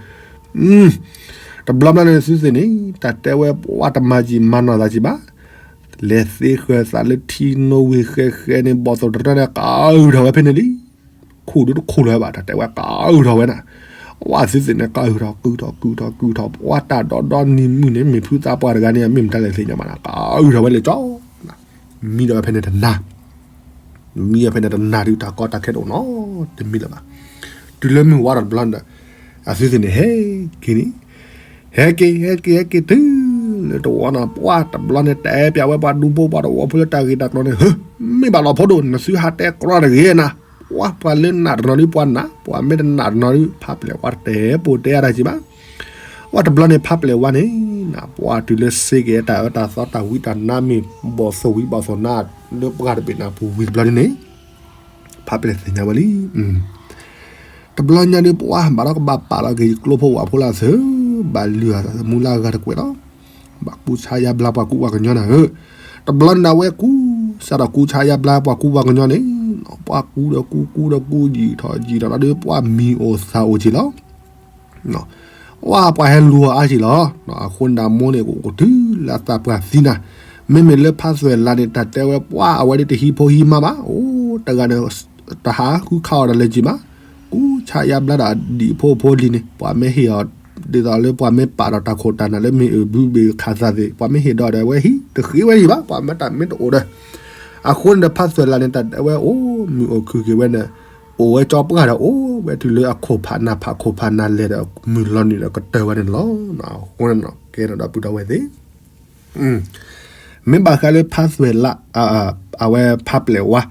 တဘျီဘျီန့ၣ်သုသ့ၣ်န့ၣ် တၢ်တဲဝဲဝါတမၤယံာ်မၤနီၢ်သးကံဘၣ် လဲၤသ့ဃာ်သးလၢထံနိဝ့ၢ်ဃဲဃဲန့ၣ် ဘီၣ်သိၣ်တရၢန့ၣ် ကးအုၣ်ထီၣ်ဝဲဖဲန့ၣ်လံ. ခိၣ်ဒုတခိၣ်လၢၤဝဲဘၣ် တၢ်တဲဝဲကးအုၣ်ထီၣ်ဝဲနၤ. ဝဲသုသ့ၣ်န့ၣ် ကးအုၣ်ထီၣ် ကုၢ်ထီၣ် ကုၢ်ထီၣ် ကုၢ်ထီၣ် ပှၤတၢ်ဒီဒီနံၤမုၢ်န့ၣ် မ့ၢ်ဖုသးပှၢ်တဂၤန့ၣ် မ့ၢ်မတၤလဲၣ်သ့ၣ်ညါဘၣ်နၤ ကးအုၣ်ထီၣ်ဝဲလၢကၠီ မံဒီးဝဲဖဲန့ၣ်တနၤ မံဝဲဖဲန့ၣ်တနၤဒုး တၢ်ကီတၢ်ခဲတအိၣ်နီတမံၤလၢၤဘၣ်. တုၤလၢမုၢ်ဝါထီၣ်တဘျီန့ၣ်ဒီး အသုသ့ၣ်န့ၣ် ဟဲက့ၤန့ၣ် ဟဲက့ၤ ဟဲက့ၤ ဟဲက့ၤတုၤလၢတဝီနီၤ, ပှၢ်တဘျီန့ၣ် တဲပၠးဝဲပှၤဒူဖိပှၤသဝီဖိလၢတၢ်ဂ့ၤတၢ်ကျိၤန့ၣ်, မ့ၢ်ဘၣ်လီၤဖိဒိၣ် နသုဟးတဲကြီတဂ့ၤနၤ, ပှၢ်ပှၤလၢနာ်တနီၤဒုးပှၤနာ်, ပှၤမ့ၢ်တနာ်တနီၤဒုး ဖးပျဲၢ်ဝါတတဲပိာ်တဲအါတၢ်က့ၤဘၣ်. ပှၢ်တဘျီန့ၣ် ဖးပျဲၢ်ဝါန့ၣ် ပှၢ်တုၤလၢစ့က့ၤတၢ်အၢတၢ်သီတၢ်ဝံတၢ်နါမ့ၢ် ဘီၣ်သိၣ်ဝံဘီၣ်သိၣ်နါ လၢပှၢ်တဘ့ၣ်နၢ်ပူၤဝံၤတဘျီန့ၣ်န့ၣ် ဖးပျဲၢ်သ့ၣ်ညါဝဲလံ. တဘျီညါဒုး ပှၢ်ဘၣ်ဒီးကဘၣ်ပာ်လီၤက့ၤကျိဖိဝၣ်ဖိလၢအသၢ, ဘၣ်လုၢ်အမူလၢအဂၤတကွဲးလီၤ. ဘၣ်ကူဆါယါဘျါပှၤကူပှၤကညီနၤဧၢ. တဘျီန့ၣ်ဒၣ်ဝဲကူ စးထီၣ်ကူဆါယါဘျါပှၤကူပှၤကညီန့ၣ်, ပှၢ်ကူဒီးကူ ကူဒီးကူ ယံာ်ထီၣ်ယံာ်ထီၣ်ဒီး ပှၢ်မံၤအိၣ်သးအိၣ်က့ၤလီၤ. ပှၢ်ပှၤဟဲလူၤအီၤအါက့ၤလီၤ. အဃိန့ၣ်ဒၣ်မိၢ်န့ၣ် ကအိၣ်ကတုၤလၢအသးပှၢ်သံနၤ, မ့မ့ၢ်လၢဖးသွဲၣ်လးန့ၣ် တၢ်တဲဝဲပှၢ်အဝဲဒၣ်တဟံးဖိဟံးမါဘၣ်, အိၣ်တဂၤန့ၣ် တဟးဃုခးအီၤဒီးလၢက့ၤမး, ကူဆါယါဘျါဒီးအဒံၣ်အဖိအဖိလံၤန့ၣ် ပှၤမ့ၢ်ဟ့ၣ်အီၤ ဒ်သိးလၢပှၤမ့ၢ်ပာ်ဒီးတၢ်ခိၣ်တၢ်နၢ်လၢမ့ၢ်အဘုဘ့ၣ်ခးသးသ့ၣ် ပှၤမ့ၢ်ဟ့ၣ်ဒီးဒီးဝဲဟံး တဃ့ဝဲဟံးဘၣ် ပှၤမ့ၢ်တၢ်မ့ၢ်တအိၣ်ဒီး, အဃိန့ၣ်ဒီးဖးသွဲၣ်လးန့ၣ် တၢ်တဲဝဲအိၣ်မုာ်အိၣ်ခုၣ်က့ၤဝဲန့ၣ်, အိၣ်ဝဲကၠီပှၢ်ဒီးအိၣ်ဝဲတုၤလၢအခိၣ်ဖးနၢ်ဖးခိၣ်ဖးနၢ်လဲၤဒီးမုၢ်လီၤနုာ်ဒီးကတၢၢ်ဝဲန့ၣ်လီၤ. အဃိန့ၣ်ကဲန့ၣ်ဒီပုၢ်ဒီဝဲၢ်သ့ၣ် မ့ၢ်ဘၣ်ဃးလၢဖးသွဲၣ်လး အဝဲဖးပျဲၢ်ဝါ,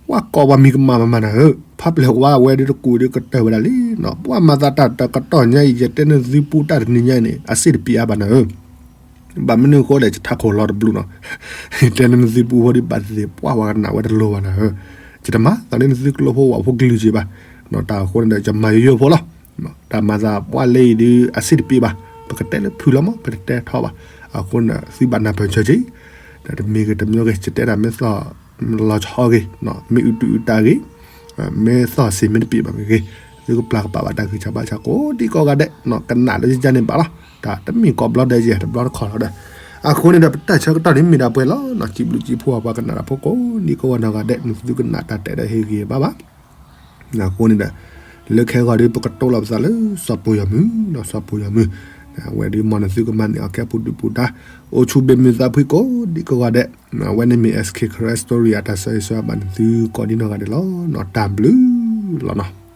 ပှၢ်ကိးပှၤမံၤကမၣ်မးမးနၤဧၢ, ဖးပျဲၢ်ဝါအဝဲဒၣ်တကူာ်ဒုးကတၢၢ်ဝဲဒၣ်လံ, ပှၢ်မၤသးတၢ်တကတီၢ်ညါအံၤ ယတဲန့ၢ်သုပူတၢ်တနံၤညါအံၤန့ၣ် အစ့ၣ်တပံးအါဘၣ်နၤဧၢ, ဘၣ်မနုၤအဃိလဲၣ် ယထးခိၣ်လီၤတဘျုးနီၤ, တဲန့ၢ်သုပူဖိဒ်ဘၣ်သ့ၣ်သ့ၣ် ပှၢ်ပှၤကနၣ်ဝဲတလိၤဘၣ်နၤဧၢ, ယတမၤသးန့ၢ်သုကျိဖိဝၣ်ဖိကလုာ်က့ၤဘၣ်, တၢ်အဃိန့ၣ်ဒီး ယမၤယိယိဖိလီၤ. တၢ်မၤသးပှၢ်လၢအံၤဒုး အစ့ၣ်တပံးဘၣ်, ပကတဲလၢဖုၣ်လီၤမး ပတတဲထီဘၣ်, အဃိန့ၣ် သုဘၣ်နၢ်ပၢၢ်ဆၢက့ၤ, ဒီးတမံၤဂ့ၤတမံၤဂ့ၤ ယတဲဒၣ်မ့ၢ်သီၣ်လီၤဆီဂ့ၤ, မ့ၢ်အုးတုအုးတၢ်ဂ့ၤ, မ့ၢ်သီၣ်စ့ၢ်မ့ၢ်တပံးဘၣ်မ့ၢ်ဂ့ၤ, သုကပျၢ်ကပာ်ဘၣ်တၢ်ဂံၢ်စၢ်ဘါစၢ်ကိးဒံကိးဂၤဒဲး, ကနၣ်လၢယန့ၣ်ဘၣ်လီၤ, တၢ်တမ့ၢ်ကိးဘျီဒဲးယဲၢ် တဘျီတခီၣ်လီၤဒီး, အဃိန့ၣ်ဒီး ပတၢ်ဆၢကတီၢ်န့ၣ်မ့ၢ်ဒၣ်ပှဲၤလီၤနီၤ, စံးဘျုးစံးဖှိၣ်ပှၤကနၣ်တၢ်ဖိကိးဒံကိးဂၤနီၢ်ဂၤဒဲး, နသုကနၣ်တၢ်တဲဒီးဟ့ၣ်ဂံၢ်ဘါဘၣ် အဃိန့ၣ်ဒီး လၢခဲဂီၤဒုး ပကတိၤလီၤပသးလၢစီၤပီယီၤမုၢ်, စီၤပီယီၤမုၢ်, အဝဲဒုးမ်နသုကမၤန့ၢ်အီၤကဲပူၤဒုးပူၤဒါ, အိၣ်ဆူၣ်ဘ့ၣ်မုာ်သးဖှံကိးဒံကိးဂၤဒဲး, အဝဲန့ၣ်မ့ၢ် S K Karen Story အတၢ်ဆၢဂ့ၤဆၢဝါဘၣ်နသုကိးဒံနီၢ်ဂၤဒဲးလီၤ, တၢ်ဘျုးလီၤနီၤ.